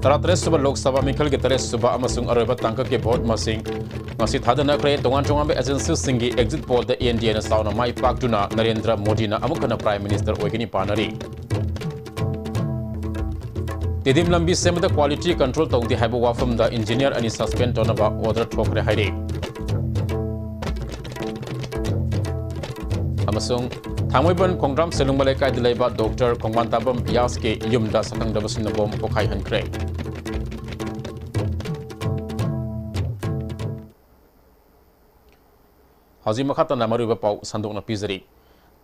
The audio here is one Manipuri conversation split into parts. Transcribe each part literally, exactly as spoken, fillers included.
ꯇꯔꯥꯇꯔꯦꯠ ꯁꯨꯕ ꯂꯣꯛ ꯁꯚꯥ ꯃꯤꯈꯜꯒꯤ ꯇꯔꯦꯠ ꯁꯨꯕ ꯑꯃꯁꯨꯡ ꯑꯔꯣꯏꯕ ꯇꯥꯡꯀꯛꯀꯤ ꯚꯣꯠ ꯃꯁꯤꯡ ꯉꯁꯤ ꯊꯥꯗꯅꯈ꯭ꯔꯦ꯫ ꯇꯣꯉꯥꯟ ꯇꯣꯉꯥꯟꯕ ꯑꯦꯖꯦꯟꯁꯤꯁꯤꯡꯒꯤ ꯑꯦꯛꯖꯤꯠ ꯄꯣꯜꯗ ꯑꯦꯟ ꯗꯤ ꯑꯦꯅ ꯆꯥꯎꯅ ꯃꯥꯏ ꯄꯥꯛꯇꯨꯅ ꯅꯔꯦꯟꯗ꯭ꯔ ꯃꯣꯗꯤꯅ ꯑꯃꯨꯛ ꯍꯟꯅ ꯄ꯭ꯔꯥꯏꯝ ꯃꯤꯅꯤꯁꯇꯔ ꯑꯣꯏꯒꯅꯤ ꯄꯥꯅꯔꯤ꯫ ꯇꯤꯗꯤꯝ ꯂꯝꯕꯤ ꯁꯦꯝꯕꯗ ꯀ꯭ꯋꯥꯂꯤꯇꯤ ꯀꯟꯇ꯭ꯔꯣꯜ ꯇꯧꯗꯦ ꯍꯥꯏꯕ ꯋꯥꯐꯝꯗ ꯏꯟꯖꯤꯅꯤꯌꯔ ꯑꯅꯤ ꯁꯁꯄꯦꯟ ꯇꯧꯅꯕ ꯑꯣꯔꯗꯔ ꯊꯣꯛꯈ꯭ꯔꯦ ꯍꯥꯏꯔꯤ꯫ ꯑꯃꯁꯨꯡ ꯊꯥꯡꯃꯩꯕꯟ ꯈꯣꯡꯗ꯭ꯔꯥꯝ ꯁꯦꯂꯨꯡꯕ ꯂꯩꯀꯥꯏꯗ ꯂꯩꯕ ꯗꯣꯛꯇꯔ ꯈꯣꯡꯕꯥꯟ ꯇꯥꯕꯝ ꯌꯥꯁꯀꯤ ꯌꯨꯝꯗ ꯁꯛꯈꯪꯗꯕꯁꯤꯡꯅ ꯕꯣꯝ ꯄꯣꯈꯥꯏꯍꯟꯈ꯭ꯔꯦ꯫ ꯍꯧꯖꯤꯛ ꯃꯈꯥ ꯇꯥꯅ ꯃꯔꯨꯑꯣꯏꯕ ꯄꯥꯎ ꯁꯟꯗꯣꯛꯅ ꯄꯤꯖꯔꯤ꯫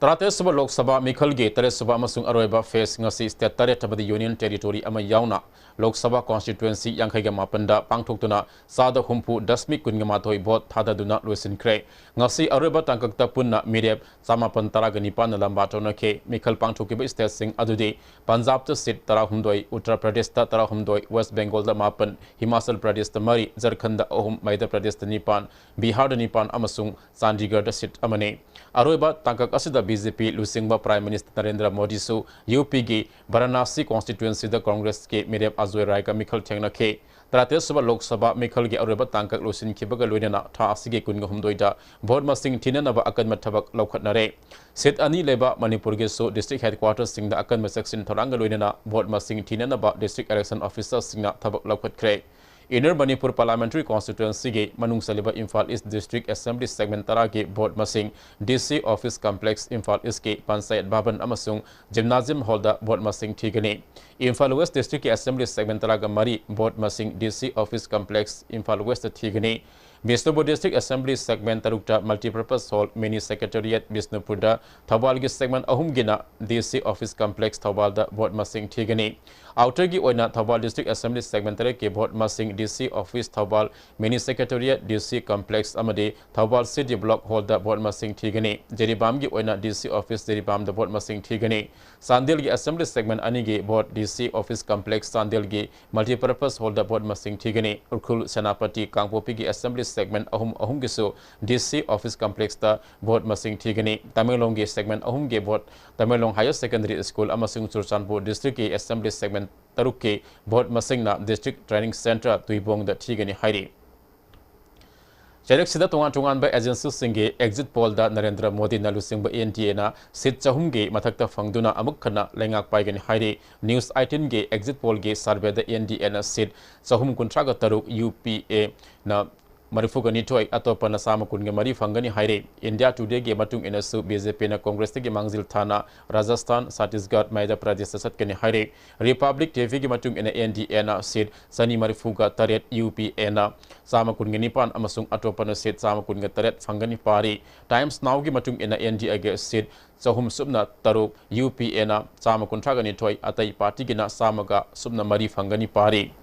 ꯇꯔꯥꯇꯔꯦꯠ ꯁꯨꯕ ꯂꯣꯛ ꯁꯚꯥ ꯃꯤꯈꯜꯒꯤ ꯇꯔꯦꯠ ꯁꯨꯕ ꯑꯃꯁꯨꯡ ꯑꯔꯣꯏꯕ ꯐꯦꯁ ꯉꯁꯤ ꯁ꯭ꯇꯦꯠ ꯇꯔꯦꯠ ꯑꯃꯗꯤ ꯌꯨꯅꯤꯌꯟ ꯇꯦꯔꯤꯇꯣꯔꯤ ꯑꯃ ꯌꯥꯎꯅ ꯂꯣꯛ ꯁꯚꯥ ꯀꯣꯟꯁꯇꯤꯇ꯭ꯋꯦꯟꯁꯤ ꯌꯥꯡꯈꯩꯒ ꯃꯥꯄꯟꯗ ꯄꯥꯡꯊꯣꯛꯇꯨꯅ ꯆꯥꯗ ꯍꯨꯝꯐꯨ ꯗꯁꯃꯤꯛ ꯀꯨꯟꯒ ꯃꯥꯊꯣꯏ ꯚꯣꯠ ꯊꯥꯗꯗꯨꯅ ꯂꯣꯏꯁꯤꯟꯈ꯭ꯔꯦ꯫ ꯉꯁꯤ ꯑꯔꯣꯏꯕ ꯇꯥꯡꯀꯛꯇ ꯄꯨꯟꯅ ꯃꯤꯔꯦꯞ ꯆꯃꯥꯄꯟ ꯇꯔꯥꯒ ꯅꯤꯄꯥꯟꯅ ꯂꯝꯕꯥ ꯇꯧꯅꯈꯤ꯫ ꯃꯤꯈꯜ ꯄꯥꯡꯊꯣꯛꯈꯤꯕ ꯁ꯭ꯇꯦꯠꯁꯤꯡ ꯑꯗꯨꯗꯤ ꯄꯟꯖꯥꯕꯇ ꯁꯤꯠ ꯇꯔꯥꯍꯨꯝꯗꯣꯏ, ꯎꯠꯇꯔ ꯄ꯭ꯔꯗꯦꯁꯇ ꯇꯔꯥꯍꯨꯝꯗꯣꯏ, ꯋꯦꯁ ꯕꯦꯡꯒꯣꯜꯗ ꯃꯥꯄꯟ, ꯍꯤꯃꯥꯆꯜ ꯄ꯭ꯔꯗꯦꯁꯇ ꯃꯔꯤ, ꯖꯔꯈꯟꯗ ꯑꯍꯨꯝ, ꯃꯙ꯭ꯌ ꯄ꯭ꯔꯗꯦꯁꯇ ꯅꯤꯄꯥꯟ, ꯕꯤꯍꯥꯔꯗ ꯅꯤꯄꯥꯟ ꯑꯃꯁꯨꯡ ꯆꯥꯟꯗꯤꯒꯔꯗ ꯁꯤꯠ ꯑꯃꯅꯤ꯫ ꯑꯔꯣꯏꯕ ꯇꯥꯡꯀꯛ ꯑꯁꯤꯗ ꯕꯤ ꯖꯦ ꯄꯤ ꯂꯨꯆꯤꯡꯕ ꯄ꯭ꯔꯥꯏꯝ ꯃꯤꯅꯤꯁꯇꯔ ꯅꯔꯦꯟꯗ꯭ꯔ ꯃꯣꯗꯤꯁꯨ ꯌꯨ ꯄꯤꯒꯤ ꯚꯥꯔꯥꯅꯥꯁꯤ ꯀꯣꯟꯁꯇꯤꯇ꯭ꯋꯦꯟꯁꯤꯗ ꯀꯣꯡꯒ꯭ꯔꯦꯁꯀꯤ ꯃꯤꯔꯦꯞ ꯑꯖꯣꯏ ꯔꯥꯏꯒ ꯃꯤꯈꯜ ꯊꯦꯡꯅꯈꯤ꯫ ꯇꯔꯥꯇꯔꯦꯠ ꯁꯨꯕ ꯂꯣꯛ ꯁꯚꯥ ꯃꯤꯈꯜꯒꯤ ꯑꯔꯣꯏꯕ ꯇꯥꯡꯀꯛ ꯂꯣꯏꯁꯤꯟꯈꯤꯕꯒ ꯂꯣꯏꯅꯅ ꯊꯥ ꯑꯁꯤꯒꯤ ꯀꯨꯟꯒ ꯍꯨꯝꯗꯣꯏꯗ ꯚꯣꯠ ꯃꯁꯤꯡ ꯊꯤꯅꯅꯕ ꯑꯀꯟꯕ ꯊꯕꯛ ꯂꯧꯈꯠꯅꯔꯦ꯫ ꯁꯤꯠ ꯑꯅꯤ ꯂꯩꯕ ꯃꯅꯤꯄꯨꯔꯒꯤꯁꯨ ꯗꯤꯁꯇ꯭ꯔꯤꯛ ꯍꯦꯗꯀ꯭ꯋꯥꯇꯔꯁꯤꯡꯗ ꯑꯀꯟꯕ ꯆꯦꯛꯁꯤꯟ ꯊꯧꯔꯥꯡꯒ ꯂꯣꯏꯅꯅ ꯚꯣꯠ ꯃꯁꯤꯡ ꯊꯤꯅꯅꯕ ꯗꯤꯁꯇ꯭ꯔꯤꯛ ꯏꯂꯦꯛꯁꯟ ꯑꯣꯐꯤꯁꯥꯔꯁꯤꯡꯅ ꯊꯕꯛ ꯂꯧꯈꯠꯈ꯭ꯔꯦ꯫ ꯏꯟꯅꯔ ꯃꯅꯤꯄꯨꯔ ꯄꯥꯔꯂꯤꯌꯥꯃꯦꯟꯇꯔꯤ ꯀꯣꯟꯁꯇꯤꯇ꯭ꯋꯦꯟꯁꯤꯒꯤ ꯃꯅꯨꯡ ꯆꯜꯂꯤꯕ ꯏꯝꯐꯥꯜ ꯏꯁ ꯗꯤꯁꯇ꯭ꯔꯤꯛ ꯑꯦꯁꯦꯝꯕ꯭ꯂꯤ ꯁꯦꯒꯃꯦꯟ ꯇꯔꯥꯒꯤ ꯚꯣꯠ ꯃꯁꯤꯡ D C office complex Imphal ꯏꯁꯀꯤ ꯄꯟꯆꯥꯌꯠ ꯚꯕꯟ ꯑꯃꯁꯨꯡ ꯖꯤꯝꯅꯥꯖꯤꯌꯝ ꯍꯣꯜꯗ ꯚꯣꯠ ꯃꯁꯤꯡ ꯊꯤꯒꯅꯤ꯫ ꯏꯝꯐꯥꯜ ꯋꯦꯁ ꯗꯤꯁꯇ꯭ꯔꯤꯛꯀꯤ ꯑꯦꯁꯦꯝꯕ꯭ꯂꯤ ꯁꯦꯒꯃꯦꯟ ꯇꯔꯥꯒ ꯃꯔꯤ ꯚꯣꯠ ꯃꯁꯤꯡ D C office complex Imphal west ꯊꯤꯒꯅꯤ꯫ ꯕꯤꯁꯅꯨꯄꯨꯔ ꯗꯤꯁꯇ꯭ꯔꯤꯛ ꯑꯦꯁꯦꯝꯕ꯭ꯂꯤ ꯁꯦꯒꯃꯦꯟ ꯇꯔꯨꯛꯇ ꯃꯜꯇꯤꯄꯔꯄꯁ ꯍꯣꯜ, ꯃꯤꯅꯤ ꯁꯦꯀ꯭ꯔꯦꯇꯔꯤꯌꯦꯠ ꯕꯤꯁꯅꯨꯄꯨꯔꯗ, ꯊꯧꯕꯥꯜꯒꯤ ꯁꯦꯒꯃꯦꯟ ꯑꯍꯨꯝꯒꯤꯅ ꯗꯤ ꯁꯤ ꯑꯣꯐꯤꯁ ꯀꯝꯄ꯭ꯂꯦꯛꯁ ꯊꯧꯕꯥꯜꯗ ꯚꯣꯠ ꯃꯁꯤꯡ ꯊꯤꯒꯅꯤ꯫ ꯑꯥꯎꯇꯔꯒꯤ ꯑꯣꯏꯅ ꯊꯧꯕꯥꯜ ꯗꯤꯁꯇ꯭ꯔꯤꯛ ꯑꯦꯁꯦꯝꯕ꯭ꯂꯤ ꯁꯦꯒꯃꯦꯟ ꯇꯔꯦꯠꯀꯤ ꯚꯣꯠ ꯃꯁꯤꯡ ꯗꯤ ꯁꯤ ꯑꯣꯐꯤꯁ ꯊꯧꯕꯥꯜ, ꯃꯤꯅꯤ ꯁꯦꯀ꯭ꯔꯦꯇꯔꯤꯌꯦꯠ, ꯗꯤ ꯁꯤ ꯀꯝꯄ꯭ꯂꯦꯛꯁ ꯑꯃꯗꯤ ꯊꯧꯕꯥꯜ ꯁꯤꯇꯤ ꯕ꯭ꯂꯣꯛ ꯍꯣꯜꯗ ꯚꯣꯠ ꯃꯁꯤꯡ ꯊꯤꯒꯅꯤ꯫ ꯖꯤꯔꯤꯕꯥꯝꯒꯤ ꯑꯣꯏꯅ ꯗꯤ ꯁꯤ ꯑꯣꯐꯤꯁ ꯖꯤꯔꯤꯕꯥꯝꯗ ꯚꯣꯠ ꯃꯁꯤꯡ ꯊꯤꯒꯅꯤ꯫ ꯆꯥꯟꯗꯦꯜꯒꯤ ꯑꯦꯁꯦꯝꯕ꯭ꯂꯤ ꯁꯦꯒꯃꯦꯟ ꯑꯅꯤꯒꯤ ꯚꯣꯠ ꯗꯤ ꯁꯤ ꯑꯣꯐꯤꯁ ꯀꯝꯄ꯭ꯂꯦꯛꯁ ꯆꯥꯟꯗꯦꯜꯒꯤ ꯃꯜꯇꯤꯄꯔꯄꯁ ꯍꯣꯜꯗ ꯚꯣꯠ ꯃꯁꯤꯡ ꯊꯤꯒꯅꯤ꯫ ꯎꯈ꯭ꯔꯨꯜ, ꯁꯦꯅꯥꯄꯇꯤ, ꯀꯥꯡꯄꯣꯛꯄꯤꯒꯤ ꯑꯦꯁꯦꯝꯕ꯭ꯂꯤ segment ꯑꯍꯨꯝ ꯑꯍꯨꯝꯒꯤꯁꯨ D C office complexꯇ vote ꯃꯁꯤꯡ ꯊꯤꯒꯅꯤ꯫ ꯇꯃꯦꯡꯂꯣꯡꯒꯤ segment ꯑꯍꯨꯝꯒꯤ vote Tamenglong Higher Secondary School ꯑꯃꯁꯨꯡ ꯆꯨꯔꯆꯥꯟꯄꯨꯔ districtꯀꯤ assembly segment ꯇꯔꯨꯛꯀꯤ vote ꯃꯁꯤꯡꯅ district training centre ꯇꯨꯏꯕꯣꯡꯗ ꯊꯤꯒꯅꯤ ꯍꯥꯏꯔꯤ꯫ ꯆꯩꯔꯛꯁꯤꯗ ꯇꯣꯉꯥꯟ ꯇꯣꯉꯥꯟꯕ agencyꯁꯤꯡꯒꯤ exit pollꯗ ꯅꯔꯦꯟꯗ꯭ꯔ ꯃꯣꯗꯤꯅ ꯂꯨꯆꯤꯡꯕ N D Aꯅ seat ꯆꯍꯨꯝꯒꯤ ꯃꯊꯛꯇ ꯐꯪꯗꯨꯅ ꯑꯃꯨꯛ ꯍꯟꯅ ꯂꯩꯉꯥꯛ ꯄꯥꯏꯒꯅꯤ ꯍꯥꯏꯔꯤ꯫ News eighteenꯒꯤ exit pollꯒꯤ surveyꯗ N D Aꯅ seat ꯆꯍꯨꯝ ꯀꯨꯟꯊ꯭ꯔꯥꯒ ꯇꯔꯨꯛ, UPAꯅ ꯃꯔꯤꯐꯨꯒ ꯅꯤꯊꯣꯏ, ꯑꯇꯣꯞꯄꯅ ꯆꯥꯝꯃ ꯀꯨꯟꯒ ꯃꯔꯤ ꯐꯪꯒꯅꯤ ꯍꯥꯏꯔꯤ꯫ India Todayꯒꯤ ꯃꯇꯨꯡ ꯏꯟꯅꯁꯨ BJPꯅ Congressꯇꯒꯤ ꯃꯥꯡꯖꯤꯜ ꯊꯥꯅ ꯔꯥꯖꯁꯊꯥꯟ, ꯆꯇꯤꯁꯒꯔ, ꯃꯙ꯭ꯌ ꯄ꯭ꯔꯗꯦꯁꯇ ꯆꯠꯀꯅꯤ ꯍꯥꯏꯔꯤ꯫ Republic TVꯒꯤ ꯃꯇꯨꯡ ꯏꯟꯅ N D Aꯅ seat ꯆꯅꯤ ꯃꯔꯤꯐꯨꯒ ꯇꯔꯦꯠ, UPAꯅ ꯆꯥꯝꯃ ꯀꯨꯟꯒ ꯅꯤꯄꯥꯟ ꯑꯃꯁꯨꯡ ꯑꯇꯣꯞꯄꯅ seat ꯆꯥꯝꯃ ꯀꯨꯟꯒ ꯇꯔꯦꯠ ꯐꯪꯒꯅꯤ ꯄꯥꯔꯤ꯫ Times Nowꯒꯤ ꯃꯇꯨꯡ ꯏꯟꯅ N D Aꯒꯤ seat ꯆꯍꯨꯝ ꯁꯨꯞꯅ ꯇꯔꯨꯛ, UPAꯅ ꯆꯥꯝꯃ ꯀꯨꯟꯊ꯭ꯔꯥꯒ ꯅꯤꯊꯣꯏ, ꯑꯇꯩ ꯄꯥꯔꯇꯤꯒꯤꯅ ꯆꯥꯝꯃꯒ ꯁꯨꯞꯅ ꯃꯔꯤ ꯐꯪꯒꯅꯤ ꯄꯥꯔꯤ꯫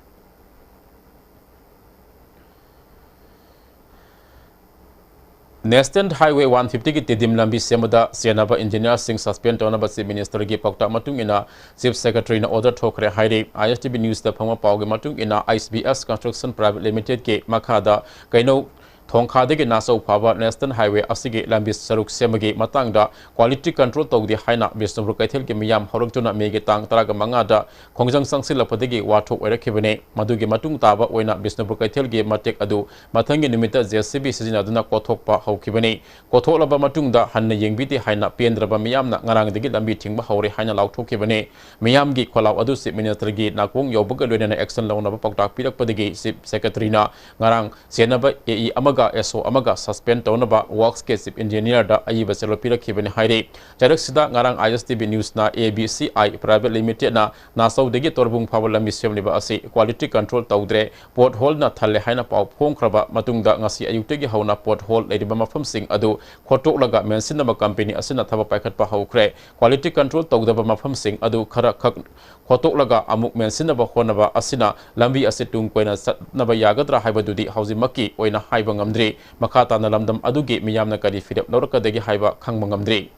National Highway one fiftyꯒꯤ ꯇꯤꯗꯤꯝ ꯂꯝꯕꯤ ꯁꯦꯝꯕꯗ ꯆꯦꯟꯅꯕ engineerꯁꯤꯡ suspend ꯇꯧꯅꯕ Chief Ministerꯒꯤ ꯄꯥꯎꯇꯥꯛ ꯃꯇꯨꯡ ꯏꯟꯅ Chief Secretaryꯅ order ꯊꯣꯛꯈ꯭ꯔꯦ ꯍꯥꯏꯔꯤ꯫ ISTV Newsꯇ ꯐꯪꯕ ꯄꯥꯎꯒꯤ ꯃꯇꯨꯡ ꯏꯟꯅ, H B S Construction Private Limitedꯀꯤ ꯃꯈꯥꯗ ꯀꯩꯅꯧ ꯊꯣꯡꯈꯥꯗꯒꯤ ꯅꯥꯆꯧ ꯐꯥꯎꯕ National Highway ꯑꯁꯤꯒꯤ ꯂꯝꯕꯤ ꯁꯔꯨꯛ ꯁꯦꯝꯕꯒꯤ ꯃꯇꯥꯡꯗ quality control ꯇꯧꯗꯦ ꯍꯥꯏꯅ ꯕꯤꯁꯅꯨꯄꯨꯔ ꯀꯩꯊꯦꯜꯒꯤ ꯃꯤꯌꯥꯝ ꯍꯧꯔꯛꯇꯨꯅ ꯃꯦꯒꯤ ꯇꯥꯡ ꯇꯔꯥꯒ ꯃꯉꯥꯗ ꯈꯣꯡꯖꯪ ꯆꯪꯁꯤꯜꯂꯛꯄꯗꯒꯤ ꯋꯥꯊꯣꯛ ꯑꯣꯏꯔꯛꯈꯤꯕꯅꯤ꯫ ꯃꯗꯨꯒꯤ ꯃꯇꯨꯡ ꯇꯥꯕ ꯑꯣꯏꯅ ꯕꯤꯁꯅꯨꯄꯨꯔ ꯀꯩꯊꯦꯜꯒꯤ ꯃꯇꯦꯛ ꯑꯗꯨ ꯃꯊꯪꯒꯤ ꯅꯨꯃꯤꯠꯇ JCB ꯁꯤꯖꯤꯟꯅꯗꯨꯅ ꯀꯣꯊꯣꯛꯄ ꯍꯧꯈꯤꯕꯅꯤ꯫ ꯀꯣꯊꯣꯛꯂꯕ ꯃꯇꯨꯡꯗ ꯍꯟꯅ ꯌꯦꯡꯕꯤꯗꯦ ꯍꯥꯏꯅ ꯄꯦꯟꯗ꯭ꯔꯕ ꯃꯤꯌꯥꯝꯅ ꯉꯔꯥꯡꯗꯒꯤ ꯂꯝꯕꯤ ꯊꯤꯡꯕ ꯍꯧꯔꯦ ꯍꯥꯏꯅ ꯂꯥꯎꯊꯣꯛꯈꯤꯕꯅꯤ꯫ ꯃꯤꯌꯥꯝꯒꯤ ꯈꯣꯜꯂꯥꯎ ꯑꯗꯨ Chief Ministerꯒꯤ ꯅꯥꯀꯣꯡ ꯌꯧꯕꯒ ꯂꯣꯏꯅꯅ action ꯂꯧꯅꯕ ꯄꯥꯎꯇꯥꯛ ꯄꯤꯔꯛꯄꯗꯒꯤ Chief Secretaryꯅ ꯉꯔꯥꯡ ꯆꯦꯟꯅꯕ AE ꯑꯃꯒ SO ꯑꯃꯒ suspend ꯇꯧꯅꯕ Worksꯀꯤ Chief Engineerꯗ ꯑꯏꯕ ꯆꯦꯔꯣꯜ ꯄꯤꯔꯛꯈꯤꯕꯅꯤ ꯍꯥꯏꯔꯤ꯫ ꯆꯩꯔꯛꯁꯤꯗ ꯉꯔꯥꯡ ISTV Newsꯅ ABCI Private Limitedꯅ ꯅꯥꯆꯧꯗꯒꯤ ꯇꯣꯔꯕꯨꯡ ꯐꯥꯎꯕ ꯂꯝꯕꯤ ꯁꯦꯝꯂꯤꯕ ꯑꯁꯤ quality control ꯇꯧꯗ꯭ꯔꯦ, potholeꯅ ꯊꯜꯂꯦ ꯍꯥꯏꯅ ꯄꯥꯎ ꯐꯣꯡꯈ꯭ꯔꯕ ꯃꯇꯨꯡꯗ ꯉꯁꯤ ꯑꯌꯨꯛꯇꯒꯤ ꯍꯧꯅ pothole ꯂꯩꯔꯤꯕ ꯃꯐꯝꯁꯤꯡ ꯑꯗꯨ ꯈꯣꯠꯇꯣꯛꯂꯒ ꯃꯦꯟꯁꯤꯟꯅꯕ company ꯑꯁꯤꯅ ꯊꯕꯛ ꯄꯥꯏꯈꯠꯄ ꯍꯧꯈ꯭ꯔꯦ꯫ Quality control ꯇꯧꯗꯕ ꯃꯐꯝꯁꯤꯡ ꯑꯗꯨ ꯈꯔ ꯈꯛ ꯈꯣꯠꯇꯣꯛꯂꯒ ꯑꯃꯨꯛ ꯃꯦꯟꯁꯤꯟꯅꯕ ꯍꯣꯠꯅꯕ ꯑꯁꯤꯅ ꯂꯝꯕꯤ ꯑꯁꯤ ꯇꯨꯡ ꯀꯣꯏꯅ ꯆꯠꯅꯕ ꯌꯥꯒꯗ꯭ꯔꯥ ꯍꯥꯏꯕꯗꯨꯗꯤ ꯍꯧꯖꯤꯛꯃꯛꯀꯤ ꯑꯣꯏꯅ ꯍꯥꯏꯕ ꯉꯝꯗ꯭ꯔꯤ꯫ ꯃꯈꯥ ꯇꯥꯅ ꯂꯝꯗꯝ ꯑꯗꯨꯒꯤ ꯃꯤꯌꯥꯝꯅ ꯀꯔꯤ ꯐꯤꯔꯦꯞ ꯂꯧꯔꯛꯀꯗꯒꯦ ꯍꯥꯏꯕ ꯈꯪꯕ ꯉꯝꯗ꯭ꯔꯤ꯫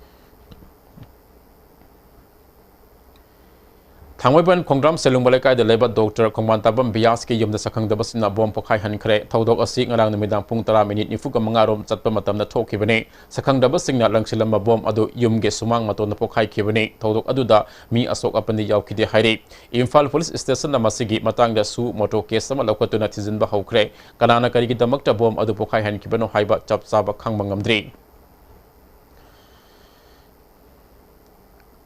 ꯊꯥꯡꯃꯩꯕꯟ ꯈꯣꯡꯗ꯭ꯔꯥꯝ ꯁꯦꯂꯨꯡꯕ ꯂꯩꯀꯥꯏꯗ ꯂꯩꯕ ꯗꯣꯛꯇꯔ ꯈꯣꯡꯕꯥꯟ ꯇꯥꯕꯝ ꯕꯤꯌꯥꯁꯀꯤ ꯌꯨꯝꯗ ꯁꯛꯈꯪꯗꯕꯁꯤꯡꯅ ꯕꯣꯝ ꯄꯣꯈꯥꯏꯍꯟꯈ꯭ꯔꯦ꯫ ꯊꯧꯗꯣꯛ ꯑꯁꯤ ꯉꯔꯥꯡ ꯅꯨꯃꯤꯗꯥꯡ ꯄꯨꯡ ꯇꯔꯥ ꯃꯤꯅꯤꯠ ꯅꯤꯐꯨꯒ ꯃꯉꯥ ꯔꯣꯝ ꯆꯠꯄ ꯃꯇꯝꯗ ꯊꯣꯛꯈꯤꯕꯅꯤ꯫ ꯁꯛꯈꯪꯗꯕꯁꯤꯡꯅ ꯂꯪꯁꯤꯜꯂꯝꯕ ꯕꯣꯝ ꯑꯗꯨ ꯌꯨꯝꯒꯤ ꯁꯨꯃꯥꯡ ꯃꯇꯣꯟꯗ ꯄꯣꯈꯥꯏꯈꯤꯕꯅꯤ꯫ ꯊꯧꯗꯣꯛ ꯑꯗꯨꯗ ꯃꯤ ꯑꯁꯣꯛ ꯑꯄꯟꯗꯤ ꯌꯥꯎꯈꯤꯗꯦ ꯍꯥꯏꯔꯤ꯫ ꯏꯝꯐꯥꯜ ꯄꯨꯂꯤꯁ ꯁ꯭ꯇꯦꯁꯟꯅ ꯃꯁꯤꯒꯤ ꯃꯇꯥꯡꯗ ꯁꯨ ꯃꯣꯇꯣ ꯀꯦꯁ ꯑꯃ ꯂꯧꯈꯠꯇꯨꯅ ꯊꯤꯖꯤꯟꯕ ꯍꯧꯈ꯭ꯔꯦ꯫ ꯀꯅꯥꯅ ꯀꯔꯤꯒꯤꯗꯃꯛꯇ ꯕꯣꯝ ꯑꯗꯨ ꯄꯣꯈꯥꯏꯍꯟꯈꯤꯕꯅꯣ ꯍꯥꯏꯕ ꯆꯞ ꯆꯥꯕ ꯈꯪꯕ ꯉꯝꯗ꯭ꯔꯤ꯫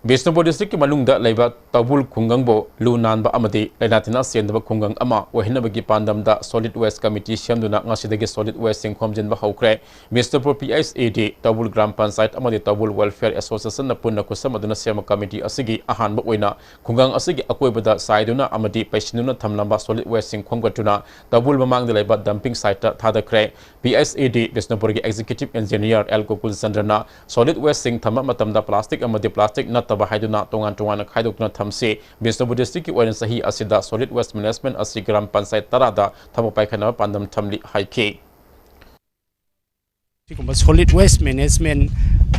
ꯕꯤꯁꯅꯨꯄꯨꯔ ꯗꯤꯁꯇ꯭ꯔꯤꯛꯀꯤ ꯃꯅꯨꯡꯗ ꯂꯩꯕ ꯇꯧꯕꯨꯜ ꯈꯨꯡꯒꯪꯕꯨ ꯂꯨ ꯅꯥꯟꯕ ꯑꯃꯗꯤ ꯂꯥꯏꯅꯥ ꯇꯤꯟꯅꯥ ꯆꯦꯟꯗꯕ ꯈꯨꯡꯒꯪ ꯑꯃ ꯑꯣꯏꯍꯟꯅꯕꯒꯤ ꯄꯥꯟꯗꯝꯗ solid waste committee ꯁꯦꯝꯗꯨꯅ ꯉꯁꯤꯗꯒꯤ solid wasteꯁꯤꯡ ꯈꯣꯝꯖꯤꯟꯕ ꯍꯧꯈ꯭ꯔꯦ꯫ Bishnupur P H E D Thoubul gram panchayat ꯑꯃꯗꯤ ꯇꯧꯕꯨꯜ Welfare Associationꯅ ꯄꯨꯟꯅ ꯈꯨꯠꯁꯝꯅꯗꯨꯅ ꯁꯦꯝꯕ committee ꯑꯁꯤꯒꯤ ꯑꯍꯥꯟꯕ ꯑꯣꯏꯅ ꯈꯨꯡꯒꯪ ꯑꯁꯤꯒꯤ ꯑꯀꯣꯏꯕꯗ ꯆꯥꯏꯗꯨꯅ ꯑꯃꯗꯤ ꯄꯩꯁꯤꯟꯗꯨꯅ ꯊꯝꯂꯝꯕ solid wasteꯁꯤꯡ ꯈꯣꯝꯒꯠꯇꯨꯅ ꯇꯧꯕꯨꯜ ꯃꯃꯥꯡꯗ ꯂꯩꯕ dumping siteꯇ ꯊꯥꯗꯈ꯭ꯔꯦ꯫ P H E D ꯕꯤꯁꯅꯨꯄꯨꯔꯒꯤ Executive Engineer L Gokul ꯆꯟꯗ꯭ꯔꯅ solid wasteꯁꯤꯡ ꯊꯝꯕ ꯃꯇꯝꯗ plastic ꯑꯃꯗꯤ plastic ꯅꯠꯇꯕ ꯍꯥꯏꯗꯨꯅ ꯇꯣꯉꯥꯟ ꯇꯣꯉꯥꯟꯅ ꯈꯥꯏꯗꯣꯛꯇꯨꯅ ꯊꯝꯁꯤ꯫ ꯕꯤꯁꯅꯨꯄꯨꯔ districtꯀꯤ ꯑꯣꯏꯅ ꯆꯍꯤ ꯑꯁꯤꯗ solid waste management ꯑꯁꯤ ꯒ꯭ꯔꯥꯝ ꯄꯟꯆꯥꯌꯠ ꯇꯔꯥꯗ ꯊꯕꯛ ꯄꯥꯏꯈꯠꯅꯕ ꯄꯥꯟꯗꯝ ꯊꯝꯂꯤ ꯍꯥꯏꯈꯤ꯫ ꯁꯤꯒꯨꯝꯕ solid waste management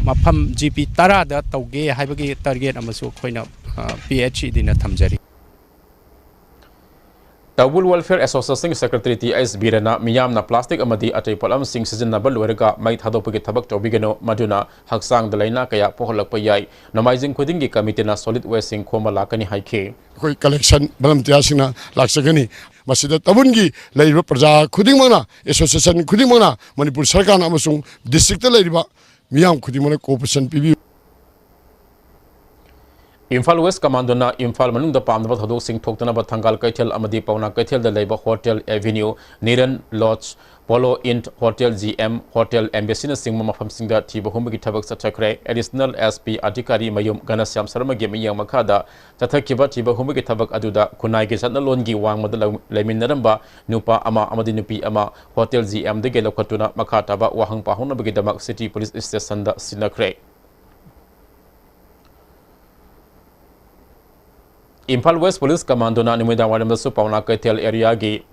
ꯃꯐꯝ G P ꯇꯔꯥꯗ ꯇꯧꯒꯦ ꯍꯥꯏꯕꯒꯤ target ꯑꯃꯁꯨ ꯑꯩꯈꯣꯏꯅ, ꯑ, P H E Dꯅ ꯊꯝꯖꯔꯤ꯫ ꯇꯧꯕꯨꯜ Welfare Association Secretary T S ꯕꯤꯔꯅ ꯃꯤꯌꯥꯝꯅ plastic ꯑꯃꯗꯤ ꯑꯇꯩ ꯄꯣꯠꯂꯝꯁꯤꯡ ꯁꯤꯖꯤꯟꯅꯕ ꯂꯣꯏꯔꯒ ꯃꯩ ꯊꯥꯗꯣꯛꯄꯒꯤ ꯊꯕꯛ ꯇꯧꯕꯤꯒꯅꯨ, ꯃꯗꯨꯅ ꯍꯛꯆꯥꯡꯗ ꯂꯥꯏꯅꯥ ꯀꯌꯥ ꯄꯣꯛꯍꯜꯂꯛꯄ ꯌꯥꯏ꯫ ꯅꯣꯡꯃꯥꯏꯖꯤꯡ ꯈꯨꯗꯤꯡꯒꯤ committeeꯅ solid wasteꯁꯤꯡ ꯈꯣꯝꯕ ꯂꯥꯛꯀꯅꯤ ꯍꯥꯏꯈꯤ꯫ ꯑꯩꯈꯣꯏ collection volunteerꯁꯤꯡꯅ ꯂꯥꯛꯆꯒꯅꯤ꯫ ꯃꯁꯤꯗ ꯇꯧꯕꯨꯜꯒꯤ ꯂꯩꯔꯤꯕ ꯄ꯭ꯔꯖꯥ ꯈꯨꯗꯤꯡꯃꯛꯅ, association ꯈꯨꯗꯤꯡꯃꯛꯅ, ꯃꯅꯤꯄꯨꯔ ꯁꯔꯀꯥꯔꯅ ꯑꯃꯁꯨꯡ districtꯇ ꯂꯩꯔꯤꯕ ꯃꯤꯌꯥꯝ ꯈꯨꯗꯤꯡꯃꯛꯅ cooperation ꯄꯤꯕꯤꯌꯨ꯫ ꯏꯝꯐꯥꯜ West Commandoꯅ ꯏꯝꯐꯥꯜ ꯃꯅꯨꯡꯗ ꯄꯥꯝꯅꯕ ꯊꯧꯗꯣꯛꯁꯤꯡ ꯊꯣꯛꯇꯅꯕ ꯊꯪꯒꯥꯜ ꯀꯩꯊꯦꯜ ꯑꯃꯗꯤ ꯄꯥꯎꯅꯥ ꯀꯩꯊꯦꯜꯗ ꯂꯩꯕ Hotel Avenue, Niran Lodge, Polo Inn, Hotel G M, Hotel Embassyꯅꯆꯤꯡꯕ ꯃꯐꯝꯁꯤꯡꯗ ꯊꯤꯕ ꯍꯨꯝꯕꯒꯤ ꯊꯕꯛ ꯆꯠꯊꯈ꯭ꯔꯦ꯫ Additional S P ꯑꯙꯤꯀꯥꯔꯤ ꯃꯌꯨꯝ ꯘꯅꯁ꯭ꯌꯥꯝ ꯁꯔꯃꯒꯤ ꯃꯤꯠꯌꯦꯡ ꯃꯈꯥꯗ ꯆꯠꯊꯈꯤꯕ ꯊꯤꯕ ꯍꯨꯝꯕꯒꯤ ꯊꯕꯛ ꯑꯗꯨꯗ ꯈꯨꯟꯅꯥꯏꯒꯤ ꯆꯠꯅꯂꯣꯟꯒꯤ ꯋꯥꯡꯃꯗ ꯂꯧ-, ꯂꯩꯃꯤꯟꯅꯔꯝꯕ ꯅꯨꯄꯥ ꯑꯃ ꯑꯃꯗꯤ ꯅꯨꯄꯤ ꯑꯃ Hotel G Mꯗꯒꯤ ꯂꯧꯈꯠꯇꯨꯅ ꯃꯈꯥ ꯇꯥꯕ ꯋꯥꯍꯪ ꯄꯥꯎꯍꯪꯅꯕꯒꯤꯗꯃꯛ City Police Stationꯗ ꯁꯤꯟꯅꯈ꯭ꯔꯦ꯫ Imphal West Police Commandoꯅ ꯅꯨꯃꯤꯗꯥꯡ ꯋꯥꯏꯔꯝꯗꯁꯨ ꯄꯥꯎꯅꯥ ꯀꯩꯊꯦꯜ areaꯒꯤ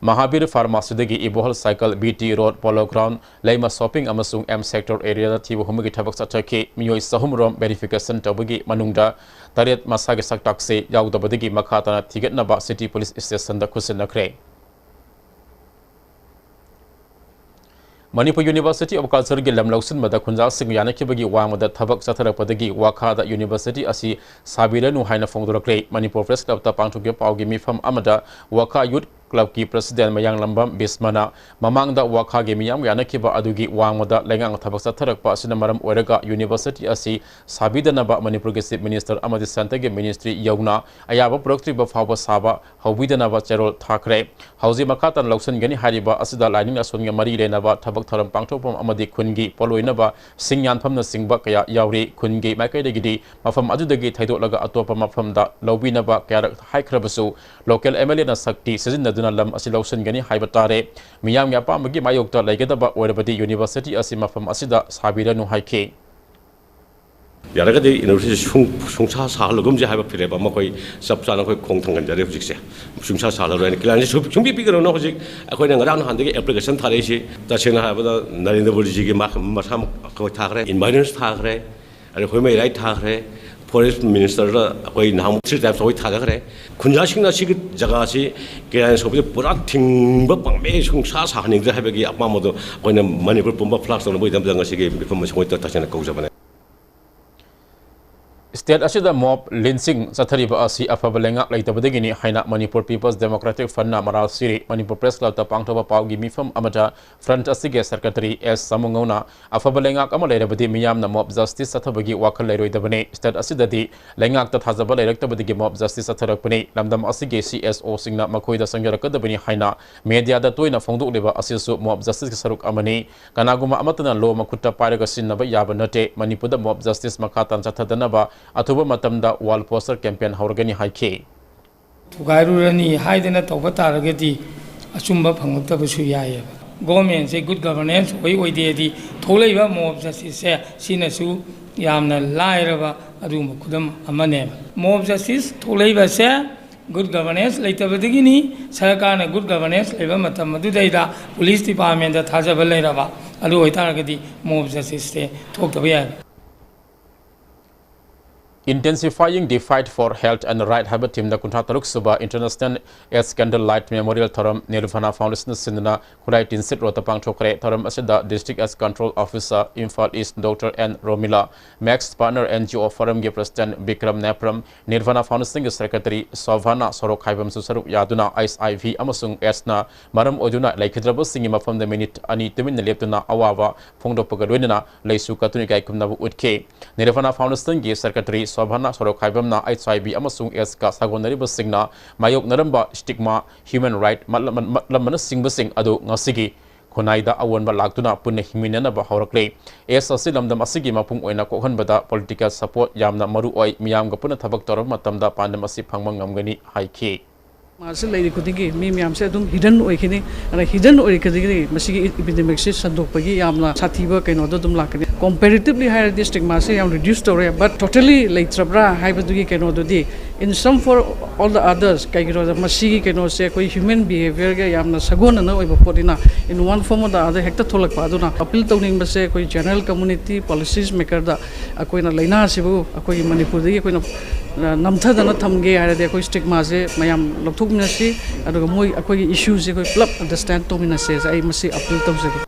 ꯃꯍꯥꯕꯤꯔ ꯐꯥꯔꯃꯥꯁꯤꯗꯒꯤ Ibohal cycle, B T road, polo ground, Leima shopping ꯑꯃꯁꯨꯡ ꯑꯦꯝ ꯁꯦꯛꯇꯔ ꯑꯦꯔꯤꯌꯥꯗ ꯊꯤꯕ ꯍꯨꯝꯕꯒꯤ ꯊꯕꯛ ꯆꯠꯊꯈꯤ꯫ ꯃꯤꯑꯣꯏ ꯆꯍꯨꯝ ꯔꯣꯝ ꯚꯦꯔꯤꯐꯤꯀꯦꯁꯟ ꯇꯧꯕꯒꯤ ꯃꯅꯨꯡꯗ ꯇꯔꯦꯠ ꯃꯁꯥꯒꯤ ꯁꯛꯇꯥꯛꯁꯦ ꯌꯥꯎꯗꯕꯗꯒꯤ ꯃꯈꯥ ꯇꯥꯅ ꯊꯤꯒꯠꯅꯕ ꯁꯤꯇꯤ ꯄꯨꯂꯤꯁ ꯁ꯭ꯇꯦꯁꯟꯗ ꯈꯨꯠꯁꯤꯟꯅꯈ꯭ꯔꯦ꯫ ꯃꯅꯤꯄꯨꯔ University of Cultureꯒꯤ ꯂꯝ ꯂꯧꯁꯤꯟꯕꯗ ꯈꯨꯟꯖꯥꯁꯤꯡ ꯌꯥꯅꯈꯤꯕꯒꯤ ꯋꯥꯡꯃꯗ ꯊꯕꯛ ꯆꯠꯊꯔꯛꯄꯗꯒꯤ ꯋꯥꯈꯥꯗ university ꯑꯁꯤ ꯁꯥꯕꯤꯔꯅꯨ ꯍꯥꯏꯅ ꯐꯣꯡꯗꯣꯔꯛꯂꯦ꯫ ꯃꯅꯤꯄꯨꯔ Press Clubꯇ ꯄꯥꯡꯊꯣꯛꯈꯤꯕ ꯄꯥꯎꯒꯤ ꯃꯤꯐꯝ ꯑꯃꯗ ꯋꯥꯈꯥ Youth Clubꯀꯤ President ꯃꯌꯥꯡꯂꯝꯕꯝ ꯕꯤꯁꯃꯅ ꯃꯃꯥꯡꯗ ꯋꯥꯈꯥꯒꯤ ꯃꯤꯌꯥꯝ ꯌꯥꯅꯈꯤꯕ ꯑꯗꯨꯒꯤ ꯋꯥꯡꯃꯗ ꯂꯩꯉꯥꯛꯅ ꯊꯕꯛ ꯆꯠꯊꯔꯛꯄ ꯑꯁꯤꯅ ꯃꯔꯝ ꯑꯣꯏꯔꯒ university ꯑꯁꯤ ꯁꯥꯕꯤꯗꯅꯕ ꯃꯅꯤꯄꯨꯔꯒꯤ Chief Minister ꯑꯃꯗꯤ Centreꯒꯤ Ministry ꯌꯧꯅ ꯑꯌꯥꯕ ꯄꯨꯔꯛꯇ꯭ꯔꯤꯕ ꯐꯥꯎꯕ ꯁꯥꯕ ꯍꯧꯕꯤꯗꯅꯕ ꯆꯦꯔꯣꯜ ꯊꯥꯈ꯭ꯔꯦ꯫ ꯍꯧꯖꯤꯛ ꯃꯈꯥ ꯇꯥꯅ ꯂꯧꯁꯤꯟꯒꯅꯤ ꯍꯥꯏꯔꯤꯕ ꯑꯁꯤꯗ ꯂꯥꯏꯅꯤꯡ ꯂꯥꯏꯁꯣꯟꯒ ꯃꯔꯤ ꯂꯩꯅꯕ ꯊꯕꯛ ꯊꯧꯔꯝ ꯄꯥꯡꯊꯣꯛꯐꯝ ꯑꯃꯗꯤ ꯈꯨꯟꯒꯤ ꯄꯣꯠꯂꯣꯏꯅꯕ ꯁꯤꯡ ꯌꯥꯟꯐꯝꯅꯆꯤꯡꯕ ꯀꯌꯥ ꯌꯥꯎꯔꯤ꯫ ꯈꯨꯟꯒꯤ ꯃꯥꯏꯀꯩꯗꯒꯤꯗꯤ ꯃꯐꯝ ꯑꯗꯨꯗꯒꯤ ꯊꯩꯗꯣꯛꯂꯒ ꯑꯇꯣꯞꯄ ꯃꯐꯝꯗ ꯂꯧꯕꯤꯅꯕ ꯀꯌꯥꯔꯛ ꯍꯥꯏꯈ꯭ꯔꯕꯁꯨ, local MLAꯅ ꯁꯛꯇꯤ ꯁꯤꯖꯤꯟꯅꯗꯨꯅ ꯂꯝ ꯑꯁꯤ ꯂꯧꯁꯤꯟꯒꯅꯤ ꯍꯥꯏꯕ ꯇꯥꯔꯦ꯫ ꯃꯤꯌꯥꯝꯒꯤ ꯑꯄꯥꯝꯕꯒꯤ ꯃꯥꯌꯣꯛꯇ ꯂꯩꯒꯗꯕ ꯑꯣꯏꯔꯕꯗꯤ university ꯑꯁꯤ ꯃꯐꯝ ꯑꯁꯤꯗ ꯁꯥꯕꯤꯔꯅꯨ ꯍꯥꯏꯈꯤ꯫ ꯌꯥꯔꯒꯗꯤ university ꯁꯨꯡ-, ꯁꯨꯡꯁꯥ ꯁꯥꯍꯜꯂꯒꯨꯝꯁꯦ ꯍꯥꯏꯕ ꯐꯤꯔꯦꯞ ꯑꯃ ꯑꯩꯈꯣꯏ ꯆꯞ ꯆꯥꯅ ꯑꯩꯈꯣꯏ ꯈꯣꯡ ꯊꯥꯡꯒꯟꯖꯔꯦ ꯍꯧꯖꯤꯛꯁꯦ꯫ ꯁꯨꯡꯁꯥ ꯁꯥꯍꯜꯂꯔꯣꯏ ꯍꯥꯏꯅ clearance ꯁꯨꯡ-, ꯁꯨꯡꯄꯤ ꯄꯤꯒꯅꯨꯅ ꯍꯧꯖꯤꯛ ꯑꯩꯈꯣꯏꯅ ꯉꯔꯥꯡ ꯅꯍꯥꯟꯗꯒꯤ application ꯊꯥꯔꯛꯏꯁꯤ꯫ ꯇꯁꯦꯡꯅ ꯍꯥꯏꯔꯕꯗ ꯅꯔꯦꯟꯗ꯭ꯔ ꯃꯣꯗꯤꯖꯤꯒꯤ ꯃꯥ-, ꯃꯁꯥꯃꯛ ꯑꯩꯈꯣꯏ ꯊꯥꯈ꯭ꯔꯦ, environment ꯊꯥꯈ꯭ꯔꯦ, ꯑꯗꯩ human right ꯊꯥꯈ꯭ꯔꯦ, forest ministerꯗ ꯑꯩꯈꯣꯏ ꯅꯍꯥꯟꯃꯨꯛ three times ꯑꯩꯈꯣꯏ ꯊꯥꯖꯈ꯭ꯔꯦ꯫ ꯈꯨꯟꯖꯥꯁꯤꯡꯅ ꯁꯤꯒꯤ ꯖꯒꯥꯁꯤ clearance ꯁꯣꯛꯄꯁꯦ ꯄꯨꯔꯥ ꯊꯤꯡꯕ ꯄꯥꯝꯃꯦ, ꯁꯨꯡꯁꯥ ꯁꯥꯍꯟꯅꯤꯡꯗ꯭ꯔꯦ ꯍꯥꯏꯕꯒꯤ ꯑꯄꯥꯝꯕꯗꯣ ꯑꯩꯈꯣꯏꯅ ꯃꯅꯤꯄꯨꯔ ꯄꯨꯝꯕ flash ꯇꯧꯅꯕꯒꯤꯗꯃꯛꯇ ꯉꯁꯤꯒꯤ ꯃꯤꯐꯝ ꯑꯁꯤ ꯑꯩꯈꯣꯏ ꯇꯁꯦꯡꯅ ꯀꯧꯖꯕꯅꯦ꯫ State ꯑꯁꯤꯗ mob lynching ꯆꯠꯊꯔꯤꯕ ꯑꯁꯤ ꯑꯐꯕ ꯂꯩꯉꯥꯛ ꯂꯩꯇꯕꯗꯒꯤꯅꯤ ꯍꯥꯏꯅ ꯃꯅꯤꯄꯨꯔ People's Democratic Frontꯅ ꯃꯔꯥꯜ ꯁꯤꯔꯤ꯫ ꯃꯅꯤꯄꯨꯔ Press Clubꯇ ꯄꯥꯡꯊꯣꯛꯄ ꯄꯥꯎꯒꯤ ꯃꯤꯐꯝ ꯑꯃꯗ Front ꯑꯁꯤꯒꯤ Secretary ꯑꯦꯁ ꯁꯥꯃꯨꯉꯧꯅ ꯑꯐꯕ ꯂꯩꯉꯥꯛ ꯑꯃ ꯂꯩꯔꯕꯗꯤ ꯃꯤꯌꯥꯝꯅ mob justice ꯆꯠꯊꯕꯒꯤ ꯋꯥꯈꯜ ꯂꯩꯔꯣꯏꯗꯕꯅꯤ꯫ State ꯑꯁꯤꯗꯗꯤ ꯂꯩꯉꯥꯛꯇ ꯊꯥꯖꯕ ꯂꯩꯔꯛꯇꯕꯗꯒꯤ mob justice ꯆꯠꯊꯔꯛꯄꯅꯤ꯫ ꯂꯝꯗꯝ ꯑꯁꯤꯒꯤ CSOꯁꯤꯡꯅ ꯃꯈꯣꯏꯗ ꯆꯪꯖꯔꯛꯀꯗꯕꯅꯤ ꯍꯥꯏꯅ mediaꯗ ꯇꯣꯏꯅ ꯐꯣꯡꯗꯣꯛꯂꯤꯕ ꯑꯁꯤꯁꯨ mob justiceꯀꯤ ꯁꯔꯨꯛ ꯑꯃꯅꯤ꯫ ꯀꯅꯥꯒꯨꯝꯕ ꯑꯃꯠꯇꯅ law ꯃꯈꯨꯠꯇ ꯄꯥꯏꯔꯒ ꯁꯤꯖꯤꯟꯅꯕ ꯌꯥꯕ ꯅꯠꯇꯦ꯫ ꯃꯅꯤꯄꯨꯔꯗ mob justice ꯃꯈꯥ ꯇꯥꯅ ꯆꯠꯊꯗꯅꯕ ꯑꯊꯨꯕ ꯃꯇꯝꯗ wall poster campaign ꯍꯧꯔꯒꯅꯤ ꯍꯥꯏꯈꯤ꯫ ꯊꯨꯒꯥꯏꯔꯨꯔꯅꯤ ꯍꯥꯏꯗꯅ ꯇꯧꯕ ꯇꯥꯔꯒꯗꯤ ꯑꯆꯨꯝꯕ ꯐꯪꯂꯛꯇꯕꯁꯨ ꯌꯥꯏꯑꯕ꯫ Governmentꯁꯦ good governance ꯑꯣꯏ ꯑꯣꯏꯗꯦꯗꯤ ꯊꯣꯛꯂꯛꯏꯕ mob justiceꯁꯦ ꯁꯤꯅꯁꯨ ꯌꯥꯝꯅ ꯂꯥꯏꯔꯕ ꯑꯗꯨꯒꯨꯝꯕ ꯈꯨꯗꯝ ꯑꯃꯅꯦꯕ꯫ Mob justice ꯊꯣꯛꯂꯛꯏꯕꯁꯦ ꯒꯨꯗ ꯒꯕꯔꯅꯦꯟꯁ ꯂꯩꯇꯕꯗꯒꯤꯅꯤ꯫ ꯁꯔꯀꯥꯔꯅ ꯒꯨꯗ ꯒꯕꯔꯅꯦꯟꯁ ꯂꯩꯕ ꯃꯇꯝ ꯑꯗꯨꯗꯩꯗ ꯄꯨꯂꯤꯁ ꯗꯤꯄꯥꯔꯠꯃꯦꯟꯗ ꯊꯥꯖꯕ ꯂꯩꯔꯕ, ꯑꯗꯨ ꯑꯣꯏꯇꯥꯔꯒꯗꯤ ꯃꯣꯕ ꯖꯁꯇꯤꯁꯁꯦ ꯊꯣꯛꯇꯕ ꯌꯥꯏ꯫ Intensifying the Fight for Health and Right ꯍꯥꯏꯕ ꯊꯤꯝꯗ ꯀꯨꯟꯊ꯭ꯔꯥ ꯇꯔꯨꯛ ꯁꯨꯕ International AIDS Candle Light Memorial ꯊꯧꯔꯝ ꯅꯤꯔꯚꯥꯅꯥ ꯐꯥꯎꯟꯗꯦꯁꯟꯅ ꯁꯤꯟꯗꯨꯅ ꯈꯨꯔꯥꯏ ꯇꯤꯟꯁꯤꯠ ꯔꯣꯗꯇ ꯄꯥꯡꯊꯣꯛꯈ꯭ꯔꯦ꯫ ꯊꯧꯔꯝ ꯑꯁꯤꯗ District AIDS Control Officer, Imphal east, doctor N Romila, ꯃꯦꯛꯁ ꯄꯥꯔꯠꯅꯔ ꯑꯦꯟ ꯖꯤ ꯑꯣ ꯐꯣꯔꯝꯒꯤ ꯄ꯭ꯔꯁꯤꯗꯦꯟꯠ ꯕꯤꯀ꯭ꯔꯝ ꯅꯦꯄ꯭ꯔꯝ, ꯅꯤꯔꯚꯥꯅꯥ ꯐꯥꯎꯟꯗꯦꯁꯟꯒꯤ ꯁꯦꯀ꯭ꯔꯦꯇꯔꯤ ꯁꯣꯚꯥꯅꯥ ꯁꯣꯔꯣꯛꯈꯥꯏꯕꯝꯁꯨ ꯁꯔꯨꯛ ꯌꯥꯗꯨꯅ ꯑꯩꯆ ꯑꯥꯏ ꯚꯤ ꯑꯃꯁꯨꯡ ꯑꯦꯗꯁꯅ ꯃꯔꯝ ꯑꯣꯏꯗꯨꯅ ꯂꯩꯈꯤꯗ꯭ꯔꯕꯁꯤꯡꯒꯤ ꯃꯐꯝꯗ ꯃꯤꯅꯤꯠ ꯑꯅꯤ ꯇꯨꯃꯤꯟꯅ ꯂꯦꯞꯇꯨꯅ ꯑꯋꯥꯕ ꯐꯣꯡꯗꯣꯛꯄꯒ ꯂꯣꯏꯅꯅ ꯂꯩꯁꯨ ꯀꯠꯇꯨꯅ ꯏꯀꯥꯏ ꯈꯨꯝꯅꯕ ꯎꯠꯈꯤ꯫ ꯅꯤꯔꯚꯥꯅꯥ ꯐꯥꯎꯟꯗꯦꯁꯟꯒꯤ ꯁꯦꯀ꯭ꯔꯦꯇꯔꯤ ꯁꯣꯚꯥꯅꯥ ꯁꯣꯔꯣꯛꯈꯥꯏꯕꯝꯅ ꯑꯩꯆ ꯑꯥꯏ ꯚꯤ ꯑꯃꯁꯨꯡ ꯑꯦꯗꯁꯀ ꯁꯥꯒꯣꯟꯅꯔꯤꯕꯁꯤꯡꯅ ꯃꯥꯌꯣꯛꯅꯔꯝꯕ ꯁ꯭ꯇꯤꯒꯃꯥ, ꯍ꯭ꯌꯨꯃꯦꯟ ꯔꯥꯏꯠ ꯃꯠꯂꯝ-, ꯃꯠꯂꯝꯕꯅꯆꯤꯡꯕꯁꯤꯡ ꯑꯗꯨ ꯉꯁꯤꯒꯤ ꯈꯨꯟꯅꯥꯏꯗ ꯑꯑꯣꯟꯕ ꯂꯥꯛꯇꯨꯅ ꯄꯨꯟꯅ ꯍꯤꯡꯃꯤꯟꯅꯅꯕ ꯍꯧꯔꯛꯂꯦ꯫ ꯑꯦꯗꯁ ꯑꯁꯤ ꯂꯝꯗꯝ ꯑꯁꯤꯒꯤ ꯃꯄꯨꯡ ꯑꯣꯏꯅ ꯀꯣꯛꯍꯟꯕꯗ ꯄꯣꯂꯤꯇꯤꯀꯦꯜ ꯁꯄꯣꯔꯠ ꯌꯥꯝꯅ ꯃꯔꯨ ꯑꯣꯏ꯫ ꯃꯤꯌꯥꯝꯒ ꯄꯨꯟꯅ ꯊꯕꯛ ꯇꯧꯔꯕ ꯃꯇꯝꯗ ꯄꯥꯟꯗꯝ ꯑꯁꯤ ꯐꯪꯕ ꯉꯝꯒꯅꯤ ꯍꯥꯏꯈꯤ꯫ ꯃꯥꯁꯤ ꯂꯩꯔꯤ ꯈꯨꯗꯤꯡꯒꯤ ꯃꯤ ꯃꯌꯥꯝꯁꯦ ꯑꯗꯨꯝ ꯍꯤꯗꯟ ꯑꯣꯏꯈꯤꯅꯤ꯫ ꯑꯗ ꯍꯤꯗꯟ ꯑꯣꯏꯔꯤꯈꯨꯗꯤꯡꯒꯤ ꯃꯁꯤꯒꯤ ꯏꯄꯤꯗꯦꯃꯤꯛꯁꯤ ꯁꯟꯗꯣꯛꯄꯒꯤ ꯌꯥꯝꯅ ꯁꯥꯊꯤꯕ ꯀꯩꯅꯣꯗꯣ ꯑꯗꯨꯝ ꯂꯥꯛꯀꯅꯤ꯫ ꯀꯣꯝꯄꯦꯔꯦꯇꯤꯚꯂꯤ ꯍꯥꯏꯔꯗꯤ ꯁ꯭ꯇꯤꯒꯃꯥꯁꯦ ꯌꯥꯝ ꯔꯤꯗ꯭ꯌꯨꯁ ꯇꯧꯔꯦ, ꯕꯠ ꯇꯣꯇꯦꯂꯤ ꯂꯩꯇ꯭ꯔꯕ꯭ꯔꯥ ꯍꯥꯏꯕꯗꯨꯒꯤ ꯀꯩꯅꯣꯗꯨꯗꯤ, in some for all the others, ꯀꯩꯒꯤꯅꯣꯗ ꯃꯁꯤꯒꯤ ꯀꯩꯅꯣꯁꯦ ꯑꯩꯈꯣꯏ ꯍ꯭ꯌꯨꯃꯦꯟ ꯕꯤꯍꯦꯕꯤꯌꯔꯒ ꯌꯥꯝꯅ ꯁꯥꯒꯣꯟꯅꯅ ꯑꯣꯏꯕ ꯄꯣꯠꯅꯤꯅ, in one form or the other ꯍꯦꯛꯇ ꯊꯣꯛꯂꯛꯄ꯫ ꯑꯗꯨꯅ ꯑꯄꯤꯜ ꯇꯧꯅꯤꯡꯕꯁꯦ ꯑꯩꯈꯣꯏ ꯖꯦꯅꯔꯦꯜ ꯀꯝꯃꯨꯅꯤꯇꯤ, ꯄꯣꯂꯤꯁꯤꯁ ꯃꯦꯀꯔꯗ ꯑꯩꯈꯣꯏꯅ ꯂꯥꯏꯅꯥꯁꯤꯕꯨ ꯑꯩꯈꯣꯏꯒꯤ ꯃꯅꯤꯄꯨꯔꯗꯒꯤ ꯑꯩꯈꯣꯏꯅ, ꯑ, ꯅꯝꯊꯗꯅ ꯊꯝꯒꯦ ꯍꯥꯏꯔꯗꯤ ꯑꯩꯈꯣꯏ ꯁ꯭ꯇꯤꯒꯃꯥꯁꯦ ꯃꯌꯥꯝ ꯂꯧꯊꯣꯛꯃꯤꯟꯅꯁꯤ, ꯑꯗꯨꯒ ꯃꯣꯏ ꯑꯩꯈꯣꯏꯒꯤ ꯏꯁꯨꯁꯦ ꯑꯩꯈꯣꯏ ꯄꯨꯂꯞ ꯑꯟꯗꯔꯁ꯭ꯇꯦꯟ ꯇꯧꯃꯤꯟꯅꯁꯦ꯫ ꯑꯩ ꯃꯁꯤ ꯑꯄꯤꯜ ꯇꯧꯖꯒꯦ꯫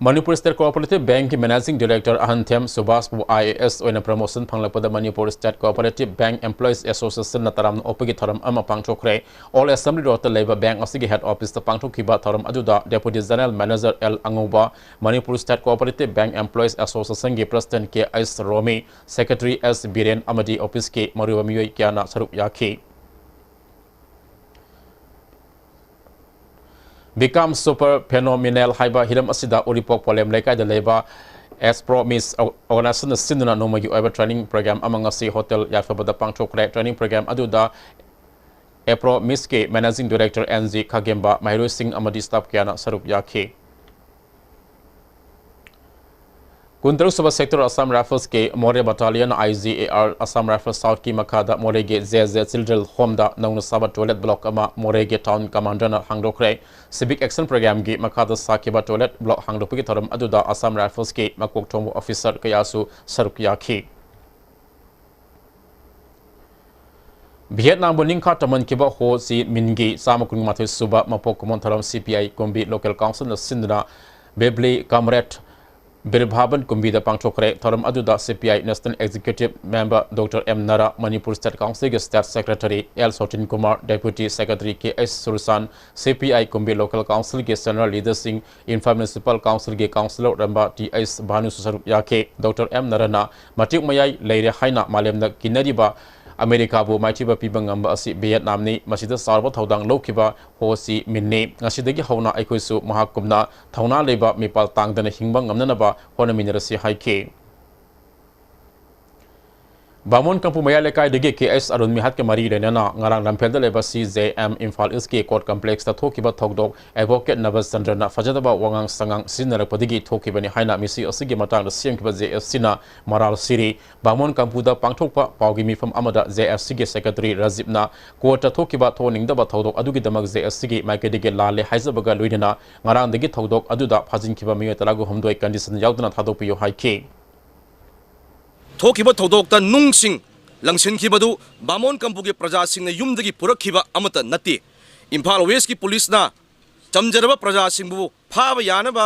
ꯃꯅꯤꯄꯨꯔ ꯁ꯭ꯇꯦꯠ ꯀꯣꯑꯣꯄꯔꯦꯇꯤꯚ ꯕꯦꯡꯛꯀꯤ ꯃꯦꯅꯦꯖꯤꯡ ꯗꯤꯔꯦꯛꯇꯔ ꯑꯍꯟꯊꯦꯝ ꯁꯨꯕꯥꯁꯄꯨ ꯑꯥꯏ ꯑꯦ ꯑꯦꯁ ꯑꯣꯏꯅ ꯄ꯭ꯔꯃꯣꯁꯟ ꯐꯪꯂꯛꯄꯗ Manipur state cooperative bank employees ꯑꯦꯁꯣꯁꯤꯌꯦꯁꯟꯅ ꯇꯔꯥꯝꯅ ꯑꯣꯛꯄꯒꯤ ꯊꯧꯔꯝ ꯑꯃ ꯄꯥꯡꯊꯣꯛꯈ꯭ꯔꯦ꯫ ꯑꯣꯜ ꯑꯦꯁꯦꯝꯕ꯭ꯂꯤ ꯔꯣꯗꯇ ꯂꯩꯕ ꯕꯦꯡꯛ ꯑꯁꯤꯒꯤ ꯍꯦꯗ ꯑꯣꯐꯤꯁꯇ ꯄꯥꯡꯊꯣꯛꯈꯤꯕ ꯊꯧꯔꯝ ꯑꯗꯨꯗ ꯗꯦꯄꯨꯇꯤ general manager L Angouba, Manipur state cooperative bank employees ꯑꯦꯁꯣꯁꯤꯌꯦꯁꯟꯒꯤ president K H Romi, secretary S Biren ꯑꯃꯗꯤ ꯑꯣꯐꯤꯁꯀꯤ ꯃꯔꯨꯑꯣꯏꯕ ꯃꯤꯑꯣꯏ ꯀꯌꯥꯅ ꯁꯔꯨꯛ ꯌꯥꯈꯤ꯫ ꯕꯤꯀꯥꯝ ꯁꯨꯄꯔ ꯐꯦꯅꯣꯃꯤꯅꯦꯜ ꯍꯥꯏꯕ ꯍꯤꯔꯝ ꯑꯁꯤꯗ ꯎꯔꯤꯄꯣꯛ ꯄꯣꯂꯦꯝ ꯂꯩꯀꯥꯏꯗ ꯂꯩꯕ ꯑꯦꯁꯄ꯭ꯔꯣꯃꯤꯁ ꯑꯣꯔꯒꯅꯥꯏꯖꯦꯁꯟꯅ ꯁꯤꯟꯗꯨꯅ ꯅꯣꯡꯃꯒꯤ ꯑꯣꯏꯕ ꯇ꯭ꯔꯦꯅꯤꯡ ꯄ꯭ꯔꯣꯒ꯭ꯔꯥꯝ ꯑꯃ ꯉꯁꯤ ꯍꯣꯇꯦꯜ ꯌꯥꯏꯐꯕꯗ ꯄꯥꯡꯊꯣꯛꯈ꯭ꯔꯦ꯫ ꯇ꯭ꯔꯦꯅꯤꯡ ꯄ꯭ꯔꯣꯒ꯭ꯔꯥꯝ ꯑꯗꯨꯗ ꯑꯦꯄ꯭ꯔꯣꯃꯤꯁꯀꯤ ꯃꯦꯅꯦꯖꯤꯡ ꯗꯤꯔꯦꯛꯇꯔ ꯑꯦꯟ ꯖꯤ ꯈꯥꯒꯦꯝꯕ, ꯃꯍꯩꯔꯣꯏꯁꯤꯡ ꯑꯃꯗꯤ ꯁ꯭ꯇꯥꯐ ꯀꯌꯥꯅ ꯁꯔꯨꯛ ꯌꯥꯈꯤ꯫ ꯀꯨꯟꯇꯔꯨꯛ ꯁꯨꯕ Sector Assam Riflesꯀꯤ ꯃꯣꯔꯦ Battalionꯅ I G A R Assam Rifles Southꯀꯤ ꯃꯈꯥꯗ ꯃꯣꯔꯦꯒꯤ J J Children's Homeꯗ ꯅꯧꯅ ꯁꯥꯕ toilet block ꯑꯃ ꯃꯣꯔꯦꯒꯤ Town Commanderꯅ ꯍꯥꯡꯗꯣꯛꯈ꯭ꯔꯦ꯫ Civic Action Programꯒꯤ ꯃꯈꯥꯗ ꯁꯥꯈꯤꯕ toilet block ꯍꯥꯡꯗꯣꯛꯄꯒꯤ ꯊꯧꯔꯝ ꯑꯗꯨꯗ Assam Riflesꯀꯤ ꯃꯀꯣꯛ ꯊꯣꯡꯕ officer ꯀꯌꯥꯁꯨ ꯁꯔꯨꯛ ꯌꯥꯈꯤ꯫ ꯚꯤꯌꯦꯠꯅꯥꯝꯕꯨ ꯅꯤꯡꯈꯥ ꯇꯝꯍꯟꯈꯤꯕ ꯍꯣ ꯆꯤ ꯃꯤꯟꯒꯤ ꯆꯥꯝꯃ ꯀꯨꯟꯃꯥꯊꯣꯏ ꯁꯨꯕ ꯃꯄꯣꯛ ꯀꯨꯝꯑꯣꯟ ꯊꯧꯔꯝ C P I ꯀꯨꯝꯕꯤ Local Councilꯅ ꯁꯤꯟꯗꯨꯅ ꯕꯦꯕ꯭ꯂꯤ Comrade ꯕꯤꯔꯚꯥꯕꯟ ꯀꯨꯝꯕꯤꯗ ꯄꯥꯡꯊꯣꯛꯈ꯭ꯔꯦ꯫ ꯊꯧꯔꯝ ꯑꯗꯨꯗ C P I National Executive Member Doctor M ꯅꯔꯥ, Manipur State Councilꯒꯤ State Secretary L ꯁꯣꯇꯤꯟ Kumar, Deputy Secretary K H ꯁꯨꯔꯁꯥꯟ, C P I ꯀꯨꯝꯕꯤ Local Councilꯒꯤ Senior Leaderꯁꯤꯡ, Imphal Municipal Councilꯒꯤ Councillor ꯑꯣꯏꯔꯝꯕ T H ꯚꯥꯅꯨꯁꯨ ꯁꯔꯨꯛ ꯌꯥꯈꯤ꯫ Doctor M ꯅꯔꯥꯅ ꯃꯇꯤꯛ ꯃꯌꯥꯏ ꯂꯩꯔꯦ ꯍꯥꯏꯅ ꯃꯥꯂꯦꯝꯅ ꯀꯤꯅꯔꯤꯕ ꯑꯃꯦꯔꯤꯀꯥꯕꯨ ꯃꯥꯏꯊꯤꯕ ꯄꯤꯕ ꯉꯝꯕ ꯑꯁꯤ ꯚꯤꯌꯦꯠꯅꯥꯝꯅꯤ꯫ ꯃꯁꯤꯗ ꯆꯥꯎꯔꯕ ꯊꯧꯗꯥꯡ ꯂꯧꯈꯤꯕ ꯍꯣ ꯆꯤ ꯃꯤꯟꯅꯤ꯫ ꯉꯁꯤꯗꯒꯤ ꯍꯧꯅ ꯑꯩꯈꯣꯏꯁꯨ ꯃꯍꯥꯛꯀꯨꯝꯅ ꯊꯧꯅꯥ ꯂꯩꯕ, ꯃꯤꯄꯥꯜ ꯇꯥꯡꯗꯅ ꯍꯤꯡꯕ ꯉꯝꯅꯅꯕ ꯍꯣꯠꯅꯃꯤꯟꯅꯔꯁꯤ ꯍꯥꯏꯈꯤ꯫ ꯕꯥꯃꯣꯟ ꯀꯝꯄꯨ ꯃꯌꯥꯏ ꯂꯩꯀꯥꯏꯗꯒꯤ K H ꯑꯔꯨꯟ ꯃꯤꯍꯥꯠꯀ ꯃꯔꯤ ꯂꯩꯅꯅ ꯉꯔꯥꯡ ꯂꯝꯐꯦꯜꯗ ꯂꯩꯕ C J M ꯏꯝꯐꯥꯜ ꯏꯁꯀꯤ Court Complexꯇ ꯊꯣꯛꯈꯤꯕ ꯊꯧꯗꯣꯛ Advocate ꯅꯕꯆꯟꯗ꯭ꯔꯅ ꯐꯖꯗꯕ ꯋꯥꯉꯥꯡ ꯁꯉꯥꯡ ꯁꯤꯖꯤꯟꯅꯔꯛꯄꯗꯒꯤ ꯊꯣꯛꯈꯤꯕꯅꯤ ꯍꯥꯏꯅ ꯃꯤꯁꯤ ꯑꯁꯤꯒꯤ ꯃꯇꯥꯡꯗ ꯁꯦꯝꯈꯤꯕ J H Cꯅ ꯃꯔꯥꯜ ꯁꯤꯔꯤ꯫ ꯕꯥꯃꯣꯟ ꯀꯝꯄꯨꯗ ꯄꯥꯡꯊꯣꯛꯄ ꯄꯥꯎꯒꯤ ꯃꯤꯐꯝ ꯑꯃꯗ J H Cꯒꯤ Secretary ꯔꯥꯖꯤꯕꯅ Courtꯇ ꯊꯣꯛꯈꯤꯕ ꯊꯣꯛꯍꯟꯅꯤꯡꯗꯕ ꯊꯧꯗꯣꯛ ꯑꯗꯨꯒꯤꯗꯃꯛ J H Cꯒꯤ ꯃꯥꯏꯀꯩꯗꯒꯤ ꯂꯥꯜꯂꯦ ꯍꯥꯏꯖꯕꯒ ꯂꯣꯏꯅꯅ ꯉꯔꯥꯡꯗꯒꯤ ꯊꯧꯗꯣꯛ ꯑꯗꯨꯗ ꯐꯥꯖꯤꯟꯈꯤꯕ ꯃꯤꯑꯣꯏ ꯇꯔꯥꯒ ꯍꯨꯝꯗꯣꯏ condition ꯌꯥꯎꯗꯅ ꯊꯥꯗꯣꯛꯄꯤꯌꯨ ꯍꯥꯏꯈꯤ꯫ ꯊꯣꯛꯈꯤꯕ ꯊꯧꯗꯣꯛꯇ ꯅꯨꯡꯁꯤꯡ ꯂꯪꯁꯤꯟꯈꯤꯕꯗꯨ ꯕꯥꯃꯣꯟ ꯀꯝꯄꯨꯒꯤ ꯄ꯭ꯔꯖꯥꯁꯤꯡꯅ ꯌꯨꯝꯗꯒꯤ ꯄꯨꯔꯛꯈꯤꯕ ꯑꯃꯠꯇ ꯅꯠꯇꯦ꯫ ꯏꯝꯐꯥꯜ Westꯀꯤ ꯄꯨꯂꯤꯁꯅ ꯆꯝꯖꯔꯕ ꯄ꯭ꯔꯖꯥꯁꯤꯡꯕꯨ ꯐꯥꯕ ꯌꯥꯅꯕ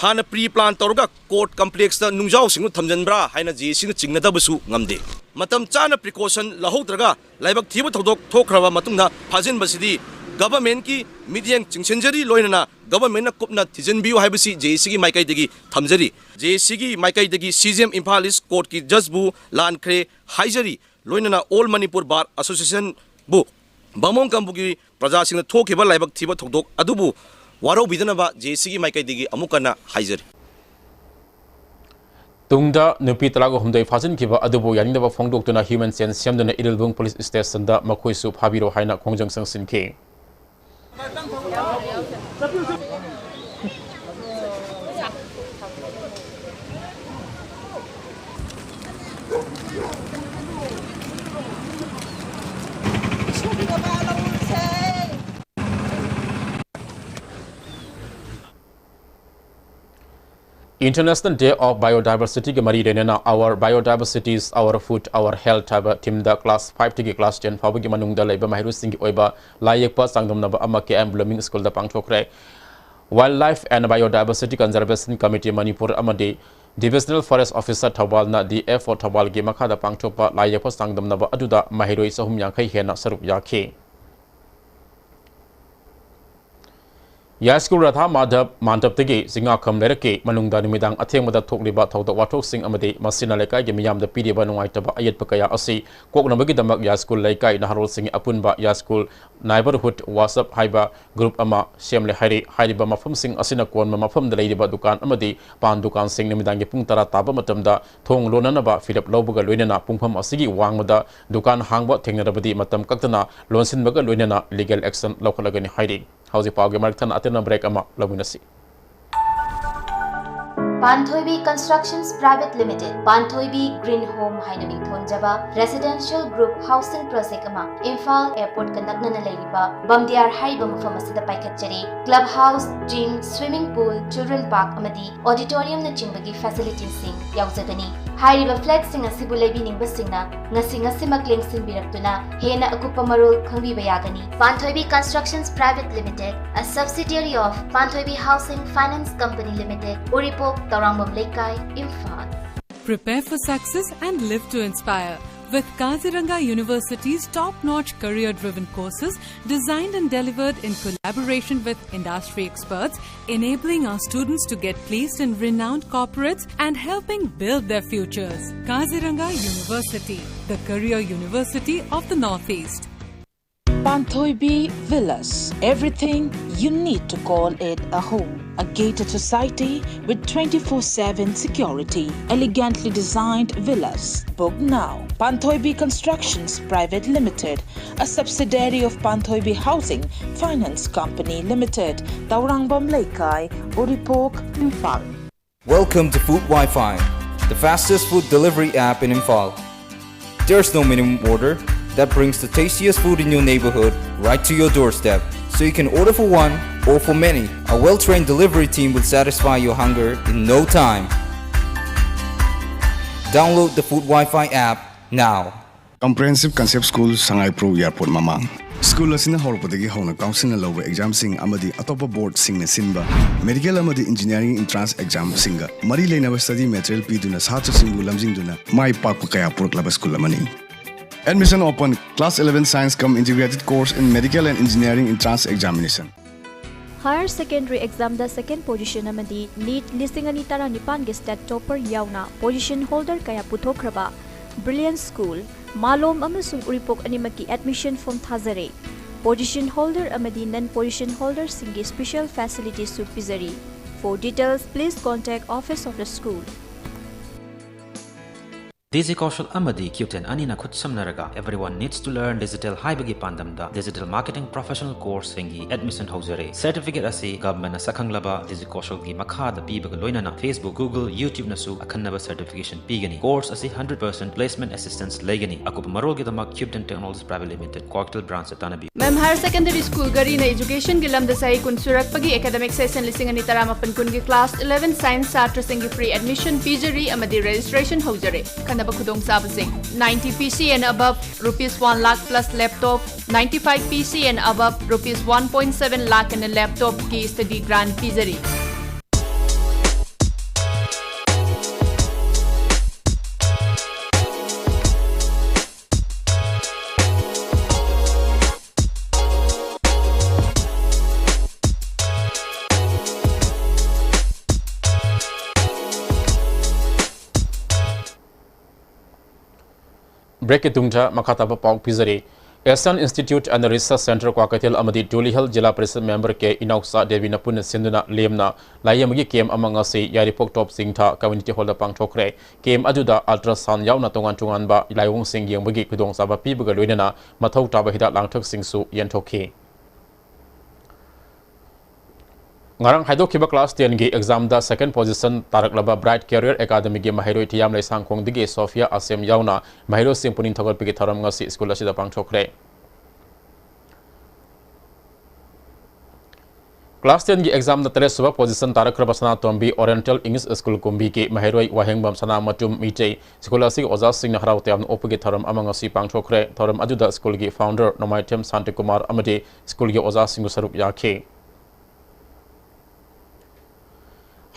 ꯍꯥꯟꯅ pre plan ꯇꯧꯔꯒ Court Complexꯇ ꯅꯨꯡꯖꯥꯎꯁꯤꯡꯗꯨ ꯊꯝꯖꯤꯟꯕ꯭ꯔꯥ ꯍꯥꯏꯅ J H Cꯅ ꯆꯤꯡꯅꯗꯕꯁꯨ ꯉꯝꯗꯦ꯫ ꯃꯇꯝ ꯆꯥꯅ precaution ꯂꯧꯍꯧꯗ꯭ꯔꯒ ꯂꯥꯏꯕꯛ ꯊꯤꯕ ꯊꯧꯗꯣꯛ ꯊꯣꯛꯈ꯭ꯔꯕ ꯃꯇꯨꯡꯗ ꯐꯥꯖꯤꯟꯕꯁꯤꯗꯤ governmentꯀꯤ ꯃꯤꯠꯌꯦꯡ ꯆꯤꯡꯁꯤꯟꯖꯔꯤ, ꯂꯣꯏꯅꯅ governmentꯅ ꯀꯨꯞꯅ ꯊꯤꯖꯤꯟꯕꯤꯌꯨ ꯍꯥꯏꯕꯁꯤ J H Cꯒꯤ ꯃꯥꯏꯀꯩꯗꯒꯤ ꯊꯝꯖꯔꯤ꯫ J H Cꯒꯤ ꯃꯥꯏꯀꯩꯗꯒꯤ C J M Imphal East Courtꯀꯤ judgeꯕꯨ ꯂꯥꯟꯈ꯭ꯔꯦ ꯍꯥꯏꯖꯔꯤ, ꯂꯣꯏꯅꯅ All Manipur Bar Associationꯕꯨ ꯕꯥꯃꯣꯟ ꯀꯝꯄꯨꯒꯤ ꯄ꯭ꯔꯖꯥꯁꯤꯡꯅ ꯊꯣꯛꯈꯤꯕ ꯂꯥꯏꯕꯛ ꯊꯤꯕ ꯊꯧꯗꯣꯛ ꯑꯗꯨꯕꯨ ꯋꯥꯔꯧꯕꯤꯗꯅꯕ J H Cꯒꯤ ꯃꯥꯏꯀꯩꯗꯒꯤ ꯑꯃꯨꯛ ꯍꯟꯅ ꯍꯥꯏꯖꯔꯤ꯫ ꯇꯨꯡꯗ ꯅꯨꯄꯤ ꯇꯔꯥꯒ ꯍꯨꯝꯗꯣꯏ ꯐꯥꯖꯤꯟꯈꯤꯕ ꯑꯗꯨꯕꯨ ꯌꯥꯅꯤꯡꯗꯕ ꯐꯣꯡꯗꯣꯛꯇꯨꯅ human chain ꯁꯦꯝꯗꯨꯅ ꯏꯔꯤꯜꯕꯨꯡ police stationꯗ ꯃꯈꯣꯏꯁꯨ ꯐꯥꯕꯤꯔꯣ ꯍꯥꯏꯅ ꯈꯣꯡꯖꯪ ꯆꯪꯁꯤꯟꯈꯤ꯫ International Day of Biodiversity ꯒ ꯃꯔꯤ ꯂꯩꯅꯅ Our Biodiversity is Our Food, Our Health ꯍꯥꯏꯕ theme ꯗ class five ꯇꯒꯤ class ten ꯐꯥꯎꯕꯒꯤ ꯃꯅꯨꯡꯗ ꯂꯩꯕ ꯃꯍꯩꯔꯣꯏꯁꯤꯡꯒꯤ ꯑꯣꯏꯕ ꯂꯥꯏ ꯌꯦꯛꯄ ꯆꯥꯡꯗꯝꯅꯕ ꯑꯃ K M Blooming School the ꯄꯥꯡꯊꯣꯛꯈ꯭ꯔꯦ꯫ Wildlife and Biodiversity Conservation Committee Manipur ꯑꯃꯗꯤ Divisional Forest Officer ꯊꯧꯕꯥꯜꯅ D F O ꯊꯧꯕꯥꯜꯒꯤ ꯃꯈꯥꯗ ꯄꯥꯡꯊꯣꯛꯄ ꯂꯥꯏ ꯌꯦꯛꯄ ꯆꯥꯡꯗꯝꯅꯕ ꯑꯗꯨꯗ ꯃꯍꯩꯔꯣꯏ ꯆꯍꯨꯝ ꯌꯥꯡꯈꯩ ꯍꯦꯟꯅ ꯁꯔꯨꯛ ꯌꯥꯈꯤ꯫ ꯌꯥꯏꯁ꯭ꯀꯨꯜ ꯔꯥꯙꯥ ꯃꯥꯙꯕ ꯃꯥꯟꯗꯞꯇꯒꯤ ꯆꯤꯡꯉꯥꯈꯝ ꯂꯩꯔꯛꯀꯤ ꯃꯅꯨꯡꯗ ꯅꯨꯃꯤꯗꯥꯡ ꯑꯊꯦꯡꯕꯗ ꯊꯣꯛꯂꯤꯕ ꯊꯧꯗꯣꯛ ꯋꯥꯊꯣꯛꯁꯤꯡ ꯑꯃꯗꯤ ꯃꯁꯤꯅ ꯂꯩꯀꯥꯏꯒꯤ ꯃꯤꯌꯥꯝꯗ ꯄꯤꯔꯤꯕ ꯅꯨꯡꯉꯥꯏꯇꯕ ꯑꯌꯦꯠꯄ ꯀꯌꯥ ꯑꯁꯤ ꯀꯣꯛꯅꯕꯒꯤꯗꯃꯛ ꯌꯥꯏꯁ꯭ꯀꯨꯜ ꯂꯩꯀꯥꯏ ꯅꯍꯥꯔꯣꯜꯁꯤꯡꯒꯤ ꯑꯄꯨꯟꯕ ꯌꯥꯏꯁ꯭ꯀꯨꯜ Neighborhood Watch Up ꯍꯥꯏꯕ group ꯑꯃ ꯁꯦꯝꯂꯦ ꯍꯥꯏꯔꯤ꯫ ꯍꯥꯏꯔꯤꯕ ꯃꯐꯝꯁꯤꯡ ꯑꯁꯤꯅ ꯀꯣꯟꯕ ꯃꯐꯝꯗ ꯂꯩꯔꯤꯕ ꯗꯨꯀꯥꯟ ꯑꯃꯗꯤ ꯄꯥꯟ ꯗꯨꯀꯥꯟꯁꯤꯡ ꯅꯨꯃꯤꯗꯥꯡꯒꯤ ꯄꯨꯡ ꯇꯔꯥ ꯇꯥꯕ ꯃꯇꯝꯗ ꯊꯣꯡ ꯂꯣꯟꯅꯅꯕ ꯐꯤꯔꯦꯞ ꯂꯧꯕꯒ ꯂꯣꯏꯅꯅ ꯄꯨꯡꯐꯝ ꯑꯁꯤꯒꯤ ꯋꯥꯡꯃꯗ ꯗꯨꯀꯥꯟ ꯍꯥꯡꯕ ꯊꯦꯡꯅꯔꯕꯗꯤ ꯃꯇꯝ ꯀꯛꯇꯅ ꯂꯣꯟꯁꯤꯟꯕꯒ ꯂꯣꯏꯅꯅ legal action ꯂꯧꯈꯠꯂꯒꯅꯤ ꯍꯥꯏꯔꯤ꯫ ꯍꯧꯖꯤꯛ ꯄꯥꯎꯒꯤ ꯃꯔꯛ ꯊꯠꯅ ꯑꯇꯦꯟꯕ break ꯑꯃ ꯂꯧꯃꯤꯟꯅꯁꯤ꯫ ꯄꯥꯟꯊꯣꯏꯕꯤ Constructions Private Limited, ꯄꯥꯟꯊꯣꯏꯕꯤ Green Home ꯍꯥꯏꯅ ꯃꯤꯡꯊꯣꯟꯖꯕ residential group housing project ꯑꯃ ꯏꯝꯐꯥꯜ airport ꯀ ꯅꯛꯅꯅ ꯂꯩꯔꯤꯕ ꯕꯝꯗꯤꯌꯥꯔ ꯍꯥꯏꯔꯤꯕ ꯃꯐꯝ ꯑꯁꯤꯗ ꯄꯥꯏꯈꯠꯆꯔꯤ꯫ Club house, gym, swimming pool, children park ꯑꯃꯗꯤ auditorium ꯅꯆꯤꯡꯕꯒꯤ facility ꯁꯤꯡ ꯌꯥꯎꯖꯒꯅꯤ꯫ ꯍꯥꯏꯔꯤꯕ flat ꯁꯤꯡ ꯑꯁꯤꯕꯨ ꯂꯩꯕꯤꯅꯤꯡꯕꯁꯤꯡꯅ ꯉꯁꯤ ꯉꯁꯤꯃꯛ ꯂꯦꯡꯁꯤꯟꯕꯤꯔꯛꯇꯨꯅ ꯍꯦꯟꯅ ꯑꯀꯨꯞꯄ ꯃꯔꯣꯜ ꯈꯪꯕꯤꯕ ꯌꯥꯒꯅꯤ꯫ Panthoibi Constructions Private Limited, a subsidiary of Panthoibi Housing Finance Company Limited, Uripok, Taurangmam Leikai, Imphal. Prepare for success and live to inspire with Kaziranga University's top-notch career-driven courses designed and delivered in collaboration with industry experts, enabling our students to get placed in renowned corporates and helping build their futures. Kaziranga University, the career university of the Northeast. Panthoibi Villas, everything you need to call it a home. A gated society with twenty-four seven security. Elegantly designed villas. Book now. Panthoibi Constructions Private Limited, a subsidiary of Panthoibi Housing Finance Company Limited, Taurangmam Leikai, Uripok, Imphal. Welcome to Food Wi-Fi, the fastest food delivery app in Imphal. There's no minimum order that brings the tastiest food in your neighborhood right to your doorstep. So you can order for one or for many. A well trained delivery team will satisfy your hunger in no time. Download the Food Wi-Fi app now. Comprehensive Concept School, Sangaipru Airport ꯃꯃꯥꯡ꯫ ꯁ꯭ꯀꯨꯜ ꯑꯁꯤꯅ ꯍꯧꯔꯛꯄꯗꯒꯤ ꯍꯧꯅ ꯀꯥꯎꯟꯁꯤꯜꯅ ꯂꯧꯕ ꯑꯦꯛꯖꯥꯝꯁꯤꯡ ꯑꯃꯗꯤ ꯑꯇꯣꯞꯄ ꯕꯣꯔꯗꯁꯤꯡꯅ ꯁꯤꯟꯕ ꯃꯦꯗꯤꯀꯦꯜ ꯑꯃꯗꯤ ꯏꯟꯖꯤꯅꯤꯌꯥꯔꯤꯡ ꯑꯦꯟꯇ꯭ꯔꯥꯟꯁ ꯑꯦꯛꯖꯥꯝꯁꯤꯡꯒ ꯃꯔꯤ ꯂꯩꯅꯕ ꯁ꯭ꯇꯗꯤ ꯃꯦꯇꯔꯤꯌꯦꯜ ꯄꯤꯗꯨꯅ ꯁꯥꯇ꯭ꯔꯁꯤꯡꯕꯨ ꯂꯝꯖꯤꯡꯗꯨꯅ ꯃꯥꯏ ꯄꯥꯛꯄ ꯀꯌꯥ ꯄꯨꯔꯛꯂꯕ ꯁ꯭ꯀꯨꯜ ꯑꯃꯅꯤ꯫ Admission open, Class eleven Science cum Integrated Course in Medical and Engineering Entrance Examination. Higher Secondary Examꯗ second position ꯑꯃꯗꯤ NEET ꯂꯤꯁꯤꯡ ꯑꯅꯤ ꯇꯔꯥꯅꯤꯄꯥꯟꯒꯤ STAT topper ꯌꯥꯎꯅ position holder ꯀꯌꯥ ꯄꯨꯊꯣꯛꯈ꯭ꯔꯕ Brilliant School, ꯃꯥꯂꯣꯝ ꯑꯃꯁꯨꯡ ꯎꯔꯤꯄꯣꯛ ꯑꯅꯤꯃꯛꯀꯤ admission form ꯊꯥꯖꯔꯦ꯫ Position holder ꯑꯃꯗꯤ non position holderꯁꯤꯡꯒꯤ special facilitiesꯁꯨ ꯄꯤꯖꯔꯤ꯫ For details, please contact office of the school. Digikaushal ꯑꯃꯗꯤ CUTEN ꯑꯅꯤꯅ ꯈꯨꯠꯁꯝꯅꯔꯒ Everyone Needs to Learn Digital ꯍꯥꯏꯕꯒꯤ ꯄꯥꯟꯗꯝꯗ digital marketing professional courseꯁꯤꯡꯒꯤ admission ꯍꯧꯖꯔꯦ꯫ Certificate ꯑꯁꯤ governmentꯅ ꯁꯛꯈꯪꯂꯕ Digikaushalꯒꯤ ꯃꯈꯥꯗ ꯄꯤꯕꯒ ꯂꯣꯏꯅꯅ Facebook, Google, YouTubeꯅꯁꯨ ꯑꯈꯟꯅꯕ certification ꯄꯤꯒꯅꯤ꯫ Course ꯑꯁꯤ hundred percent placement assistance ꯂꯩꯒꯅꯤ꯫ ꯑꯀꯨꯞꯄ ꯃꯔꯣꯜꯒꯤꯗꯃꯛ CUTEN Technologies Private Limited, Kwakeithel branchꯇ ꯇꯥꯟꯅꯕꯤꯌꯨ꯫ ꯃꯦꯝ ꯍꯥꯌꯔ ꯁꯦꯀꯦꯟꯗꯔꯤ ꯁ꯭ꯀꯨꯜ ꯘꯔꯤꯅ educationꯒꯤ ꯂꯝꯗ ꯆꯍꯤ ꯀꯨꯟ ꯁꯨꯔꯛꯄꯒꯤ academic session ꯂꯤꯁꯤꯡ ꯑꯅꯤ ꯇꯔꯥꯃꯥꯄꯟ ꯀꯨꯟꯒꯤ class eleven science ꯁꯥꯇ꯭ꯔꯁꯤꯡꯒꯤ free admission ꯄꯤꯖꯔꯤ ꯑꯃꯗꯤ registration ꯍꯧꯖꯔꯦ꯫ ꯑꯈꯟꯅꯕ ꯈꯨꯗꯣꯡꯆꯥꯕꯁꯤꯡ: ninety PC and above rupees one lakh plus laptop, ninety-five PC and above rupees one point seven lakh ꯑꯅ laptopꯀꯤ study grant ꯄꯤꯖꯔꯤ꯫ Breakꯀꯤ ꯇꯨꯡꯗ ꯃꯈꯥ ꯇꯥꯕ ꯄꯥꯎ ꯄꯤꯖꯔꯤ꯫ Asian Institute and Research Centre Kwakeithel ꯑꯃꯗꯤ ꯖꯨꯂꯤ ꯍꯤꯜ ꯖꯤꯂꯥ ꯄꯔꯤꯁꯠ member ꯀꯦ ꯏꯅꯥꯎꯆꯥ ꯗꯦꯕꯤꯅ ꯄꯨꯟꯅ ꯁꯤꯟꯗꯨꯅ ꯂꯦꯝꯅ ꯂꯥꯌꯦꯡꯕꯒꯤ camp ꯑꯃ ꯉꯁꯤ ꯌꯥꯏꯔꯤꯄꯣꯛ ꯇꯣꯞ ꯆꯤꯡꯊ community hallꯗ ꯄꯥꯡꯊꯣꯛꯈ꯭ꯔꯦ꯫ Camp ꯑꯗꯨꯗ ultrasound ꯌꯥꯎꯅ ꯇꯣꯉꯥꯟ ꯇꯣꯉꯥꯟꯕ ꯂꯥꯏꯑꯣꯡꯁꯤꯡ ꯌꯦꯡꯕꯒꯤ ꯈꯨꯗꯣꯡꯆꯥꯕ ꯄꯤꯕꯒ ꯂꯣꯏꯅꯅ ꯃꯊꯧ ꯇꯥꯕ ꯍꯤꯗꯥꯛ ꯂꯥꯡꯊꯛꯁꯤꯡꯁꯨ ꯌꯦꯟꯊꯣꯛꯈꯤ꯫ ꯉꯔꯥꯡ ꯍꯥꯏꯗꯣꯛꯈꯤꯕ class ten ꯒꯤ exam ꯗ second position ꯇꯥꯔꯛꯂꯕ Bright Career Academy ꯒꯤ ꯃꯍꯩꯔꯣꯏ ꯊꯤꯌꯥꯝ ꯂꯩꯁꯥꯡꯈꯣꯡꯗꯒꯤ ꯁꯣꯐꯤꯌꯥ ꯑꯁꯦꯝ ꯌꯥꯎꯅ ꯃꯍꯩꯔꯣꯏꯁꯤꯡ ꯄꯨꯛꯅꯤꯡ ꯊꯧꯒꯠꯄꯒꯤ ꯊꯧꯔꯝ ꯉꯁꯤ school ꯑꯁꯤꯗ ꯄꯥꯡꯊꯣꯛꯈ꯭ꯔꯦ꯫ Class ten ꯒꯤ exam ꯗ ꯇꯔꯦꯠ ꯁꯨꯕ position ꯇꯥꯔꯛꯈ꯭ꯔꯕ ꯁꯅꯥꯇꯣꯝꯕꯤ Oriental English School ꯀꯨꯝꯕꯤꯒꯤ ꯃꯍꯩꯔꯣꯏ ꯋꯥꯍꯦꯡꯕꯝ ꯁꯅꯥꯃꯆꯨꯝ ꯃꯤꯇꯩ school ꯑꯁꯤꯒꯤ ꯑꯣꯖꯥꯁꯤꯡꯅ ꯍꯔꯥꯎ ꯇꯌꯥꯝꯅ ꯑꯣꯛꯄꯒꯤ ꯊꯧꯔꯝ ꯑꯃ ꯉꯁꯤ ꯄꯥꯡꯊꯣꯛꯈ꯭ꯔꯦ꯫ ꯊꯧꯔꯝ ꯑꯗꯨꯗ school ꯒꯤ founder ꯅꯣꯡꯃꯥꯏꯊꯦꯝ ꯁꯥꯟꯇꯤꯀꯨꯃꯥꯔ ꯑꯃꯗꯤ school ꯒꯤ ꯑꯣꯖꯥꯁꯤꯡꯁꯨ ꯁꯔꯨꯛ ꯌꯥꯈꯤ꯫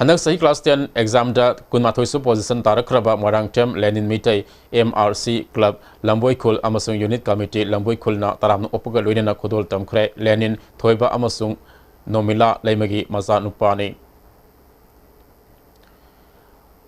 ꯍꯟꯗꯛ ꯆꯍꯤ class ten exam ꯗ ꯀꯨꯟꯃꯥꯊꯣꯏ ꯁꯨꯕ position ꯇꯥꯔꯛꯈ꯭ꯔꯕ Moirangthem ꯂꯦꯅꯤꯟ Meitei M R C Club ꯂꯝꯕꯣꯏ ꯈꯨꯜ ꯑꯃꯁꯨꯡ unit committee ꯂꯝꯕꯣꯏ ꯈꯨꯜꯅ ꯇꯔꯥꯝꯅ ꯑꯣꯛꯄꯒ ꯂꯣꯏꯅꯅ ꯈꯨꯗꯣꯜ ꯇꯝꯈ꯭ꯔꯦ꯫ ꯂꯦꯅꯤꯟ ꯊꯣꯏꯕ ꯑꯃꯁꯨꯡ ꯅꯣꯃꯤꯂꯥ ꯂꯩꯃꯒꯤ ꯃꯆꯥꯅꯨꯄꯥꯅꯤ꯫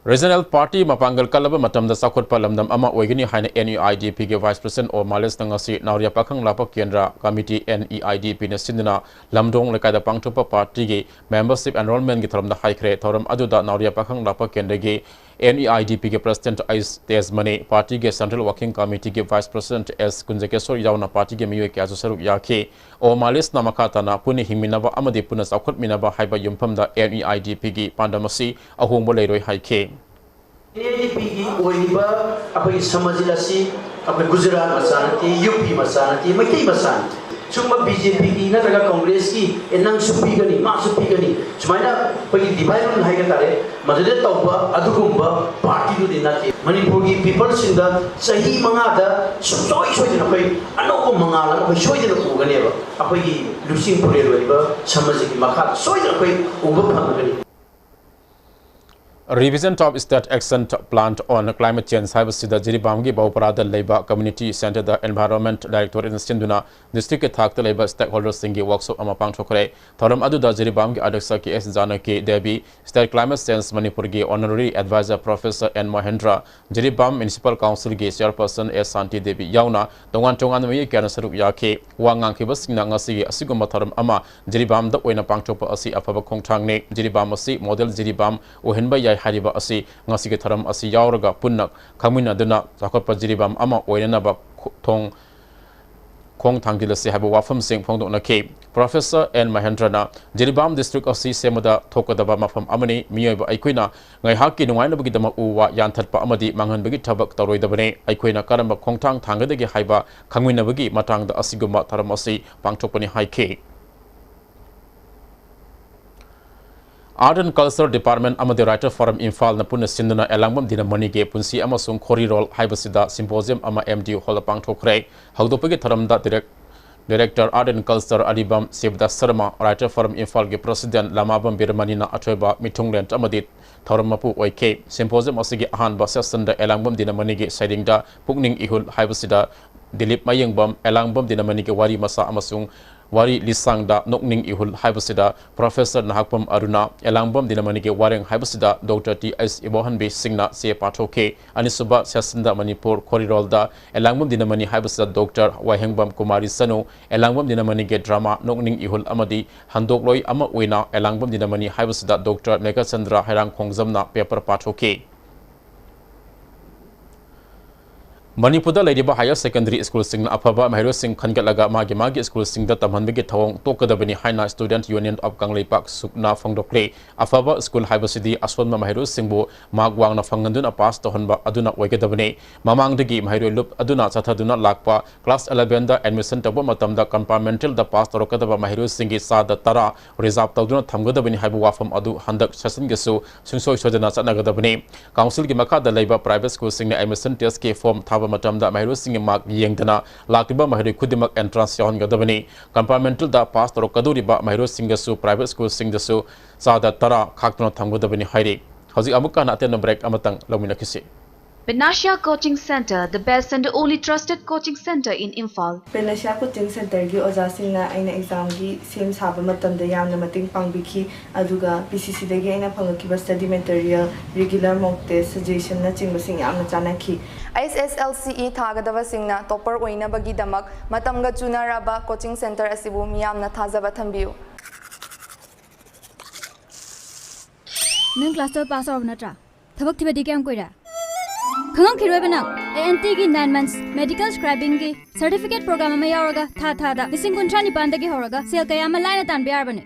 Regional party ꯃꯄꯥꯡꯒꯜ ꯀꯜꯂꯕ ꯃꯇꯝꯗ ꯆꯥꯎꯈꯠꯄ ꯂꯝꯗꯝ ꯑꯃ ꯑꯣꯏꯒꯅꯤ ꯍꯥꯏꯅ N E I D P ꯒꯤ vice president ꯑꯣ ꯃꯥꯂꯦꯁꯅ ꯉꯁꯤ ꯅꯥꯎꯔꯤꯌꯥ ꯄꯥꯈꯪ ꯂꯥꯛꯄ ꯀꯦꯟꯗ꯭ꯔ committee N E I D P ꯅ ꯁꯤꯟꯗꯨꯅ ꯂꯝꯗꯣꯡ ꯂꯩꯀꯥꯏꯗ ꯄꯥꯡꯊꯣꯛꯄ party ꯒꯤ membership enrollment ꯀꯤ ꯊꯧꯔꯝꯗ ꯍꯥꯏꯈ꯭ꯔꯦ꯫ ꯊꯧꯔꯝ ꯑꯗꯨꯗ ꯅꯥꯎꯔꯤꯌꯥ ꯄꯥꯈꯪ ꯂꯥꯛꯄ ꯀꯦꯟꯗ꯭ꯔꯒꯤ N E I D P ꯒꯤ president ꯑꯩꯆ ꯇꯦꯖꯃꯅꯤ, party ꯒꯤ central working committee ꯒꯤ vice president ꯑꯦꯁ ꯀꯨꯟꯖꯀꯦꯁꯣꯔ ꯌꯥꯎꯅ party ꯒꯤ ꯃꯤꯑꯣꯏ ꯀꯌꯥꯁꯨ ꯁꯔꯨꯛ ꯌꯥꯈꯤ꯫ ꯑꯣ ꯃꯥꯂꯤꯁꯅ ꯃꯈꯥ ꯇꯥꯅ ꯄꯨꯟꯅ ꯍꯤꯡꯃꯤꯟꯅꯕ ꯑꯃꯗꯤ ꯄꯨꯟꯅ ꯆꯥꯎꯈꯠꯃꯤꯟꯅꯕ ꯍꯥꯏꯕ ꯌꯨꯝꯐꯝꯗ N E I D P ꯒꯤ ꯄꯥꯟꯗꯝ ꯑꯁꯤ ꯑꯍꯣꯡꯕ ꯂꯩꯔꯣꯏ ꯍꯥꯏꯈꯤ꯫ N E I D P ꯒꯤ ꯑꯣꯏꯔꯤꯕ ꯑꯩꯈꯣꯏꯒꯤ ꯁꯃꯥꯖ ꯑꯁꯤ ꯑꯩꯈꯣꯏ ꯒꯨꯖꯔꯥꯠ ꯃꯆꯥ ꯅꯠꯇꯦ, ꯌꯨ ꯄꯤ ꯃꯆꯥ ꯅꯠꯇꯦ, ꯃꯩꯇꯩ ꯃꯆꯥꯅꯤ꯫ ꯁꯨꯝꯕ B J P ꯒꯤ ꯅꯠꯇ꯭ꯔꯒ Congress ꯀꯤ, "ꯑꯦ, ꯅꯪꯁꯨ ꯄꯤꯒꯅꯤ, ꯃꯥꯁꯨ ꯄꯤꯒꯅꯤ", ꯁꯨꯃꯥꯏꯅ ꯑꯩꯈꯣꯏꯒꯤ divide and rule ꯍꯥꯏꯒ ꯇꯥꯔꯦ, ꯃꯗꯨꯗ ꯇꯧꯕ ꯑꯗꯨꯒꯨꯝꯕ party ꯗꯨꯗꯤ ꯅꯠꯇꯦ꯫ ꯃꯅꯤꯄꯨꯔꯒꯤ people ꯁꯤꯡꯗ ꯆꯍꯤ ꯃꯉꯥꯗ ꯁꯨꯡꯁꯣꯏ ꯁꯣꯏꯗꯅ ꯑꯩꯈꯣꯏ ꯑꯅꯧꯕ ꯃꯉꯥꯜ ꯑꯃ ꯑꯩꯈꯣꯏ ꯁꯣꯏꯗꯅ ꯎꯒꯅꯦꯕ꯫ ꯑꯩꯈꯣꯏꯒꯤ ꯂꯨꯆꯤꯡ ꯄꯨꯔꯦꯜ ꯑꯣꯏꯔꯤꯕ ꯁꯃꯥꯖꯒꯤ ꯃꯈꯥꯗ ꯁꯣꯏꯗꯅ ꯑꯩꯈꯣꯏ ꯎꯕ ꯐꯪꯒꯅꯤ꯫ Revision of State Action Plan on Climate Change ꯍꯥꯏꯕꯁꯤꯗ ꯖꯤꯔꯤꯕꯥꯝꯒꯤ ꯕꯧꯄꯔꯥꯗ ꯂꯩꯕ community centre ꯗ environment directorate ꯅ ꯁꯤꯟꯗꯨꯅ district ꯀꯤ ꯊꯥꯛꯇ ꯂꯩꯕ stakeholder ꯁꯤꯡꯒꯤ workshop ꯑꯃ ꯄꯥꯡꯊꯣꯛꯈ꯭ꯔꯦ꯫ ꯊꯧꯔꯝ ꯑꯗꯨꯗ ꯖꯤꯔꯤꯕꯥꯝꯒꯤ ꯑꯗ꯭ꯌꯛꯁ K S Janaki Devi, State Climate Change ꯃꯅꯤꯄꯨꯔꯒꯤ honorary advisor professor N Mohendra, ꯖꯤꯔꯤꯕꯥꯝ municipal council ꯒꯤ chairperson ꯑꯦꯁ ꯁꯥꯟꯇꯤ ꯗꯦꯕꯤ ꯌꯥꯎꯅ ꯇꯣꯉꯥꯟ ꯇꯣꯉꯥꯟꯕ ꯃꯤꯑꯣꯏ ꯀꯌꯥꯅ ꯁꯔꯨꯛ ꯌꯥꯈꯤ꯫ ꯋꯥ ꯉꯥꯡꯈꯤꯕꯁꯤꯡꯅ ꯉꯁꯤꯒꯤ ꯑꯁꯤꯒꯨꯝꯕ ꯊꯧꯔꯝ ꯑꯃ ꯖꯤꯔꯤꯕꯥꯝꯗ ꯑꯣꯏꯅ ꯄꯥꯡꯊꯣꯛꯄ ꯑꯁꯤ ꯑꯐꯕ ꯈꯣꯡꯊꯥꯡꯅꯤ꯫ ꯖꯤꯔꯤꯕꯥꯝ ꯑꯁꯤ model ꯖꯤꯔꯤꯕꯥꯝ ꯑꯣꯏꯍꯟꯕ ꯌꯥꯏ ꯍꯥꯏꯔꯤꯕ ꯑꯁꯤ ꯉꯁꯤꯒꯤ ꯊꯧꯔꯝ ꯑꯁꯤ ꯌꯥꯎꯔꯒ ꯄꯨꯟꯅ ꯈꯪꯃꯤꯟꯅꯗꯨꯅ ꯆꯥꯎꯈꯠꯄ ꯖꯤꯔꯤꯕꯥꯝ ꯑꯃ ꯑꯣꯏꯅꯅꯕ ꯈꯣ-, ꯊꯣꯡ ꯈꯣꯡ ꯊꯥꯡꯖꯤꯜꯂꯁꯤ ꯍꯥꯏꯕ ꯋꯥꯐꯝꯁꯤꯡ ꯐꯣꯡꯗꯣꯛꯅꯈꯤ꯫ Professor N ꯃꯍꯦꯟꯗ꯭ꯔꯅ ꯖꯤꯔꯤꯕꯥꯝ district ꯑꯁꯤ ꯁꯦꯝꯕꯗ ꯊꯣꯛꯀꯗꯕ ꯃꯐꯝ ꯑꯃꯅꯤ꯫ ꯃꯤꯑꯣꯏꯕ ꯑꯩꯈꯣꯏꯅ ꯉꯥꯏꯍꯥꯛꯀꯤ ꯅꯨꯡꯉꯥꯏꯅꯕꯒꯤꯗꯃꯛ ꯎ ꯋꯥ ꯌꯥꯟꯊꯠꯄ ꯑꯃꯗꯤ ꯃꯥꯡꯍꯟꯕꯒꯤ ꯊꯕꯛ ꯇꯧꯔꯣꯏꯗꯕꯅꯤ꯫ ꯑꯩꯈꯣꯏꯅ ꯀꯔꯝꯕ ꯈꯣꯡꯊꯥꯡ ꯊꯥꯡꯒꯗꯒꯦ ꯍꯥꯏꯕ ꯈꯪꯃꯤꯟꯅꯕꯒꯤ ꯃꯇꯥꯡꯗ ꯑꯁꯤꯒꯨꯝꯕ ꯊꯧꯔꯝ ꯑꯁꯤ ꯄꯥꯡꯊꯣꯛꯄꯅꯤ ꯍꯥꯏꯈꯤ꯫ Art and Culture Department ꯑꯃꯗꯤ Writer Forum ꯏꯝꯐꯥꯜꯅ ꯄꯨꯟꯅ ꯁꯤꯟꯗꯨꯅ ꯑꯦꯂꯥꯡꯕꯝ ꯗꯤꯅꯃꯅꯤꯒꯤ ꯄꯨꯟꯁꯤ ꯑꯃꯁꯨꯡ ꯈꯣꯔꯤꯔꯣꯜ ꯍꯥꯏꯕꯁꯤꯗ symposium ꯑꯃ M D U ꯍꯣꯜꯗ ꯄꯥꯡꯊꯣꯛꯈ꯭ꯔꯦ꯫ ꯍꯧꯗꯣꯛꯄꯒꯤ ꯊꯧꯔꯝꯗ direct-, Director Art and Culture Aribam ꯁꯤꯕꯗꯥꯁ Sharma, Writer Forum ꯏꯝꯐꯥꯜꯒꯤ President ꯂꯃꯥꯕꯝ ꯕꯤꯔꯃꯅꯤꯅ ꯑꯊꯣꯏꯕ ꯃꯤꯊꯨꯡꯂꯦꯟ ꯑꯃꯗꯤ ꯊꯧꯔꯝ ꯃꯄꯨ ꯑꯣꯏꯈꯤ꯫ Symposium ꯑꯁꯤꯒꯤ ꯑꯍꯥꯟꯕ sessionꯗ ꯑꯦꯂꯥꯡꯕꯝ ꯗꯤꯅꯃꯅꯤꯒꯤ ꯁꯩꯔꯦꯡꯗ ꯄꯨꯛꯅꯤꯡ ꯏꯍꯨꯜ ꯍꯥꯏꯕꯁꯤꯗ ꯗꯤꯂꯤꯞ ꯃꯌꯦꯡꯕꯝ, ꯑꯦꯂꯥꯡꯕꯝ ꯗꯤꯅꯃꯅꯤꯒꯤ ꯋꯥꯔꯤ ꯃꯆꯥ ꯑꯃꯁꯨꯡ ꯋꯥꯔꯤ ꯂꯤꯁꯥꯡꯗ ꯅꯣꯛꯅꯤꯡ ꯏꯍꯨꯜ ꯍꯥꯏꯕꯁꯤꯗ Professor ꯅꯍꯥꯛꯄꯝ ꯑꯔꯨꯅꯥ, ꯑꯦꯂꯥꯡꯕꯝ ꯗꯤꯅꯃꯅꯤꯒꯤ ꯋꯥꯔꯦꯡ ꯍꯥꯏꯕꯁꯤꯗ Doctor T S ꯏꯕꯣꯍꯟꯕꯤ ꯁꯤꯡꯅ ꯆꯦ ꯄꯥꯊꯣꯛꯈꯤ꯫ ꯑꯅꯤꯁꯨꯕ sessionꯗ ꯃꯅꯤꯄꯨꯔ ꯈꯣꯔꯤꯔꯣꯜꯗ ꯑꯦꯂꯥꯡꯕꯝ ꯗꯤꯅꯃꯅꯤ ꯍꯥꯏꯕꯁꯤꯗ Doctor ꯋꯥꯍꯦꯡꯕꯝ ꯀꯨꯃꯥꯔꯤ ꯆꯅꯨ, ꯑꯦꯂꯥꯡꯕꯝ ꯗꯤꯅꯃꯅꯤꯒꯤ drama ꯅꯣꯛꯅꯤꯡ ꯏꯍꯨꯜ ꯑꯃꯗꯤ ꯍꯟꯗꯣꯛꯂꯣꯏ ꯑꯃ ꯑꯣꯏꯅ ꯑꯦꯂꯥꯡꯕꯝ ꯗꯤꯅꯃꯅꯤ ꯍꯥꯏꯕꯁꯤꯗ Doctor ꯃꯦꯘꯆꯟꯗ꯭ꯔ ꯍꯩꯔꯥꯡꯈꯣꯡꯖꯝꯅ paper ꯄꯥꯊꯣꯛꯈꯤ꯫ ꯃꯅꯤꯄꯨꯔꯗ ꯂꯩꯔꯤꯕ higher secondary schoolꯁꯤꯡꯅ ꯑꯐꯕ ꯃꯍꯩꯔꯣꯏꯁꯤꯡ ꯈꯟꯒꯠꯂꯒ ꯃꯥꯒꯤ ꯃꯥꯒꯤ schoolꯁꯤꯡꯗ ꯇꯝꯍꯟꯕꯒꯤ ꯊꯧꯑꯣꯡ ꯇꯣꯛꯀꯗꯕꯅꯤ ꯍꯥꯏꯅ Student Union of ꯀꯪꯂꯩꯄꯥꯛ, ꯁꯨꯛꯅ ꯐꯣꯡꯗꯣꯛꯂꯤ꯫ ꯑꯐꯕ school ꯍꯥꯏꯕꯁꯤꯗꯤ ꯑꯁꯣꯟꯕ ꯃꯍꯩꯔꯣꯏꯁꯤꯡꯕꯨ mark ꯋꯥꯡꯅ ꯐꯪꯍꯟꯗꯨꯅ pass ꯇꯧꯍꯟꯕ ꯑꯗꯨꯅ ꯑꯣꯏꯒꯗꯕꯅꯤ꯫ ꯃꯃꯥꯡꯗꯒꯤ ꯃꯍꯩꯔꯣꯏ ꯂꯨꯞ ꯑꯗꯨꯅ ꯆꯠꯊꯗꯨꯅ ꯂꯥꯛꯄ class elevenꯗ admission ꯇꯧꯕ ꯃꯇꯝꯗ compartmentalꯗ pass ꯇꯧꯔꯛꯀꯗꯕ ꯃꯍꯩꯔꯣꯏꯁꯤꯡꯒꯤ ꯆꯥꯗ ꯇꯔꯥ reserve ꯇꯧꯗꯨꯅ ꯊꯝꯒꯗꯕꯅꯤ ꯍꯥꯏꯕ ꯋꯥꯐꯝ ꯑꯗꯨ ꯍꯟꯗꯛ sessionꯒꯤꯁꯨ ꯁꯨꯡꯁꯣꯏ ꯁꯣꯏꯗꯅ ꯆꯠꯅꯒꯗꯕꯅꯤ꯫ Councilꯒꯤ ꯃꯈꯥꯗ ꯂꯩꯕ private schoolꯁꯤꯡꯅ admission testꯀꯤ form ꯊꯥꯕ ꯃꯇꯝꯗ ꯃꯍꯩꯔꯣꯏꯁꯤꯡꯒꯤ mark ꯌꯦꯡꯗꯅ ꯂꯥꯛꯂꯤꯕ ꯃꯍꯩꯔꯣꯏ ꯈꯨꯗꯤꯡꯃꯛ entrance ꯌꯥꯎꯍꯟꯒꯗꯕꯅꯤ꯫ Compartmentalꯗ pass ꯇꯧꯔꯛꯀꯗꯧꯔꯤꯕ ꯃꯍꯩꯔꯣꯏꯁꯤꯡꯗꯁꯨ private schoolꯁꯤꯡꯗꯁꯨ ꯆꯥꯗ ꯇꯔꯥ ꯈꯥꯛꯇꯨꯅ ꯊꯝꯒꯗꯕꯅꯤ ꯍꯥꯏꯔꯤ꯫ ꯍꯧꯖꯤꯛ ꯑꯃꯨꯛꯀ ꯍꯟꯅ ꯑꯇꯦꯟꯕ break ꯑꯃꯇꯪ ꯂꯧꯃꯤꯟꯅꯈꯤꯁꯤ꯫ Panacea Coaching Center, the best and only trusted coaching center in Imphal. Panacea Coaching Centerꯒꯤ ꯑꯣꯖꯥꯁꯤꯡꯅ ꯑꯩꯅ examꯒꯤ ꯁꯦꯝ ꯁꯥꯕ ꯃꯇꯝꯗ ꯌꯥꯝꯅ ꯃꯇꯦꯡ ꯄꯥꯡꯕꯤꯈꯤ, ꯑꯗꯨꯒ P C Cꯗꯒꯤ ꯑꯩꯅ ꯐꯪꯂꯛꯈꯤꯕ study material, regular mock test, suggestionꯅꯆꯤꯡꯕꯁꯤꯡ ꯌꯥꯝꯅ ꯆꯥꯟꯅꯈꯤ꯫ H S L C E ꯊꯥꯒꯗꯕꯁꯤꯡꯅ topper ꯑꯣꯏꯅꯕꯒꯤꯗꯃꯛ ꯃꯇꯝꯒ ꯆꯨꯅꯔꯕ coaching center ꯑꯁꯤꯕꯨ ꯃꯤꯌꯥꯝꯅ ꯊꯥꯖꯕ ꯊꯝꯕꯤꯌꯨ꯫ ꯅꯪ class twelve pass ꯇꯧꯔꯕ ꯅꯠꯇ꯭ꯔꯥ? ꯊꯕꯛ ꯊꯤꯕꯗꯤ ꯀꯌꯥꯝ ꯀꯨꯏꯔꯦ? ꯈꯪꯉꯝꯈꯤꯔꯣꯏꯕ ꯅꯪ, ꯑꯦ ꯑꯦꯟ ꯇꯤꯒꯤ nine months medical scribingꯒꯤ certificate program ꯑꯃ ꯌꯥꯎꯔꯒ ꯊꯥ ꯊꯥꯗ ꯂꯤꯁꯤꯡ ꯀꯨꯟꯊ꯭ꯔꯥ ꯅꯤꯄꯥꯟꯗꯒꯤ ꯍꯧꯔꯒ ꯁꯦꯜ ꯀꯌꯥ ꯑꯃ ꯂꯥꯏꯅ ꯇꯥꯟꯕ ꯌꯥꯔꯕꯅꯤ꯫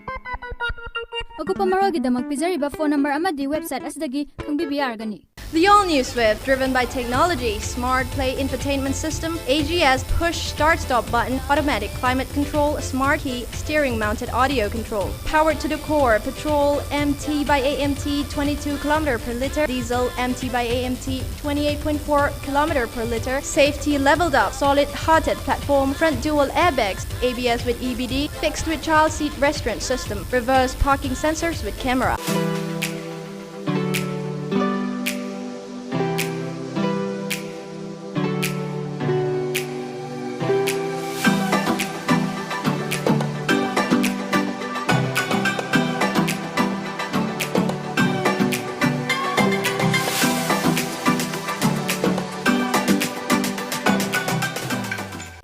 ꯑꯀꯨꯞꯄ ꯃꯔꯣꯜꯒꯤꯗꯃꯛ ꯄꯤꯖꯔꯤꯕ phone number ꯑꯃꯗꯤ website ꯑꯁꯤꯗꯒꯤ ꯈꯪꯕꯤꯕ ꯌꯥꯔꯒꯅꯤ꯫ The all new Swift, driven by technology, smart play infotainment system, A G S push start stop button, automatic climate control, smart heat, steering mounted audio control, powered to the core, petrol M T by A M T, twenty-two kilometer per liter, diesel M T by A M T, twenty-eight point four kilometer per liter, safety leveled up, solid hearted platform, front dual airbags, A B S with E B D, fixed with child seat restraint system, reverse parking sensors with camera.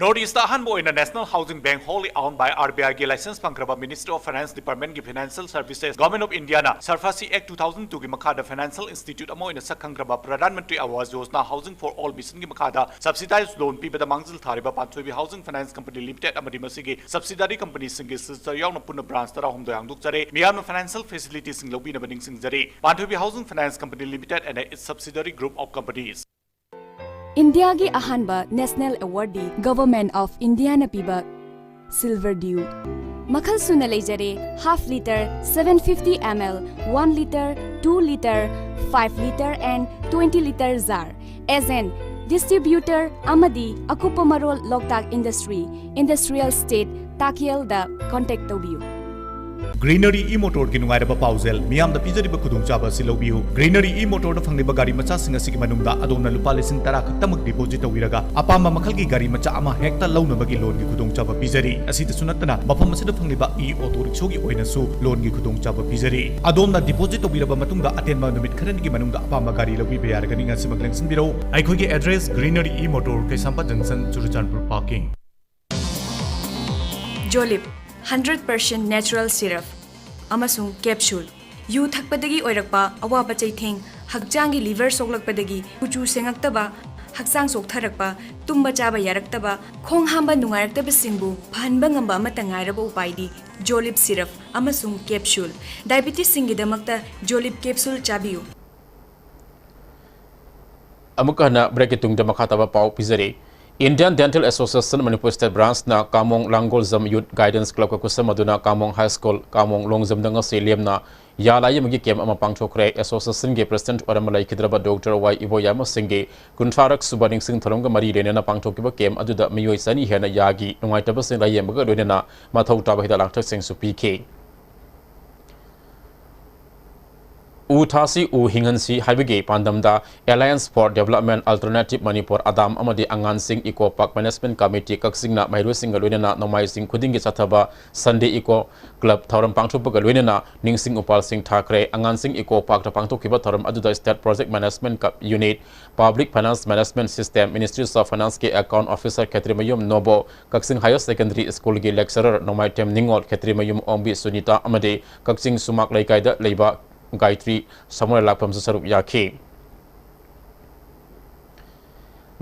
North East ꯑꯍꯥꯟꯕ ꯑꯣꯏꯅ National Housing Bank, wholly owned by R B I ꯒꯤ license ꯐꯪꯈ꯭ꯔꯕ Ministry of Finance Department ꯒꯤ Financial Services, Government of India ꯅ SARFAESI Act two thousand two ꯒꯤ ꯃꯈꯥꯗ financial institute ꯑꯃ ꯑꯣꯏꯅ ꯁꯛ ꯈꯪꯈ꯭ꯔꯕ Pradhan Mantri Awas Yojana Housing for All mission ꯒꯤ ꯃꯈꯥꯗ subsidized loan ꯄꯤꯕꯗ ꯃꯥꯡꯖꯤꯜ ꯊꯥꯔꯤꯕ ꯄꯥꯟꯊꯣꯏꯕꯤ Housing Finance Company Limited ꯑꯃꯗꯤ ꯃꯁꯤꯒꯤ subsidiary company ꯁꯤꯡꯒꯤ sister ꯌꯥꯎꯅ ꯄꯨꯟꯅ branch ꯇꯔꯥꯍꯨꯝꯗꯣꯏ ꯍꯥꯡꯗꯣꯛꯆꯔꯦ꯫ ꯃꯤꯌꯥꯝꯅ financial facility ꯁꯤꯡ ꯂꯧꯕꯤꯅꯕ ꯅꯤꯡꯁꯤꯡꯖꯔꯤ꯫ ꯄꯥꯟꯊꯣꯏꯕꯤ Housing Finance Company Limited and its subsidiary group of companies. ꯏꯟꯗꯤꯌꯥꯒꯤ ꯑꯍꯥꯟꯕ national awardee Government of India ꯅ ꯄꯤꯕ Silver Dew꯫ ꯃꯈꯜ ꯁꯨꯅ ꯂꯩꯖꯔꯦ: half litre, seven fifty M L, one litre, two litre, five litre and twenty litre jar꯫ Agent, distributor ꯑꯃꯗꯤ ꯑꯀꯨꯞꯄ ꯃꯔꯣꯜ ꯂꯣꯛꯇꯥꯛ Industry, Industrial Estate, ꯇꯥꯀꯦꯜꯗ contact ꯇꯧꯕꯤꯌꯨ꯫ Greenery E-Motor ꯒꯤ ꯅꯨꯡꯉꯥꯏꯔꯕ ꯄꯥꯎꯖꯦꯜ, ꯃꯤꯌꯥꯝꯗ ꯄꯤꯖꯔꯤꯕ ꯈꯨꯗꯣꯡꯆꯥꯕ ꯑꯁꯤ ꯂꯧꯕꯤꯌꯨ꯫ Greenery E-Motor ꯗ ꯐꯪꯂꯤꯕ ꯒꯥꯔꯤ ꯃꯆꯥꯁꯤꯡ ꯑꯁꯤꯒꯤ ꯃꯅꯨꯡꯗ ꯑꯗꯣꯝꯅ ꯂꯨꯄꯥ ꯂꯤꯁꯤꯡ ꯇꯔꯥ ꯈꯛꯇꯃꯛ deposit ꯇꯧꯕꯤꯔꯒ ꯑꯄꯥꯝꯕ ꯃꯈꯜꯒꯤ ꯒꯥꯔꯤ ꯃꯆꯥ ꯑꯃ ꯍꯦꯛꯇ ꯂꯧꯅꯕꯒꯤ loan ꯒꯤ ꯈꯨꯗꯣꯡꯆꯥꯕ ꯄꯤꯖꯔꯤ꯫ ꯑꯁꯤꯗꯁꯨ ꯅꯠꯇꯅ ꯃꯐꯝ ꯑꯁꯤꯗ ꯐꯪꯂꯤꯕ E-Auto Rickshaw ꯒꯤ ꯑꯣꯏꯅꯁꯨ loan ꯒꯤ ꯈꯨꯗꯣꯡꯆꯥꯕ ꯄꯤꯖꯔꯤ꯫ ꯑꯗꯣꯝꯅ deposit ꯇꯧꯕꯤꯔꯕ ꯃꯇꯨꯡꯗ ꯑꯇꯦꯟꯕ ꯅꯨꯃꯤꯠ ꯈꯔꯅꯤꯒꯤ ꯃꯅꯨꯡꯗ ꯑꯄꯥꯝꯕ ꯒꯥꯔꯤ ꯂꯧꯕꯤꯕ ꯌꯥꯔꯒꯅꯤ꯫ ꯉꯁꯤꯃꯛ ꯂꯦꯡꯁꯤꯟꯕꯤꯔꯧ꯫ ꯑꯩꯈꯣꯏꯒꯤ address: Greenery E-Motor, ꯀꯩꯁꯥꯝꯄꯥꯠ junction, Churachandpur parking꯫ Jolib, hundred percent natural syrup ꯑꯃꯁꯨꯡ capsule꯫ ꯌꯨ ꯊꯛꯄꯗꯒꯤ ꯑꯣꯏꯔꯛꯄ ꯑꯋꯥꯕ ꯆꯩꯊꯦꯡ, ꯍꯛꯆꯥꯡꯒꯤ ꯂꯤꯚꯔ ꯁꯣꯛꯂꯛꯄꯗꯒꯤ ꯀꯨꯆꯨ ꯁꯦꯡꯉꯛꯇꯕ, ꯍꯛꯆꯥꯡ ꯆꯣꯛꯊꯔꯛꯄ, ꯇꯨꯝꯕ ꯆꯥꯕ ꯌꯥꯔꯛꯇꯕ, ꯈꯣꯡ ꯍꯥꯝꯕ ꯅꯨꯡꯉꯥꯏꯔꯛꯇꯕꯁꯤꯡꯕꯨ ꯐꯍꯟꯕ ꯉꯝꯕ ꯑꯃꯠꯇ ꯉꯥꯏꯔꯕ ꯎꯄꯥꯏꯗꯤ ꯖꯣꯂꯤꯞ ꯁꯤꯔꯞ ꯑꯃꯁꯨꯡ ꯀꯦꯞꯁꯨꯜ꯫ ꯗꯥꯏꯕꯤꯇꯤꯁꯁꯤꯡꯒꯤꯗꯃꯛꯇ ꯖꯣꯂꯤꯞ ꯀꯦꯞꯁꯨꯜ ꯆꯥꯕꯤꯌꯨ꯫ ꯑꯃꯨꯛꯀ ꯍꯟꯅ ꯕ꯭ꯔꯦꯛꯀꯤ ꯇꯨꯡꯗ ꯃꯈꯥ ꯇꯥꯕ ꯄꯥꯎ ꯄꯤꯖꯔꯤ꯫ Indian Dental Association Manipur State Branchꯅ ꯀꯥꯃꯣꯡ ꯂꯥꯡꯒꯣꯜꯖꯝ Youth Guidance Clubꯀ ꯈꯨꯠꯁꯝꯅꯗꯨꯅ ꯀꯥꯃꯣꯡ High School, ꯀꯥꯃꯣꯡ ꯂꯣꯡꯖꯝꯗ ꯉꯁꯤ ꯂꯦꯝꯅ ꯌꯥ ꯂꯥꯌꯦꯡꯕꯒꯤ ꯀꯦꯝꯞ ꯑꯃ ꯄꯥꯡꯊꯣꯛꯈ꯭ꯔꯦ꯫ ꯑꯦꯁꯣꯁꯤꯌꯦꯁꯟꯒꯤ ꯄ꯭ꯔꯁꯤꯗꯦꯟꯠ ꯑꯣꯏꯔꯝꯕ ꯂꯩꯈꯤꯗ꯭ꯔꯕ ꯗꯣꯛꯇꯔ ꯋꯥꯏ ꯏꯕꯣꯌꯥꯝ ꯁꯤꯡꯒꯤ ꯀꯨꯟꯊ꯭ꯔꯥꯔꯛ ꯁꯨꯕ ꯅꯤꯡꯁꯤꯡ ꯊꯧꯔꯝꯒ ꯃꯔꯤ ꯂꯩꯅꯅ ꯄꯥꯡꯊꯣꯛꯈꯤꯕ ꯀꯦꯝꯞ ꯑꯗꯨꯗ ꯃꯤꯑꯣꯏ ꯆꯅꯤ ꯍꯦꯟꯅ ꯌꯥꯒꯤ ꯅꯨꯡꯉꯥꯏꯇꯕꯁꯤꯡ ꯂꯥꯌꯦꯡꯕꯒ ꯂꯣꯏꯅꯅ ꯃꯊꯧ ꯇꯥꯕ ꯍꯤꯗꯥꯛ ꯂꯥꯡꯊꯛꯁꯤꯡꯁꯨ ꯄꯤꯈꯤ꯫ ꯎ ꯊꯥꯁꯤ, ꯎ ꯍꯤꯡꯍꯟꯁꯤ ꯍꯥꯏꯕꯒꯤ ꯄꯥꯟꯗꯝꯗ Alliance for Development Alternative Manipur, ꯑꯗꯥꯝ ꯑꯃꯗꯤ ꯑꯉꯥꯟꯁꯤꯡ Eco Park Management Committee ꯀꯛꯆꯤꯡꯅ ꯃꯍꯩꯔꯣꯏꯁꯤꯡꯒ ꯂꯣꯏꯅꯅ ꯅꯣꯡꯃꯥꯏꯖꯤꯡ ꯈꯨꯗꯤꯡꯒꯤ ꯆꯠꯊꯕ Sunday Eco Club ꯊꯧꯔꯝ ꯄꯥꯡꯊꯣꯛꯄꯒ ꯂꯣꯏꯅꯅ ꯅꯤꯡꯁꯤꯡ ꯎꯄꯥꯜꯁꯤꯡ ꯊꯥꯈ꯭ꯔꯦ꯫ ꯑꯉꯥꯟꯁꯤꯡ Eco Parkꯇ ꯄꯥꯡꯊꯣꯛꯈꯤꯕ ꯊꯧꯔꯝ ꯑꯗꯨꯗ State Project Management Cup Unit, Public Finance Management System, Ministries of Financeꯀꯤ Account Officer Khetrimayum ꯅꯣꯕꯣ, Kakching Higher Secondary Schoolꯒꯤ Lecturer ꯅꯣꯡꯃꯥꯏꯊꯦꯝ ꯅꯤꯉꯣꯜ, ꯈꯦꯇ꯭ꯔꯤꯃꯌꯨꯝ ꯑꯣꯡꯕꯤ ꯁꯨꯅꯤꯇꯥ ꯑꯃꯗꯤ ꯀꯛꯆꯤꯡ ꯁꯨꯃꯥꯛ ꯂꯩꯀꯥꯏꯗ ꯂꯩꯕ ꯒꯥꯌꯇ꯭ꯔꯤ ꯁꯃꯨꯔꯥꯏ ꯂꯥꯛꯄꯝꯁꯨ ꯁꯔꯨꯛ ꯌꯥꯈꯤ꯫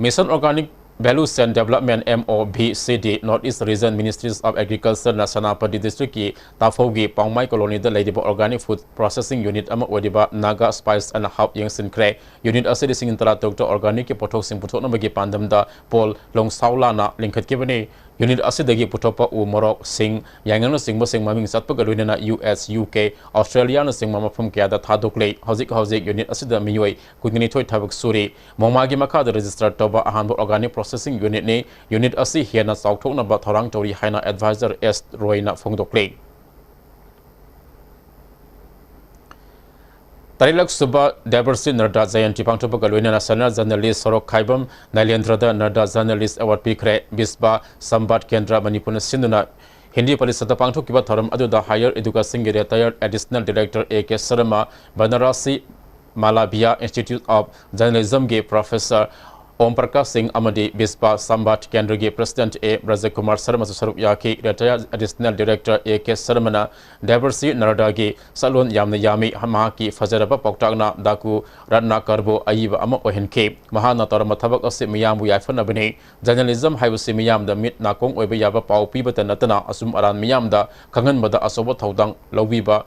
Mission Organic Value Chain Development, MOVCD, North East Region Ministries of Agricultureꯅ Senapati ꯗꯤꯁꯇ꯭ꯔꯤꯛꯀꯤ ꯇꯥꯐꯧꯒꯤ ꯄꯥꯎꯃꯥꯏ ꯀꯣꯂꯣꯅꯤꯗ ꯂꯩꯔꯤꯕ organic food processing unit ꯑꯃ ꯑꯣꯏꯔꯤꯕ Naga Spice and Herb ꯌꯦꯡꯁꯤꯟꯈ꯭ꯔꯦ꯫ Unit ꯑꯁꯤ ꯂꯤꯁꯤꯡ ꯇꯔꯥ ꯇꯔꯨꯛꯇ organicꯀꯤ ꯄꯣꯠꯊꯣꯛꯁꯤꯡ ꯄꯨꯊꯣꯛꯅꯕꯒꯤ ꯄꯥꯟꯗꯝꯗ ꯄꯣꯜ ꯂꯣꯡꯁꯥꯎꯂꯥꯅ ꯂꯤꯡꯈꯠꯈꯤꯕꯅꯤ꯫ Unit ꯑꯁꯤꯗꯒꯤ ꯄꯨꯊꯣꯛꯄ ꯎ ꯃꯣꯔꯣꯛ, ꯁꯤꯡ, ꯌꯥꯏꯉꯪꯅꯆꯤꯡꯕꯁꯤꯡ ꯃꯃꯤꯡ ꯆꯠꯄꯒ ꯂꯣꯏꯅꯅ ꯌꯨ ꯑꯦꯁ, ꯌꯨ ꯀꯦ, ꯑꯣꯁꯇ꯭ꯔꯦꯂꯤꯌꯥꯅꯆꯤꯡꯕ ꯃꯐꯝ ꯀꯌꯥꯗ ꯊꯥꯗꯣꯛꯂꯤ꯫ ꯍꯧꯖꯤꯛ ꯍꯧꯖꯤꯛ unit ꯑꯁꯤꯗ ꯃꯤꯑꯣꯏ ꯀꯨꯟꯅꯤꯊꯣꯏ ꯊꯕꯛ ꯁꯨꯔꯤ꯫ ꯃꯣꯡꯃꯥꯒꯤ ꯃꯈꯥꯗ register ꯇꯧꯕ ꯑꯍꯥꯟꯕ organic processing unitꯅꯤ꯫ Unit ꯑꯁꯤ ꯍꯦꯟꯅ ꯆꯥꯎꯊꯣꯛꯅꯕ ꯊꯧꯔꯥꯡ ꯇꯧꯔꯤ ꯍꯥꯏꯅ advisor ꯑꯦꯁ ꯔꯣꯏꯅ ꯐꯣꯡꯗꯣꯛꯂꯤ꯫ ꯇꯔꯦꯠꯂꯛ ꯁꯨꯕ ꯗꯦꯕꯔꯁꯤ ꯅꯔꯗꯥ ꯖꯌꯟꯇꯤ ꯄꯥꯡꯊꯣꯛꯄꯒ ꯂꯣꯏꯅꯅ senior journalist ꯁꯣꯔꯣꯛ ꯈꯥꯏꯕꯝ ꯅꯥꯏꯂꯦꯟꯗ꯭ꯔꯗ ꯅꯔꯗꯥ Journalist Award ꯄꯤꯈ꯭ꯔꯦ꯫ ꯕꯤꯁꯕ ꯁꯝꯕꯥꯗ ꯀꯦꯟꯗ꯭ꯔ ꯃꯅꯤꯄꯨꯔꯅ ꯁꯤꯟꯗꯨꯅ ꯍꯤꯟꯗꯤ ꯄꯔꯤꯁꯠꯇ ꯄꯥꯡꯊꯣꯛꯈꯤꯕ ꯊꯧꯔꯝ ꯑꯗꯨꯗ Higher Educationꯒꯤ retired Additional Director A K Sharma, ꯕꯅꯥꯔꯥꯁꯤ ꯃꯥꯂꯥꯚꯤꯌꯥ Institute of Journalismꯒꯤ Professor ꯑꯣꯝ ꯄ꯭ꯔꯀꯥꯁ ꯁꯤꯡ ꯑꯃꯗꯤ ꯕꯤꯁꯄꯥ ꯁꯝꯕꯥꯠ ꯀꯦꯟꯗ꯭ꯔꯒꯤ ꯄ꯭ꯔꯁꯤꯗꯦꯟꯠ ꯑꯦ ꯕ꯭ꯔꯖꯀꯨꯃꯥꯔ ꯁꯔꯃꯁꯨ ꯁꯔꯨꯛ ꯌꯥꯈꯤ꯫ Retire additional director A K ꯁꯔꯃꯅ ꯗꯦꯕꯔꯁꯤ ꯅꯔꯗꯥꯒꯤ ꯁꯛꯂꯣꯟ ꯌꯥꯝꯅ ꯌꯥꯝꯃꯤ, ꯃꯍꯥꯛꯀꯤ ꯐꯖꯔꯕ ꯄꯥꯎꯇꯥꯛꯅ ꯗꯥꯀꯨ ꯔꯠꯅꯥꯀꯔꯕꯨ ꯑꯏꯕ ꯑꯃ ꯑꯣꯏꯍꯟꯈꯤ꯫ ꯃꯍꯥꯛꯅ ꯇꯧꯔꯝꯕ ꯊꯕꯛ ꯑꯁꯤ ꯃꯤꯌꯥꯝꯕꯨ ꯌꯥꯏꯐꯅꯕꯅꯤ꯫ ꯖꯔꯅꯦꯂꯤꯖꯝ ꯍꯥꯏꯕꯁꯤ ꯃꯤꯌꯥꯝꯗ ꯃꯤꯠ ꯅꯥꯀꯣꯡ ꯑꯣꯏꯕ ꯌꯥꯕ ꯄꯥꯎ ꯄꯤꯕꯇ ꯅꯠꯇꯅ ꯑꯆꯨꯝ ꯑꯔꯥꯟ ꯃꯤꯌꯥꯝꯗ ꯈꯪꯍꯟꯕꯗ ꯑꯆꯧꯕ ꯊꯧꯗꯥꯡ ꯂꯧꯕꯤꯕ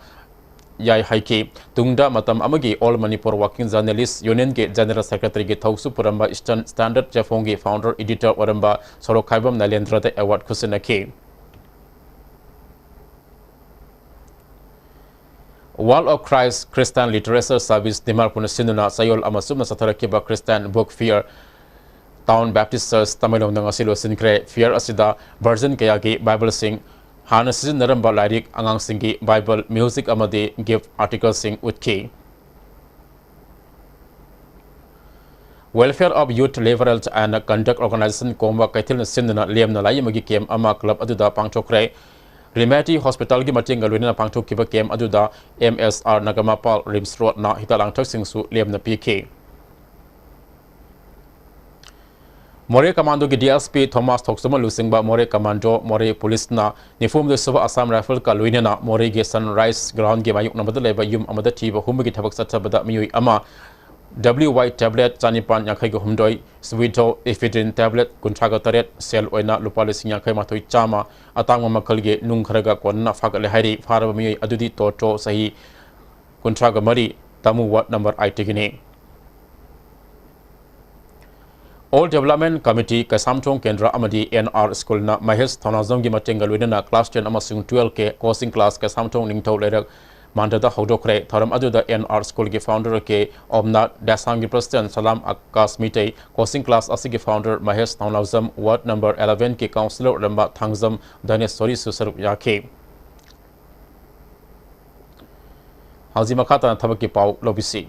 ꯌꯥꯏ ꯍꯥꯏꯈꯤ꯫ ꯇꯨꯡꯗ ꯃꯇꯝ ꯑꯃꯒꯤ All Manipur Working Journalist Unionꯒꯤ General Secretaryꯒꯤ ꯊꯧꯁꯨ ꯄꯨꯔꯝꯕ Eastern Standard ꯆꯦꯐꯣꯡꯒꯤ founder editor ꯑꯣꯏꯔꯝꯕ ꯁꯣꯔꯣꯛꯈꯥꯏꯕꯝ ꯅꯥꯏꯂꯦꯟꯗ꯭ꯔꯗ award ꯈꯨꯠꯁꯤꯟꯅꯈꯤ꯫ World of Christ Christian Literature Service ꯗꯤꯃꯥꯄꯨꯔꯅ ꯁꯤꯟꯗꯨꯅ ꯆꯌꯣꯜ ꯑꯃ ꯆꯨꯞꯅ ꯆꯠꯊꯔꯛꯈꯤꯕ Christian Book Fair Town Baptist Church ꯇꯃꯦꯡꯂꯣꯡꯗ ꯉꯁꯤ ꯂꯣꯏꯁꯤꯟꯈ꯭ꯔꯦ꯫ Fair ꯑꯁꯤꯗ version ꯀꯌꯥꯒꯤ Bibleꯁꯤꯡ, ꯍꯥꯟꯅ ꯁꯤꯖꯤꯟꯅꯔꯝꯕ ꯂꯥꯏꯔꯤꯛ, ꯑꯉꯥꯡꯁꯤꯡꯒꯤ Bible, music ꯑꯃꯗꯤ gift articleꯁꯤꯡ ꯎꯠꯈꯤ꯫ Welfare of Youth Leverage and Conduct Organization ꯀꯣꯡꯕ ꯀꯩꯊꯦꯜꯅ ꯁꯤꯟꯗꯨꯅ ꯂꯦꯝꯅ ꯂꯥꯏꯌꯦꯡꯕꯒꯤ camp ꯑꯃ club ꯑꯗꯨꯗ ꯄꯥꯡꯊꯣꯛꯈ꯭ꯔꯦ꯫ Remedy Hospitalꯒꯤ ꯃꯇꯦꯡꯒ ꯂꯣꯏꯅꯅ ꯄꯥꯡꯊꯣꯛꯈꯤꯕ camp ꯑꯗꯨꯗ M S R ꯅꯒꯃꯄꯥꯜ, RIMS Roadꯅ ꯍꯤꯗꯥꯛ ꯂꯥꯡꯊꯛꯁꯤꯡꯁꯨ ꯂꯦꯝꯅ ꯄꯤꯈꯤ꯫ ꯃꯣꯔꯦ Commandoꯒꯤ D S P ꯊꯣꯃꯥꯁ ꯊꯣꯛꯆꯃ ꯂꯨꯆꯤꯡꯕ ꯃꯣꯔꯦ Commando, ꯃꯣꯔꯦ Policeꯅ ꯅꯤꯐꯨꯍꯨꯝꯗꯣꯏ ꯁꯨꯕ Assam Riflesꯀ ꯂꯣꯏꯅꯅ ꯃꯣꯔꯦꯒꯤ Sunrise Groundꯒꯤ ꯃꯥꯌꯣꯛꯅꯕꯗ ꯂꯩꯕ ꯌꯨꯝ ꯑꯃꯗ ꯊꯤꯕ ꯍꯨꯝꯕꯒꯤ ꯊꯕꯛ ꯆꯠꯊꯕꯗ ꯃꯤꯑꯣꯏ ꯑꯃ W Y tablet ꯆꯅꯤꯄꯥꯟ ꯌꯥꯡꯈꯩꯒ ꯍꯨꯝꯗꯣꯏ, Pseudoephedrine tablet ꯀꯨꯟꯊ꯭ꯔꯥꯒ ꯇꯔꯦꯠ, ꯁꯦꯜ ꯑꯣꯏꯅ ꯂꯨꯄꯥ ꯂꯤꯁꯤꯡ ꯌꯥꯡꯈꯩ ꯃꯥꯊꯣꯏ ꯆꯥꯝꯃ, ꯑꯇꯥꯡꯕ ꯃꯈꯜꯒꯤ ꯅꯨꯡ ꯈꯔꯒ ꯀꯣꯟꯅꯅ ꯐꯥꯒꯠꯂꯦ ꯍꯥꯏꯔꯤ꯫ ꯐꯥꯔꯕ ꯃꯤꯑꯣꯏ ꯑꯗꯨꯗꯤ ꯇꯣꯇꯣ, ꯆꯍꯤ ꯀꯨꯟꯊ꯭ꯔꯥꯒ ꯃꯔꯤ, Tamu ward number eightꯒꯤꯅꯤ꯫ All Development Committee Keishamthong ꯀꯦꯟꯗ꯭ꯔ ꯑꯃꯗꯤ N R Schoolꯅ ꯃꯍꯦꯁ ꯊꯧꯅꯥꯖꯝꯒꯤ ꯃꯇꯦꯡꯒ ꯂꯣꯏꯅꯅ class ten ꯑꯃꯁꯨꯡ twelveꯀꯤ coaching class ꯀꯩꯁꯥꯝꯊꯣꯡ ꯅꯤꯡꯊꯧ ꯂꯩꯔꯛ ꯃꯥꯟꯗꯗ ꯍꯧꯗꯣꯛꯈ꯭ꯔꯦ꯫ ꯊꯧꯔꯝ ꯑꯗꯨꯗ N R Schoolꯒꯤ founder ꯀꯦ ꯑꯣꯝꯅꯥꯊ, ꯗꯦꯁꯥꯝꯒꯤ president ꯁꯂꯥꯝ ꯑꯀꯥꯁ ꯃꯤꯇꯩ, coaching class ꯑꯁꯤꯒꯤ founder Mahesh ꯊꯧꯅꯥꯖꯝ, ward number elevenꯀꯤ councillor ꯑꯣꯏꯔꯝꯕ ꯊꯥꯡꯖꯝ ꯙꯅꯦꯁꯣꯔꯤꯁꯨ ꯁꯔꯨꯛ ꯌꯥꯈꯤ꯫ ꯍꯧꯖꯤꯛ ꯃꯈꯥ ꯇꯥꯅ ꯊꯕꯛꯀꯤ ꯄꯥꯎ ꯂꯧꯕꯤꯁꯤ꯫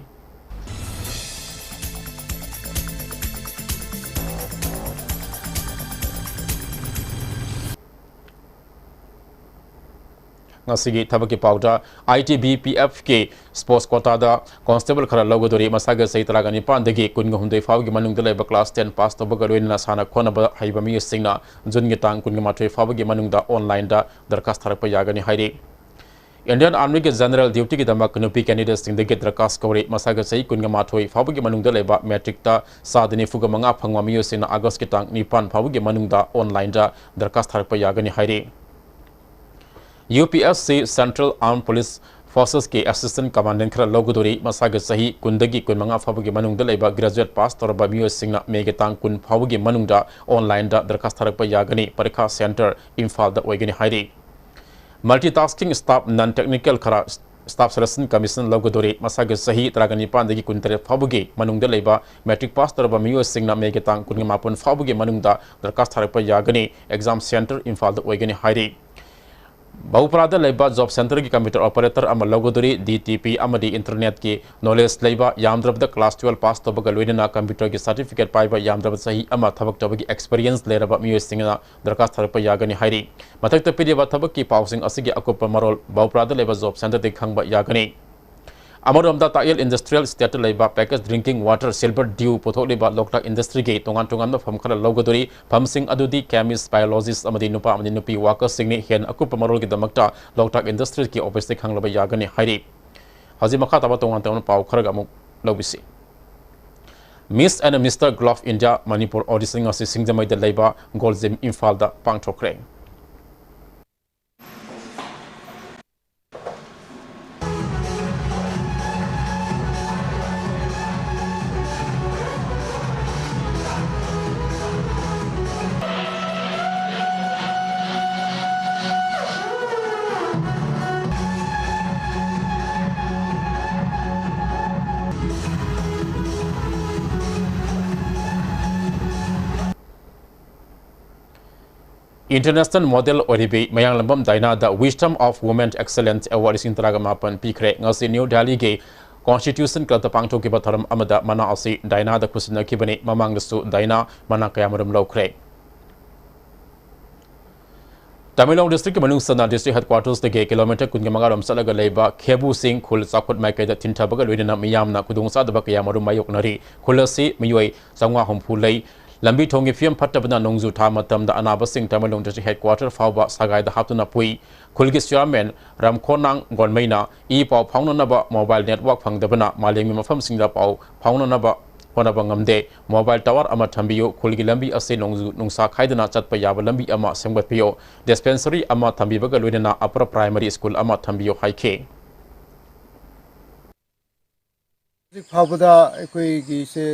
ꯉꯁꯤꯒꯤ ꯊꯕꯛꯀꯤ ꯄꯥꯎꯗ, I T B P F ꯀꯤ sports quota ꯗ constable ꯈꯔ ꯂꯧꯒꯗꯧꯔꯤ꯫ ꯃꯁꯥꯒꯤ ꯆꯍꯤ ꯇꯔꯥꯒ ꯅꯤꯄꯥꯟꯗꯒꯤ ꯀꯨꯟꯒ ꯍꯨꯝꯗꯣꯏ ꯐꯥꯎꯒꯤ ꯃꯅꯨꯡꯗ ꯂꯩꯕ class ten pass ꯇꯧꯕꯒ ꯂꯣꯏꯅꯅ ꯁꯥꯟꯅ ꯈꯣꯠꯅꯕ ꯍꯩꯕ ꯃꯤꯑꯣꯏꯁꯤꯡꯅ June ꯒꯤ ꯇꯥꯡ ꯀꯨꯟꯒ ꯃꯥꯊꯣꯏ ꯐꯥꯎꯕꯒꯤ ꯃꯅꯨꯡꯗ online ꯗ ꯗꯔꯈꯥꯁ ꯊꯥꯔꯛꯄ ꯌꯥꯒꯅꯤ ꯍꯥꯏꯔꯤ꯫ Indian Army ꯒꯤ general duty ꯒꯤꯗꯃꯛ ꯅꯨꯄꯤ candidate ꯁꯤꯡꯗꯒꯤ ꯗꯔꯈꯥꯁ ꯀꯧꯔꯤ꯫ ꯃꯁꯥꯒꯤ ꯆꯍꯤ ꯀꯨꯟꯒ ꯃꯥꯊꯣꯏ ꯐꯥꯎꯕꯒꯤ ꯃꯅꯨꯡꯗ ꯂꯩꯕ matric ꯇ ꯆꯥꯗ ꯅꯤꯐꯨꯒ ꯃꯉꯥ ꯐꯪꯕ ꯃꯤꯑꯣꯏꯁꯤꯡꯅ August ꯀꯤ ꯇꯥꯡ ꯅꯤꯄꯥꯟ ꯐꯥꯎꯕꯒꯤ ꯃꯅꯨꯡꯗ online ꯗ ꯗꯔꯈꯥꯁ ꯊꯥꯔꯛꯄ ꯌꯥꯒꯅꯤ ꯍꯥꯏꯔꯤ꯫ U P S C Central Armed Police Forces ꯀꯤ assistant commandant ꯈꯔ ꯂꯧꯒꯗꯧꯔꯤ꯫ ꯃꯁꯥꯒꯤ ꯆꯍꯤ ꯀꯨꯟꯗꯒꯤ ꯀꯨꯟꯃꯉꯥ ꯐꯥꯎꯕꯒꯤ ꯃꯅꯨꯡꯗ ꯂꯩꯕ graduate pass ꯇꯧꯔꯕ ꯃꯤꯑꯣꯏꯁꯤꯡꯅ May ꯒꯤ ꯇꯥꯡ ꯀꯨꯟ ꯐꯥꯎꯕꯒꯤ ꯃꯅꯨꯡꯗ online ꯗ ꯗꯔꯈꯥꯁ ꯊꯥꯔꯛꯄ ꯌꯥꯒꯅꯤ꯫ ꯄꯔꯤꯈꯥ center ꯏꯝꯐꯥꯜꯗ ꯑꯣꯏꯒꯅꯤ ꯍꯥꯏꯔꯤ꯫ Multitasking staff non technical ꯈꯔ Staff Selection Commission ꯂꯧꯒꯗꯧꯔꯤ꯫ ꯃꯁꯥꯒꯤ ꯆꯍꯤ ꯇꯔꯥꯒ ꯅꯤꯄꯥꯟꯗꯒꯤ ꯀꯨꯟꯇꯔꯦꯠ ꯐꯥꯎꯕꯒꯤ ꯃꯅꯨꯡꯗ ꯂꯩꯕ matric pass ꯇꯧꯔꯕ ꯃꯤꯑꯣꯏꯁꯤꯡꯅ May ꯒꯤ ꯇꯥꯡ ꯀꯨꯟꯒ ꯃꯥꯄꯟ ꯐꯥꯎꯕꯒꯤ ꯃꯅꯨꯡꯗ ꯗꯔꯈꯥꯁ ꯊꯥꯔꯛꯄ ꯌꯥꯒꯅꯤ꯫ Exam center ꯏꯝꯐꯥꯜꯗ ꯑꯣꯏꯒꯅꯤ ꯍꯥꯏꯔꯤ꯫ ꯕꯥꯕꯨꯄꯔꯥꯗ ꯂꯩꯕ job center ꯒꯤ computer operator ꯑꯃ ꯂꯧꯒꯗꯧꯔꯤ꯫ D T P ꯑꯃꯗꯤ internet ꯀꯤ knowledge ꯂꯩꯕ, ꯌꯥꯝꯗ꯭ꯔꯕꯗ class twelve pass ꯇꯧꯕꯒ ꯂꯣꯏꯅꯅ computer ꯒꯤ certificate ꯄꯥꯏꯕ, ꯌꯥꯝꯗ꯭ꯔꯕ ꯆꯍꯤ ꯑꯃ ꯊꯕꯛ ꯇꯧꯕꯒꯤ experience ꯂꯩꯔꯕ ꯃꯤꯑꯣꯏꯁꯤꯡꯅ ꯗꯔꯈꯥꯁ ꯊꯥꯔꯛꯄ ꯌꯥꯒꯅꯤ ꯍꯥꯏꯔꯤ꯫ ꯃꯊꯛꯇ ꯄꯤꯔꯤꯕ ꯊꯕꯛꯀꯤ ꯄꯥꯎꯁꯤꯡ ꯑꯁꯤꯒꯤ ꯑꯀꯨꯞꯄ ꯃꯔꯣꯜ ꯕꯥꯕꯨꯄꯔꯥꯗ ꯂꯩꯕ job center ꯗꯒꯤ ꯈꯪꯕ ꯌꯥꯒꯅꯤ꯫ ꯑꯃꯔꯣꯝꯗ, ꯇꯥꯛꯌꯦꯜ Industrial Estate ꯇ ꯂꯩꯕ packaged drinking water Silver Dew ꯄꯨꯊꯣꯛꯂꯤꯕ ꯂꯣꯛꯇꯥꯛ industry ꯒꯤ ꯇꯣꯉꯥꯟ ꯇꯣꯉꯥꯟꯕ ꯐꯝ ꯈꯔ ꯂꯧꯒꯗꯧꯔꯤ꯫ ꯐꯝꯁꯤꯡ ꯑꯗꯨꯗꯤ chemist, biologist ꯑꯃꯗꯤ ꯅꯨꯄꯥ ꯑꯃꯗꯤ ꯅꯨꯄꯤ worker ꯁꯤꯡꯅꯤ꯫ ꯍꯦꯟꯅ ꯑꯀꯨꯞꯄ ꯃꯔꯣꯜꯒꯤꯗꯃꯛꯇ ꯂꯣꯛꯇꯥꯛ industry ꯒꯤ office ꯇ ꯈꯪꯂꯕ ꯌꯥꯒꯅꯤ ꯍꯥꯏꯔꯤ꯫ ꯍꯧꯖꯤꯛ ꯃꯈꯥ ꯇꯥꯕ ꯇꯣꯉꯥꯟ ꯇꯣꯉꯥꯟꯕ ꯄꯥꯎ ꯈꯔꯒ ꯑꯃꯨꯛ ꯂꯧꯕꯤꯁꯤ꯫ Miss and Mister Globe India Manipur audition ꯉꯁꯤ ꯁꯤꯡꯖꯃꯩꯗ ꯂꯩꯕ ꯒꯣꯜꯖꯤꯝ ꯏꯝꯐꯥꯜꯗ ꯄꯥꯡꯊꯣꯛꯈ꯭ꯔꯦ꯫ International model ꯑꯣꯏꯔꯤꯕꯤ Mayanglambam ꯗꯥꯏꯅꯥꯗ Wisdom of Women Excellence Award ꯂꯤꯁꯤꯡ ꯇꯔꯥꯒ ꯃꯥꯄꯟ ꯄꯤꯈ꯭ꯔꯦ꯫ ꯉꯁꯤ ꯅ꯭ꯌꯨ ꯗꯦꯜꯂꯤꯒꯤ Constitution Club ꯇ ꯄꯥꯡꯊꯣꯛꯈꯤꯕ ꯊꯧꯔꯝ ꯑꯃꯗ ꯃꯅꯥ ꯑꯁꯤ ꯗꯥꯏꯅꯥꯗ ꯈꯨꯠꯁꯤꯟꯅꯈꯤꯕꯅꯤ꯫ ꯃꯃꯥꯡꯗꯁꯨ ꯗꯥꯏꯅꯥ ꯃꯅꯥ ꯀꯌꯥꯃꯔꯨꯝ ꯂꯧꯈ꯭ꯔꯦ꯫ ꯇꯃꯦꯡꯂꯣꯡ ꯗꯤꯁꯇ꯭ꯔꯤꯛꯀꯤ ꯃꯅꯨꯡ ꯆꯟꯅ ꯗꯤꯁꯇ꯭ꯔꯤꯛ ꯍꯦꯗꯀ꯭ꯋꯥꯇꯔꯁꯇꯒꯤ ꯀꯤꯂꯣꯃꯤꯇꯔ ꯀꯨꯟꯒꯤ ꯃꯉꯥꯔꯣꯝ ꯆꯠꯂꯒ ꯂꯩꯕ ꯈꯦꯕꯨ ꯆꯤꯡ ꯈꯨꯜ ꯆꯥꯎꯈꯠ ꯃꯥꯏꯀꯩꯗ ꯊꯤꯟꯊꯕꯒ ꯂꯣꯏꯅꯅ ꯃꯤꯌꯥꯝꯅ ꯈꯨꯗꯣꯡꯆꯥꯗꯕ ꯀꯌꯥ ꯃꯔꯨꯝ ꯃꯥꯌꯣꯛꯅꯔꯤ꯫ ꯈꯨꯜ ꯑꯁꯤ ꯃꯤꯑꯣꯏ ꯆꯥꯝꯃꯉꯥ ꯍꯨꯝꯐꯨ ꯂꯩ꯫ ꯂꯝꯕꯤ ꯊꯣꯡꯒꯤ ꯐꯤꯕꯝ ꯐꯠꯇꯕꯅ ꯅꯣꯡꯖꯨ ꯊꯥ ꯃꯇꯝꯗ ꯑꯅꯥꯕꯁꯤꯡ ꯇꯃꯦꯡꯂꯣꯡ ꯗꯤꯁꯇ꯭ꯔꯤꯛ ꯍꯦꯗꯀ꯭ꯋꯥꯇꯔ ꯐꯥꯎꯕ ꯁꯒꯥꯏꯗ ꯍꯥꯞꯇꯨꯅ ꯄꯨꯏ꯫ ꯈꯨꯜꯒꯤ ꯆꯤꯌꯥꯔꯃꯦꯟ ꯔꯥꯝꯈꯣꯅꯥꯡ ꯒꯣꯟꯃꯩꯅ ꯏ ꯄꯥꯎ ꯐꯥꯎꯅꯅꯕ ꯃꯣꯕꯥꯏꯜ ꯅꯦꯠꯋꯥꯔꯛ ꯐꯪꯗꯕꯅ ꯃꯥꯂꯦꯝꯒꯤ ꯃꯐꯝꯁꯤꯡꯗ ꯄꯥꯎ ꯐꯥꯎꯅꯅꯕ ꯍꯣꯠꯅꯕ ꯉꯝꯗꯦ꯫ ꯃꯣꯕꯥꯏꯜ ꯇꯥꯋꯔ ꯑꯃ ꯊꯝꯕꯤꯌꯨ, ꯈꯨꯜꯒꯤ ꯂꯝꯕꯤ ꯑꯁꯤ ꯅꯣꯡꯖꯨ ꯅꯨꯡꯁꯥ ꯈꯥꯏꯗꯅ ꯆꯠꯄ ꯌꯥꯕ ꯂꯝꯕꯤ ꯑꯃ ꯁꯦꯝꯒꯠꯄꯤꯌꯨ, ꯗꯤꯁꯄꯦꯟꯁꯔꯤ ꯑꯃ ꯊꯝꯕꯤꯕꯒ ꯂꯣꯏꯅꯅ ꯑꯄꯔ ꯄ꯭ꯔꯥꯏꯃꯔꯤ ꯁ꯭ꯀꯨꯜ ꯑꯃ ꯊꯝꯕꯤꯌꯨ ꯍꯥꯏꯈꯤ꯫ ꯍꯧꯖꯤꯛ ꯐꯥꯎꯕꯗ ꯑꯩꯈꯣꯏꯒꯤꯁꯦ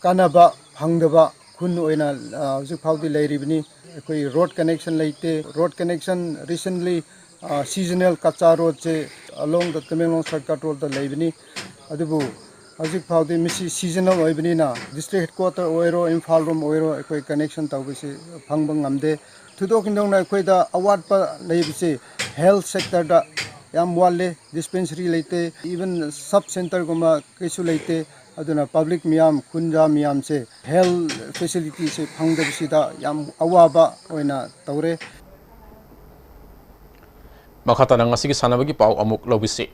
ꯀꯥꯟꯅꯕ ꯐꯪꯗꯕ ꯈꯨꯟ ꯑꯣꯏꯅ, ꯑ, ꯍꯧꯖꯤꯛ ꯐꯥꯎꯗꯤ ꯂꯩꯔꯤꯕꯅꯤ꯫ ꯑꯩꯈꯣꯏ ꯔꯣꯗ ꯀꯅꯦꯛꯁꯟ ꯂꯩꯇꯦ꯫ ꯔꯣꯗ ꯀꯅꯦꯛꯁꯟ ꯔꯤꯁꯦꯟꯂꯤ, ꯑ, ꯁꯤꯖꯅꯦꯜ ꯀꯆꯥ ꯔꯣꯗꯁꯦ ꯑꯂꯣꯡ ꯗ ꯇꯃꯦꯡꯂꯣꯡ ꯁꯔꯀꯠ ꯔꯣꯗꯇ ꯂꯩꯕꯅꯤ꯫ ꯑꯗꯨꯕꯨ ꯍꯧꯖꯤꯛ ꯐꯥꯎꯗꯤ ꯃꯁꯤ ꯁꯤꯖꯅꯦꯜ ꯑꯣꯏꯕꯅꯤꯅ ꯗꯤꯁꯇ꯭ꯔꯤꯛ ꯍꯦꯗꯀ꯭ꯋꯥꯇꯔ ꯑꯣꯏꯔꯣ, ꯏꯝꯐꯥꯜ ꯔꯣꯝ ꯑꯣꯏꯔꯣ, ꯑꯩꯈꯣꯏ ꯀꯅꯦꯛꯁꯟ ꯇꯧꯕꯁꯤ ꯐꯪꯕ ꯉꯝꯗꯦ꯫ ꯊꯣꯏꯗꯣꯛ ꯍꯦꯟꯗꯣꯛꯅ ꯑꯩꯈꯣꯏꯗ ꯑꯋꯥꯠꯄ ꯂꯩꯕꯁꯤ ꯍꯦꯜꯊ ꯁꯦꯛꯇꯔꯗ ꯌꯥꯝ ꯋꯥꯠꯂꯦ꯫ ꯗꯤꯁꯄꯦꯟꯁꯔꯤ ꯂꯩꯇꯦ, ꯏꯚꯟ ꯁꯕ ꯁꯦꯟꯇꯔꯒꯨꯝꯕ ꯀꯩꯁꯨ ꯂꯩꯇꯦ꯫ ꯑꯗꯨꯅ ꯄꯕ꯭ꯂꯤꯛ ꯃꯤꯌꯥꯝ, ꯈꯨꯟꯖꯥ ꯃꯤꯌꯥꯝꯁꯦ ꯍꯦꯜꯊ ꯐꯦꯁꯤꯂꯤꯇꯤꯁꯦ ꯐꯪꯗꯕꯁꯤꯗ ꯌꯥꯝ ꯑꯋꯥꯕ ꯑꯣꯏꯅ ꯇꯧꯔꯦ꯫ ꯃꯈꯥ ꯇꯥꯅ ꯉꯁꯤꯒꯤ ꯁꯥꯟꯅꯕꯒꯤ ꯄꯥꯎ ꯑꯃꯨꯛ ꯂꯧꯕꯤꯁꯤ꯫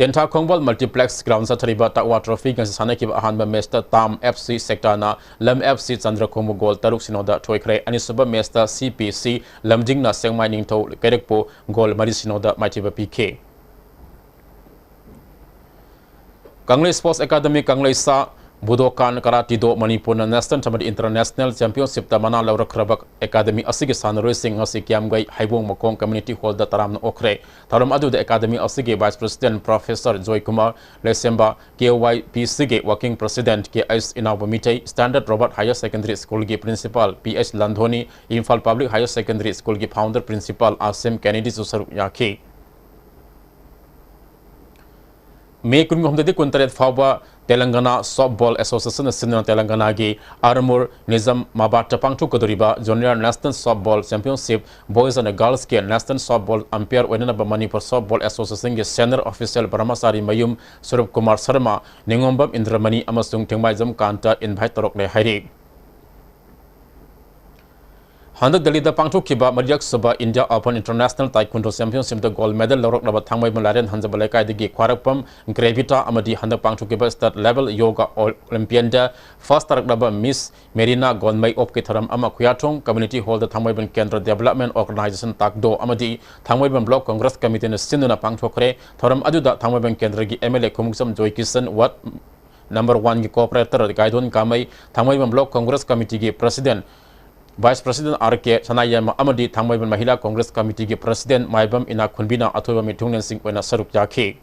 ꯇꯦꯟꯊꯥ ꯈꯣꯡꯕꯣꯜ ꯃꯜꯇꯤꯄ꯭ꯂꯦꯛꯁ ꯒ꯭ꯔꯥꯎꯟ ꯆꯠꯊꯔꯤꯕ ꯇꯛꯋꯥ ꯇ꯭ꯔꯣꯐꯤ ꯉꯁꯤ ꯁꯥꯟꯅꯈꯤꯕ ꯑꯍꯥꯟꯕ ꯃꯦꯆꯇ ꯇꯥꯝ ꯑꯦꯐ ꯁꯤ ꯁꯦꯛꯇꯥꯅ ꯂꯝ ꯑꯦꯐ ꯁꯤ ꯆꯟꯗ꯭ꯔꯈꯣꯡꯕꯨ ꯒꯣꯜ ꯇꯔꯨꯛ ꯁꯤꯅꯣꯗ ꯊꯣꯏꯈ꯭ꯔꯦ꯫ ꯑꯅꯤꯁꯨꯕ ꯃꯦꯆꯇ ꯁꯤ ꯄꯤ ꯁꯤ ꯂꯝꯖꯤꯡꯅ ꯁꯦꯡꯃꯥꯏ ꯅꯤꯡꯊꯧ ꯀꯩꯔꯛꯄꯨ ꯒꯣꯜ ꯃꯔꯤ ꯁꯤꯅꯣꯗ ꯃꯥꯏꯊꯤꯕ ꯄꯤꯈꯤ꯫ ꯀꯪꯂꯩ ꯁ꯭ꯄꯣꯔꯠꯁ ꯑꯦꯀꯥꯗꯃꯤ ꯀꯪꯂꯩꯁꯥ ꯕꯨꯗꯣꯀꯥꯟ ꯀꯔꯥꯇꯤꯗꯣ ꯃꯅꯤꯄꯨꯔꯅ ꯅꯦꯁꯅꯦꯜ ꯑꯃꯗꯤ ꯏꯟꯇꯔꯅꯦꯁꯅꯦꯜ ꯆꯦꯝꯄꯤꯌꯟꯁꯤꯞꯇ ꯃꯅꯥ ꯂꯧꯔꯛꯈ꯭ꯔꯕ ꯑꯦꯀꯥꯗꯃꯤ ꯑꯁꯤꯒꯤ ꯁꯥꯟꯅꯔꯣꯏꯁꯤꯡ ꯉꯁꯤ ꯀꯤꯌꯥꯝꯒꯩ ꯍꯩꯕꯣꯡ ꯃꯈꯣꯡ ꯀꯝꯃ꯭ꯌꯨꯅꯤꯇꯤ ꯍꯣꯜꯗ ꯇꯔꯥꯝꯅ ꯑꯣꯛꯈ꯭ꯔꯦ꯫ ꯊꯧꯔꯝ ꯑꯗꯨꯗ ꯑꯦꯀꯥꯗꯃꯤ ꯑꯁꯤꯒꯤ vice president professor Joykumar Leishemba, K Y P ꯁꯤꯒꯤ working president K H Inaoba Meetei, standard Robert higher secondary ꯁ꯭ꯀꯨꯜꯒꯤ principal P H Landhoni, Imphal public higher secondary ꯁ꯭ꯀꯨꯜꯒꯤ ꯐꯥꯎꯟꯗꯔ ꯄ꯭ꯔꯤꯟꯁꯤꯄꯥꯜ ꯑꯥꯁꯤꯝ ꯀꯦꯅꯦꯗꯤꯁꯨ ꯁꯔꯨꯛ ꯌꯥꯈꯤ꯫ ꯃꯦ ꯀꯨꯟꯍꯨꯝꯗꯣꯏꯗꯒꯤ ꯀꯨꯟꯇꯔꯦꯠ ꯐꯥꯎꯕ ꯇꯦꯂꯪꯒꯅꯥ ꯁꯣꯞꯕꯣꯜ ꯑꯦꯁꯣꯁꯤꯌꯦꯁꯟꯅ ꯁꯤꯟꯗꯨꯅ ꯇꯦꯂꯪꯒꯅꯥꯒꯤ ꯑꯥꯔꯃꯨꯔ ꯅꯤꯖꯥꯝꯃꯥꯕꯥꯗꯇ ꯄꯥꯡꯊꯣꯛꯀꯗꯧꯔꯤꯕ junior national football championship boys and ꯒꯔꯜꯁꯀꯤ ꯅꯦꯁꯅꯦꯜ ꯁꯣꯞꯕꯣꯜ ꯑꯝꯄꯤꯌꯔ ꯑꯣꯏꯅꯅꯕ ꯃꯅꯤꯄꯨꯔ ꯁꯣꯞꯕꯣꯜ ꯑꯦꯁꯣꯁꯤꯌꯦꯁꯟꯒꯤ ꯁꯦꯅꯤꯌꯔ ꯑꯣꯐꯤꯁꯤꯌꯦꯜ ꯕ꯭ꯔꯍ꯭ꯃꯆꯥꯔꯤ ꯃꯌꯨꯝ ꯁ꯭ꯋꯔꯨꯞ ꯀꯨꯃꯥꯔ ꯁꯔꯃ, ꯅꯤꯉꯣꯝꯕꯝ ꯏꯟꯗ꯭ꯔꯃꯅꯤ ꯑꯃꯁꯨꯡ ꯊꯦꯡꯃꯥꯏꯖꯝ ꯀꯥꯟꯇ ꯏꯟꯚꯥꯏꯠ ꯇꯧꯔꯛꯂꯦ ꯍꯥꯏꯔꯤ꯫ ꯍꯟꯗꯛ ꯗꯦꯜꯂꯤꯗ ꯄꯥꯡꯊꯣꯛꯈꯤꯕ ꯃꯔꯤꯔꯛ ꯁꯨꯕ ꯏꯟꯗꯤꯌꯥ ꯑꯣꯄꯟ ꯏꯟꯇꯔꯅꯦꯁꯅꯦꯜ ꯇꯥꯏꯀꯨꯟꯗꯣ ꯆꯦꯝꯄꯤꯌꯟꯁꯤꯞꯇ ꯒꯣꯜ ꯃꯦꯗꯜ ꯂꯧꯔꯛꯂꯕ ꯊꯥꯡꯃꯩꯕꯟ ꯂꯥꯏꯔꯦꯟ ꯍꯟꯖꯕ ꯂꯩꯀꯥꯏꯗꯒꯤ ꯈ꯭ꯋꯥꯏꯔꯥꯛꯄꯝ ꯒ꯭ꯔꯦꯚꯤꯇꯥ ꯑꯃꯗꯤ ꯍꯟꯗꯛ ꯄꯥꯡꯊꯣꯛꯈꯤꯕ ꯁ꯭ꯇꯦꯠ ꯂꯦꯚꯦꯜ ꯌꯣꯒꯥ ꯑꯣꯂꯤꯝꯄꯤꯌꯥꯟꯗ ꯐꯥꯔꯁ ꯇꯥꯔꯛꯂꯕ ꯃꯤꯁ ꯃꯦꯔꯤꯅꯥ ꯒꯣꯟꯃꯩ ꯑꯣꯞꯀꯤ ꯊꯧꯔꯝ ꯑꯃ ꯈꯨꯌꯥꯊꯣꯡ ꯀꯝꯃ꯭ꯌꯨꯅꯤꯇꯤ ꯍꯣꯜꯗ ꯊꯥꯡꯃꯩꯕꯟ ꯀꯦꯟꯗ꯭ꯔ ꯗꯦꯕꯂꯞꯃꯦꯟ ꯑꯣꯔꯒꯅꯥꯏꯖꯦꯁꯟ, ꯇꯥꯛꯗꯣ, ꯑꯃꯗꯤ ꯊꯥꯡꯃꯩꯕꯟ ꯕ꯭ꯂꯣꯛ ꯀꯣꯡꯒ꯭ꯔꯦꯁ ꯀꯃꯤꯇꯤꯅ ꯁꯤꯟꯗꯨꯅ ꯄꯥꯡꯊꯣꯛꯈ꯭ꯔꯦ꯫ ꯊꯧꯔꯝ ꯑꯗꯨꯗ ꯊꯥꯡꯃꯩꯕꯟ ꯀꯦꯟꯗ꯭ꯔꯒꯤ M L A Khongupsam Joykishan, ward number ꯋꯥꯟꯒꯤ ꯀꯣꯑꯣꯄꯔꯦꯇꯔ ꯒꯥꯏꯗꯣꯟ ꯀꯥꯃꯩ, ꯊꯥꯡꯃꯩꯕꯟ ꯕ꯭ꯂꯣꯛ ꯀꯣꯡꯒ꯭ꯔꯦꯁ ꯀꯃꯤꯇꯤꯒꯤ president, vice president R K Sanayaima ꯑꯃꯗꯤ ꯊꯥꯡꯃꯩꯕꯟ ꯃꯍꯤꯂꯥ ꯀꯣꯡꯒ꯭ꯔꯦꯁ ꯀꯃꯤꯇꯤꯒꯤ ꯄ꯭ꯔꯁꯤꯗꯦꯟ ꯃꯥꯏꯕꯝ ꯏꯅꯥꯛꯈꯨꯟꯕꯤꯅ ꯑꯊꯣꯏꯕ ꯃꯤꯊꯨꯡꯂꯦꯟꯁꯤꯡ ꯑꯣꯏꯅ ꯁꯔꯨꯛ ꯌꯥꯈꯤ꯫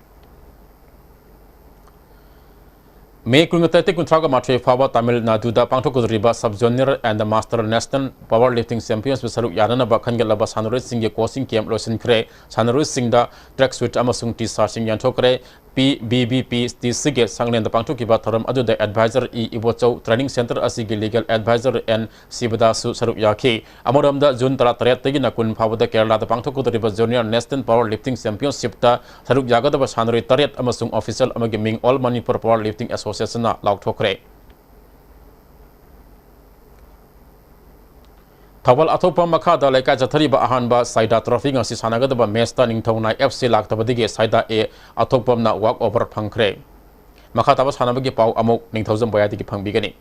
ꯃꯦ ꯀꯨꯟꯇꯔꯦꯠꯇꯒꯤ ꯀꯨꯟꯊ꯭ꯔꯥꯒ ꯃꯥꯊꯣꯏ ꯐꯥꯎꯕ ꯇꯥꯃꯤꯜ ꯅꯥꯗꯨꯗ ꯄꯥꯡꯊꯣꯛꯀꯗꯧꯔꯤꯕ Sub Junior and Master National Power Lifting Championship ꯁꯔꯨꯛ ꯌꯥꯅꯅꯕ ꯈꯟꯒꯠꯂꯕ ꯁꯥꯟꯅꯔꯣꯏꯁꯤꯡꯒꯤ ꯀꯣꯆꯤꯡ ꯀꯦꯝꯞ ꯂꯣꯏꯁꯤꯟꯈ꯭ꯔꯦ꯫ ꯁꯥꯟꯅꯔꯣꯏꯁꯤꯡꯗ ꯇ꯭ꯔꯦꯛ ꯁꯨꯠ ꯑꯃꯁꯨꯡ ꯇꯤ ꯁꯥꯔꯠꯁꯤꯡ ꯌꯦꯟꯊꯣꯛꯈ꯭ꯔꯦ꯫ P B B P T ꯁꯤꯒꯤ ꯁꯪꯂꯦꯟꯗ ꯄꯥꯡꯊꯣꯛꯈꯤꯕ ꯊꯧꯔꯝ ꯑꯗꯨꯗ adviser E Ibochou, training centre ꯑꯁꯤꯒꯤ ꯂꯤꯒꯦꯜ ꯑꯦꯗꯚꯥꯏꯖꯔ ꯑꯦꯟ ꯁꯤꯕꯗꯥꯁꯁꯨ ꯁꯔꯨꯛ ꯌꯥꯈꯤ꯫ ꯑꯃꯔꯣꯝꯗ, ꯖꯨꯟ ꯇꯔꯥꯇꯔꯦꯠꯇꯒꯤꯅ ꯀꯨꯟ ꯐꯥꯎꯕꯗ ꯀꯦꯔꯂꯥꯗ ꯄꯥꯡꯊꯣꯛꯀꯗꯧꯔꯤꯕ Junior National Power Lifting Championshipꯇ ꯁꯔꯨꯛ ꯌꯥꯒꯗꯕ ꯁꯥꯟꯅꯔꯣꯏ ꯇꯔꯦꯠ ꯑꯃꯁꯨꯡ ꯑꯣꯐꯤꯁꯤꯌꯦꯜ ꯑꯃꯒꯤ ꯃꯤꯡ All Manipur Power Lifting Associationꯅ ꯂꯥꯎꯊꯣꯛꯈ꯭ꯔꯦ꯫ Thoubal ꯑꯊꯣꯛꯄꯝ ꯃꯈꯥꯗ ꯂꯩꯀꯥꯏ ꯆꯠꯊꯔꯤꯕ ꯑꯍꯥꯟꯕ ꯁꯥꯏꯗꯥ ꯇ꯭ꯔꯣꯐꯤ ꯉꯁꯤ ꯁꯥꯟꯅꯒꯗꯕ ꯃꯦꯆꯇ ꯅꯤꯡꯊꯧꯅꯥꯏ ꯑꯦꯐ ꯁꯤ ꯂꯥꯛꯇꯕꯗꯒꯤ ꯁꯥꯏꯗꯥ ꯑꯦ ꯑꯊꯣꯛꯄꯝꯅ ꯋꯥꯛ ꯑꯣꯚꯔ ꯐꯪꯈ꯭ꯔꯦ꯫ ꯃꯈꯥ ꯇꯥꯕ ꯁꯥꯟꯅꯕꯒꯤ ꯄꯥꯎ ꯑꯃꯨꯛ ꯅꯤꯡꯊꯧꯖꯝ ꯕꯣꯌꯥꯗꯒꯤ ꯐꯪꯕꯤꯒꯅꯤ꯫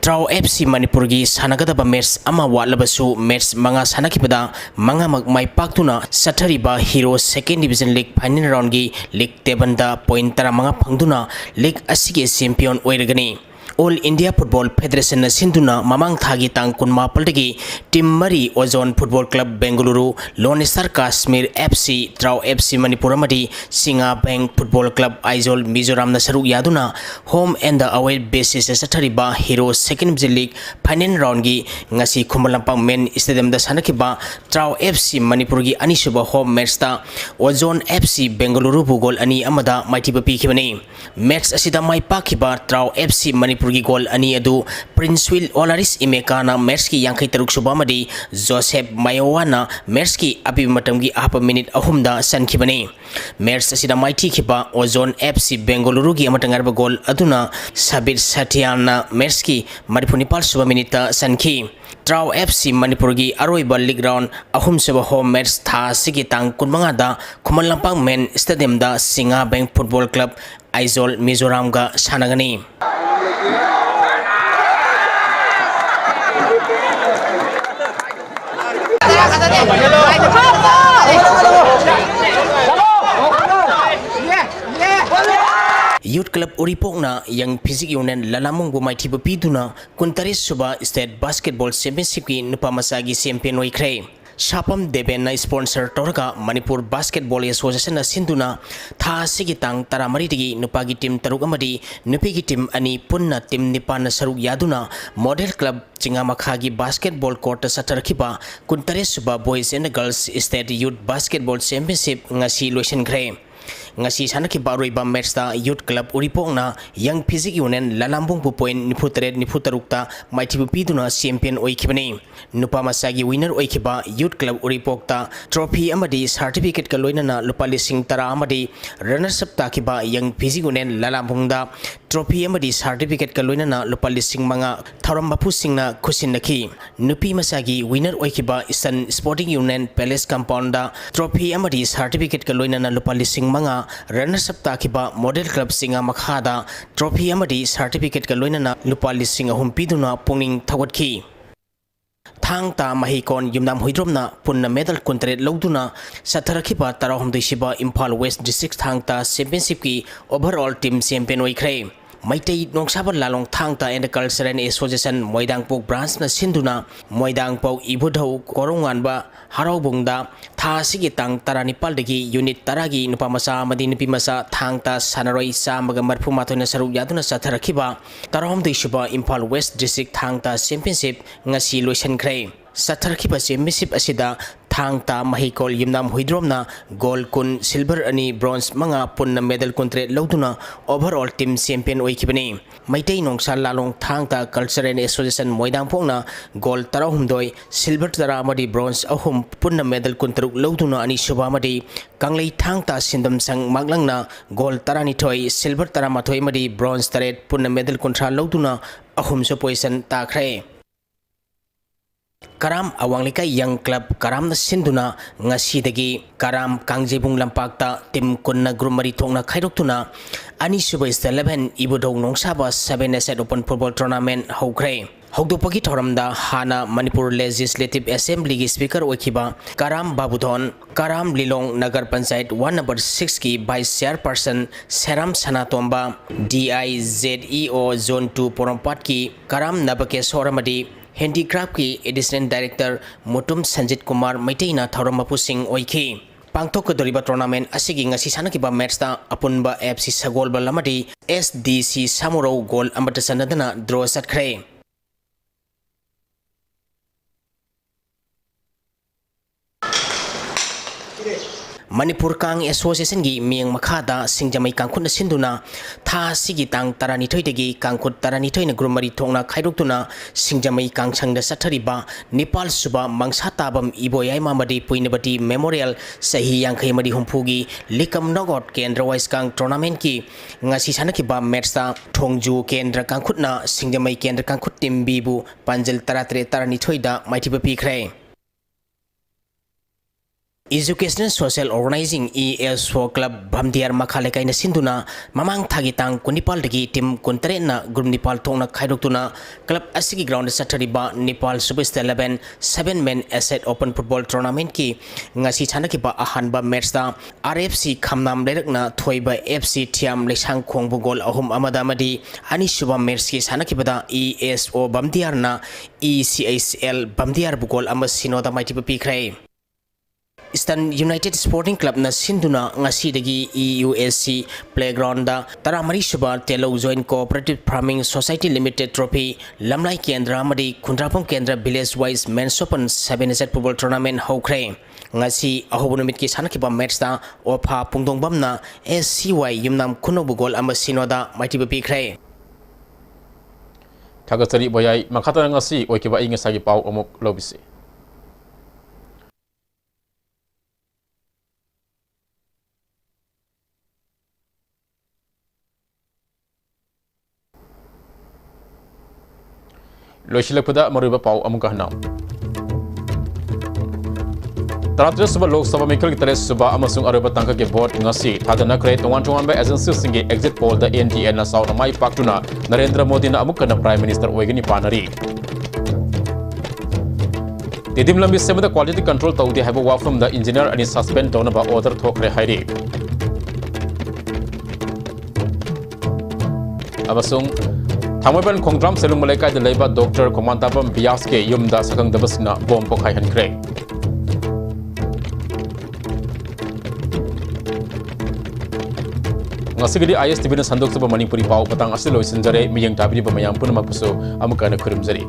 ꯇ꯭ꯔꯥꯎ ꯑꯦꯐ ꯁꯤ ꯃꯅꯤꯄꯨꯔꯒꯤ ꯁꯥꯟꯅꯒꯗꯕ ꯃꯦꯠꯆ ꯑꯃ ꯋꯥꯠꯂꯕꯁꯨ, ꯃꯦꯠꯆ ꯃꯉꯥ ꯁꯥꯟꯅꯈꯤꯕꯗ ꯃꯉꯥꯃꯛ ꯃꯥꯏ ꯄꯥꯛꯇꯨꯅ ꯆꯠꯊꯔꯤꯕ Hero second division league final ꯔꯥꯎꯟꯒꯤ ꯂꯤꯒ ꯇꯦꯕꯜꯗ ꯄꯣꯏꯟꯠ ꯇꯔꯥꯃꯉꯥ ꯐꯪꯗꯨꯅ ꯂꯤꯒ ꯑꯁꯤꯒꯤ ꯆꯦꯝꯄꯤꯌꯟ ꯑꯣꯏꯔꯒꯅꯤ꯫ All India Football Federation ꯅ ꯁꯤꯟꯗꯨꯅ ꯃꯃꯥꯡ ꯊꯥꯒꯤ ꯇꯥꯡ ꯀꯨꯟꯃꯥꯄꯜꯗꯒꯤ team ꯃꯔꯤ Ozone Football Club Bengaluru, Lone Star Kashmir F C, Trao F C Manipur ꯑꯃꯗꯤ Singa Bank Football Club Aizawl Mizoram ꯅ ꯁꯔꯨꯛ ꯌꯥꯗꯨꯅ home and away basis ꯇ ꯆꯠꯊꯔꯤꯕ Hero Second Division League final round ꯒꯤ ꯉꯁꯤ ꯈꯨꯃꯟ ꯂꯝꯄꯥꯛ main stadium ꯗ ꯁꯥꯟꯅꯈꯤꯕ Trao F C Manipur ꯒꯤ ꯑꯅꯤꯁꯨꯕ home match ꯇ Ozone F C Bengaluru ꯕꯨ goal ꯑꯅꯤ ꯑꯃꯗ ꯃꯥꯏꯊꯤꯕ ꯄꯤꯈꯤꯕꯅꯤ꯫ Match ꯑꯁꯤꯗ ꯃꯥꯏ ꯄꯥꯛꯈꯤꯕ Trao F C Manipur ꯒꯤ goal ꯑꯅꯤ ꯑꯗꯨ Prince Will Olaris Imeka ꯅ match ꯀꯤ ꯌꯥꯡꯈꯩ ꯇꯔꯨꯛ ꯁꯨꯕ ꯑꯃꯗꯤ Joseph Mayowa ꯅ match ꯀꯤ ꯑꯄꯤꯕ ꯃꯇꯝꯒꯤ ꯑꯍꯥꯞꯄ minute ꯑꯍꯨꯝꯗ ꯆꯟꯈꯤꯕꯅꯤ꯫ Match ꯑꯁꯤꯗ ꯃꯥꯏꯊꯤꯈꯤꯕ Ozone F C Bengaluru ꯒꯤ ꯑꯃꯠꯇ ꯉꯥꯏꯔꯕ goal ꯑꯗꯨꯅ Sabir Satya ꯅ match ꯀꯤ ꯃꯔꯤꯐꯨ ꯅꯤꯄꯥꯜ ꯁꯨꯕ minute ꯇ ꯆꯟꯈꯤ꯫ Trao F C Manipur ꯒꯤ ꯑꯔꯣꯏꯕ league round ꯑꯍꯨꯝꯁꯨꯕ home match ꯊꯥ ꯑꯁꯤꯒꯤ ꯇꯥꯡ ꯀꯨꯟꯃꯉꯥꯗ ꯈꯨꯃꯟ ꯂꯝꯄꯥꯛ main stadium ꯗ Singa Bank Football Club Aizawl Mizoram ꯒ ꯁꯥꯟꯅꯒꯅꯤ꯫ Youth Club ꯎꯔꯤꯄꯣꯛꯅ Young Physique Union ꯂꯂꯥꯃꯨꯡꯕꯨ ꯃꯥꯏꯊꯤꯕ ꯄꯤꯗꯨꯅ ꯀꯨꯟꯇꯔꯦꯠ ꯁꯨꯕ State Basketball Championship ꯀꯤ ꯅꯨꯄꯥ ꯃꯆꯥꯒꯤ champion ꯑꯣꯏꯈ꯭ꯔꯦ꯫ ꯁꯥꯄꯝ ꯗꯦꯕꯦꯟꯅ sponsor ꯇꯧꯔꯒ Manipur Basketball Association ꯅ ꯁꯤꯟꯗꯨꯅ ꯊꯥ ꯑꯁꯤꯒꯤ ꯇꯥꯡ ꯇꯔꯥꯃꯔꯤꯗꯒꯤ ꯅꯨꯄꯥꯒꯤ team ꯇꯔꯨꯛ ꯑꯃꯗꯤ ꯅꯨꯄꯤꯒꯤ team ꯑꯅꯤ ꯄꯨꯟꯅ team ꯅꯤꯄꯥꯟꯅ ꯁꯔꯨꯛ ꯌꯥꯗꯨꯅ Model Club ꯆꯤꯡꯉꯥ ꯃꯈꯥꯒꯤ basketball court ꯇ ꯆꯠꯊꯔꯛꯈꯤꯕ ꯀꯨꯟꯇꯔꯦꯠ ꯁꯨꯕ Boys and Girls State Youth Basketball Championship ꯉꯁꯤ ꯂꯣꯏꯁꯤꯟꯈ꯭ꯔꯦ꯫ ꯉꯁꯤ ꯁꯥꯟꯅꯈꯤꯕ ꯑꯔꯣꯏꯕ match ꯇ Youth Club ꯎꯔꯤꯄꯣꯛꯅ Young Physique Union ꯂꯂꯥꯝꯕꯨꯡꯕꯨ point ꯅꯤꯐꯨ ꯇꯔꯦꯠ ꯅꯤꯐꯨ ꯇꯔꯨꯛꯇ ꯃꯥꯏꯊꯤꯕ ꯄꯤꯗꯨꯅ champion ꯑꯣꯏꯈꯤꯕꯅꯤ꯫ ꯅꯨꯄꯥ ꯃꯆꯥꯒꯤ winner ꯑꯣꯏꯈꯤꯕ Youth Club ꯎꯔꯤꯄꯣꯛꯇ trophy ꯑꯃꯗꯤ certificate ꯀ ꯂꯣꯏꯅꯅ ꯂꯨꯄꯥ ꯂꯤꯁꯤꯡ ꯇꯔꯥ ꯑꯃꯗꯤ runners up ꯇꯥꯈꯤꯕ Young Physique Union ꯂꯂꯥꯝꯕꯨꯡꯗ trophy ꯑꯃꯗꯤ certificate ꯀ ꯂꯣꯏꯅꯅ ꯂꯨꯄꯥ ꯂꯤꯁꯤꯡ ꯃꯉꯥ ꯊꯧꯔꯝ ꯃꯄꯨꯁꯤꯡꯅ ꯈꯨꯠꯁꯤꯟꯅꯈꯤ꯫ ꯅꯨꯄꯤ ꯃꯆꯥꯒꯤ winner ꯑꯣꯏꯈꯤꯕ Eastern Sporting Union Palace compound ꯗ trophy ꯑꯃꯗꯤ certificate ꯀ ꯂꯣꯏꯅꯅ ꯂꯨꯄꯥ ꯂꯤꯁꯤꯡ ꯃꯉꯥ, runners up ꯇꯥꯈꯤꯕ Model Club ꯆꯤꯡꯉꯥ ꯃꯈꯥꯗ trophy ꯑꯃꯗꯤ certificate ꯀ ꯂꯣꯏꯅꯅ ꯂꯨꯄꯥ ꯂꯤꯁꯤꯡ ꯑꯍꯨꯝ ꯄꯤꯗꯨꯅ ꯄꯨꯛꯅꯤꯡ ꯊꯧꯒꯠꯈꯤ꯫ ꯊꯥꯡ ꯇꯥ ꯃꯍꯩꯀꯣꯟ ꯌꯨꯝꯅꯥꯝ ꯍꯨꯏꯗ꯭ꯔꯣꯝꯅ ꯄꯨꯟꯅ medal ꯀꯨꯟꯇꯔꯦꯠ ꯂꯧꯗꯨꯅ ꯆꯠꯊꯔꯛꯈꯤꯕ ꯇꯔꯥꯍꯨꯝꯗꯣꯏ ꯁꯨꯕ Imphal West District ꯊꯥꯡ ꯇꯥ championship ꯀꯤ overall team champion ꯑꯣꯏꯈ꯭ꯔꯦ꯫ ꯃꯩꯇꯩ ꯅꯣꯡꯁꯥꯕ ꯂꯥꯂꯣꯡ ꯊꯥꯡ ꯇꯥ and Cultural Association ꯃꯣꯏꯗꯥꯡꯄꯣꯛ branchꯅ ꯁꯤꯟꯗꯨꯅ ꯃꯣꯏꯗꯥꯡꯄꯣꯛ ꯏꯕꯨꯙꯧ ꯀꯣꯔꯧꯉꯥꯟꯕ ꯍꯔꯥꯎꯕꯨꯡꯗ ꯊꯥ ꯑꯁꯤꯒꯤ ꯇꯥꯡ ꯇꯔꯥꯅꯤꯄꯥꯜꯗꯒꯤ unit ꯇꯔꯥꯒꯤ ꯅꯨꯄꯥ ꯃꯆꯥ ꯑꯃꯗꯤ ꯅꯨꯄꯤ ꯃꯆꯥ ꯊꯥꯡ ꯇꯥ ꯁꯥꯟꯅꯔꯣꯏ ꯆꯥꯝꯃꯒ ꯃꯔꯤꯐꯨ ꯃꯥꯊꯣꯏꯅ ꯁꯔꯨꯛ ꯌꯥꯗꯨꯅ ꯆꯠꯊꯔꯛꯈꯤꯕ ꯇꯔꯥꯍꯨꯝꯗꯣꯏ ꯁꯨꯕ ꯏꯝꯐꯥꯜ West District ꯊꯥꯡ ꯇꯥ Championship ꯉꯁꯤ ꯂꯣꯏꯁꯤꯟꯈ꯭ꯔꯦ꯫ ꯆꯠꯊꯔꯛꯈꯤꯕ Championship ꯑꯁꯤꯗ ꯊꯥꯡ ꯇꯥ ꯃꯍꯩꯀꯣꯜ ꯌꯨꯝꯅꯥꯝ ꯍꯨꯏꯗ꯭ꯔꯣꯝꯅ gold ꯀꯨꯟ, silver ꯑꯅꯤ, bronze ꯃꯉꯥ, ꯄꯨꯟꯅ medal ꯀꯨꯟꯇꯔꯦꯠ ꯂꯧꯗꯨꯅ overall team champion ꯑꯣꯏꯈꯤꯕꯅꯤ꯫ ꯃꯩꯇꯩ ꯅꯣꯡꯁꯥ ꯂꯥꯂꯣꯡ ꯊꯥꯡ ꯇꯥ Cultural Association ꯃꯣꯏꯗꯥꯡꯄꯣꯛꯅ gold ꯇꯔꯥꯍꯨꯝꯗꯣꯏ, silver ꯇꯔꯥ ꯑꯃꯗꯤ bronze ꯑꯍꯨꯝ, ꯄꯨꯟꯅ medal ꯀꯨꯟꯇꯔꯨꯛ ꯂꯧꯗꯨꯅ ꯑꯅꯤꯁꯨꯕ ꯑꯃꯗꯤ ꯀꯪꯂꯩ ꯊꯥꯡ ꯇꯥ ꯁꯤꯟꯗꯝ ꯁꯪ ꯃꯥꯛꯂꯪꯅ gold ꯇꯔꯥꯅꯤꯊꯣꯏ, silver ꯇꯔꯥꯃꯥꯊꯣꯏ ꯑꯃꯗꯤ bronze ꯇꯔꯦꯠ, ꯄꯨꯟꯅ medal ꯀꯨꯟꯊ꯭ꯔꯥ ꯂꯧꯗꯨꯅ ꯑꯍꯨꯝꯁꯨ position ꯇꯥꯈ꯭ꯔꯦ꯫ ꯀꯔꯥꯝ ꯑꯋꯥꯡ ꯂꯩꯀꯥꯏ Young Club ꯀꯔꯥꯝꯅ ꯁꯤꯟꯗꯨꯅ ꯉꯁꯤꯗꯒꯤ ꯀꯔꯥꯝ ꯀꯥꯡꯖꯩꯕꯨꯡ ꯂꯝꯄꯥꯛꯇ team ꯀꯨꯟꯅ group ꯃꯔꯤ ꯊꯣꯛꯅ ꯈꯥꯏꯗꯣꯛꯇꯨꯅ ꯑꯅꯤꯁꯨꯕ State Level ꯏꯕꯨꯙꯧ ꯅꯣꯡꯁꯥꯕ Seven A Set Open Football Tournament ꯍꯧꯈ꯭ꯔꯦ꯫ ꯍꯧꯗꯣꯛꯄꯒꯤ ꯊꯧꯔꯝꯗ ꯍꯥꯟꯅ ꯃꯅꯤꯄꯨꯔ Legislative Assemblyꯒꯤ Speaker ꯑꯣꯏꯈꯤꯕ ꯀꯔꯥꯝ ꯕꯥꯕꯨꯙꯣꯟ, ꯀꯔꯥꯝ ꯂꯤꯂꯣꯡ Nagar panchayat one number sixꯀꯤ Vice Chairperson ꯁꯦꯔꯥꯝ ꯁꯅꯥꯇꯣꯝꯕ, DIZEO Zone two ꯄꯣꯔꯣꯝꯄꯥꯠꯀꯤ ꯀꯔꯥꯝ ꯅꯕꯀꯦꯁꯣꯔ ꯑꯃꯗꯤ Handicraftꯀꯤ Additional Director ꯃꯨꯇꯨꯝ ꯁꯟꯖꯤꯠ ꯀꯨꯃꯥꯔ ꯃꯩꯇꯩꯅ ꯊꯧꯔꯝ ꯃꯄꯨꯁꯤꯡ ꯑꯣꯏꯈꯤ꯫ ꯄꯥꯡꯊꯣꯛꯀꯗꯧꯔꯤꯕ tournament ꯑꯁꯤꯒꯤ ꯉꯁꯤ ꯁꯥꯟꯅꯈꯤꯕ matchꯇ ꯑꯄꯨꯟꯕ FC ꯁꯒꯣꯜꯕꯜ ꯑꯃꯗꯤ SDC ꯁꯥꯃꯨꯔꯧ goal ꯑꯃꯠꯇ ꯆꯟꯅꯗꯅ draw ꯆꯠꯈ꯭ꯔꯦ꯫ ꯃꯅꯤꯄꯨꯔ ꯀꯥꯡ Associationꯒꯤ ꯃꯤꯠꯌꯦꯡ ꯃꯈꯥꯗ ꯁꯤꯡꯖꯃꯩ ꯀꯥꯡꯈꯨꯠꯅ ꯁꯤꯟꯗꯨꯅ ꯊꯥ ꯑꯁꯤꯒꯤ ꯇꯥꯡ ꯇꯔꯥꯅꯤꯊꯣꯏꯗꯒꯤ ꯀꯥꯡꯈꯨꯠ ꯇꯔꯥꯅꯤꯊꯣꯏꯅ group ꯃꯔꯤ ꯊꯣꯛꯅ ꯈꯥꯏꯗꯣꯛꯇꯨꯅ ꯁꯤꯡꯖꯃꯩ ꯀꯥꯡꯁꯪꯗ ꯆꯠꯊꯔꯤꯕ ꯅꯤꯄꯥꯜ ꯁꯨꯕ ꯃꯪꯁꯥ ꯇꯥꯕꯝ ꯏꯕꯣꯌꯥꯏꯃ ꯑꯃꯗꯤ ꯄꯨꯏꯅꯕꯇꯤ Memorial ꯆꯍꯤ ꯌꯥꯡꯈꯩ ꯑꯃꯗꯤ ꯍꯨꯝꯐꯨꯒꯤ ꯂꯤꯀꯝ knockout ꯀꯦꯟꯗ꯭ꯔ ꯋꯥꯏꯁ ꯀꯥꯡ tournamentꯀꯤ ꯉꯁꯤ ꯁꯥꯟꯅꯈꯤꯕ matchꯇ ꯊꯣꯡꯖꯨ ꯀꯦꯟꯗ꯭ꯔ ꯀꯥꯡꯈꯨꯠꯅ ꯁꯤꯡꯖꯃꯩ ꯀꯦꯟꯗ꯭ꯔ ꯀꯥꯡꯈꯨꯠ team Bꯕꯨ ꯄꯥꯟꯖꯜ ꯇꯔꯥꯇꯔꯦꯠ ꯇꯔꯥꯅꯤꯊꯣꯏꯗ ꯃꯥꯏꯊꯤꯕ ꯄꯤꯈ꯭ꯔꯦ꯫ Educational Social Organizing, E S O Club ꯕꯝꯗꯤꯌꯥꯔ ꯃꯈꯥ ꯂꯩꯀꯥꯏꯅ ꯁꯤꯟꯗꯨꯅ ꯃꯃꯥꯡ ꯊꯥꯒꯤ ꯇꯥꯡ ꯀꯨꯟꯅꯤꯄꯥꯜꯗꯒꯤ team ꯀꯨꯟꯇꯔꯦꯠꯅ group ꯅꯤꯄꯥꯜ ꯊꯣꯛꯅ ꯈꯥꯏꯗꯣꯛꯇꯨꯅ club ꯑꯁꯤꯒꯤ groundꯗ ꯆꯠꯊꯔꯤꯕ ꯅꯤꯄꯥꯜ ꯁꯨꯕ State Level Seven Man Asset Open Football Tournamentꯀꯤ ꯉꯁꯤ ꯁꯥꯟꯅꯈꯤꯕ ꯑꯍꯥꯟꯕ matchꯇ R F C ꯈꯝꯅꯥꯝ ꯂꯩꯔꯛꯅ ꯊꯣꯏꯕ F C ꯊꯤꯌꯥꯝ ꯂꯩꯁꯥꯡꯈꯣꯡꯕꯨ goal ꯑꯍꯨꯝ ꯑꯃꯗ ꯑꯃꯗꯤ ꯑꯅꯤꯁꯨꯕ matchꯀꯤ ꯁꯥꯟꯅꯈꯤꯕꯗ E S O ꯕꯝꯗꯤꯌꯥꯔꯅ E C H L ꯕꯝꯗꯤꯌꯥꯔꯕꯨ goal ꯑꯃ ꯁꯤꯅꯣꯗ ꯃꯥꯏꯊꯤꯕ ꯄꯤꯈ꯭ꯔꯦ꯫ Eastern United Sporting Clubꯅ ꯁꯤꯟꯗꯨꯅ ꯉꯁꯤꯗꯒꯤ E U S C playgroundꯗ ꯇꯔꯥꯃꯔꯤ ꯁꯨꯕ Telou Joint Cooperative Farming Society Limited Trophy, ꯂꯝꯂꯥꯏ ꯀꯦꯟꯗ꯭ꯔ ꯑꯃꯗꯤ ꯈꯨꯟꯗ꯭ꯔꯥꯛꯄꯝ ꯀꯦꯟꯗ꯭ꯔ Village Wise Men's Open Seven Asset Football Tournament ꯍꯧꯈ꯭ꯔꯦ꯫ ꯉꯁꯤ ꯑꯍꯧꯕ ꯅꯨꯃꯤꯠꯀꯤ ꯁꯥꯟꯅꯈꯤꯕ matchꯇ ꯑꯣꯐꯥ ꯄꯨꯡꯗꯣꯡꯕꯝꯅ S C Y ꯌꯨꯝꯅꯥꯝ ꯈꯨꯅꯧꯕꯨ goal ꯑꯃ ꯁꯤꯅꯣꯗ ꯃꯥꯏꯊꯤꯕ ꯄꯤꯈ꯭ꯔꯦ꯫ ꯊꯥꯒꯠꯆꯔꯤ ꯕꯣꯌꯥꯏ꯫ ꯃꯈꯥ ꯇꯥꯅ ꯉꯁꯤ ꯑꯣꯏꯈꯤꯕ ꯑꯏꯪ ꯑꯁꯥꯒꯤ ꯄꯥꯎ ꯑꯃꯨꯛ ꯂꯧꯕꯤꯁꯤ꯫ ꯂꯣꯏꯁꯤꯜꯂꯛꯄꯗ ꯃꯔꯨꯑꯣꯏꯕ ꯄꯥꯎ ꯑꯃꯨꯛꯀ ꯍꯟꯅ꯫ ꯇꯔꯥꯇꯔꯦꯠ ꯁꯨꯕ ꯂꯣꯛ ꯁꯚꯥ ꯃꯤꯈꯜꯒꯤ ꯇꯔꯦꯠ ꯁꯨꯕ ꯑꯃꯁꯨꯡ ꯑꯔꯣꯏꯕ ꯇꯥꯡꯀꯛꯀꯤ vote ꯉꯁꯤ ꯊꯥꯗꯅꯈ꯭ꯔꯦ꯫ ꯇꯣꯉꯥꯟ ꯇꯣꯉꯥꯟꯕ agencyꯁꯤꯡꯒꯤ exit pollꯗ N D Aꯅ ꯆꯥꯎꯅ ꯃꯥꯏ ꯄꯥꯛꯇꯨꯅ ꯅꯔꯦꯟꯗ꯭ꯔ ꯃꯣꯗꯤꯅ ꯑꯃꯨꯛ ꯍꯟꯅ Prime Minister ꯑꯣꯏꯒꯅꯤ ꯄꯥꯅꯔꯤ꯫ ꯇꯤꯗꯤꯝ ꯂꯝꯕꯤ ꯁꯦꯝꯕꯗ quality control ꯇꯧꯗꯦ ꯍꯥꯏꯕ ꯋꯥꯐꯝꯗ engineer ꯑꯅꯤ suspend ꯇꯧꯅꯕ order ꯊꯣꯛꯈ꯭ꯔꯦ ꯍꯥꯏꯔꯤ꯫ ꯑꯃꯁꯨꯡ ꯊꯥꯡꯃꯩꯕꯟ ꯈꯣꯡꯗ꯭ꯔꯥꯝ ꯁꯦꯂꯨꯡꯕ ꯂꯩꯀꯥꯏꯗ ꯂꯩꯕ Doctor ꯈꯣꯃꯥꯟꯇꯥꯕꯝ ꯕꯤꯌꯥꯁꯀꯤ ꯌꯨꯝꯗ ꯁꯛꯈꯪꯗꯕꯁꯤꯡꯅ bomb ꯄꯣꯈꯥꯏꯍꯟꯈ꯭ꯔꯦ꯫ ꯉꯁꯤꯒꯤꯗꯤ I S T Vꯅ ꯁꯟꯗꯣꯛꯆꯕ ꯃꯅꯤꯄꯨꯔꯤ ꯄꯥꯎ ꯃꯇꯥꯡ ꯑꯁꯤꯗ ꯂꯣꯏꯁꯤꯟꯖꯔꯦ꯫ ꯃꯤꯠꯌꯦꯡ ꯇꯥꯕꯤꯔꯤꯕ ꯃꯌꯥꯝ ꯄꯨꯝꯅꯃꯛꯄꯨꯁꯨ ꯑꯃꯨꯛꯀ ꯍꯟꯅ ꯈꯨꯔꯨꯝꯖꯔꯤ꯫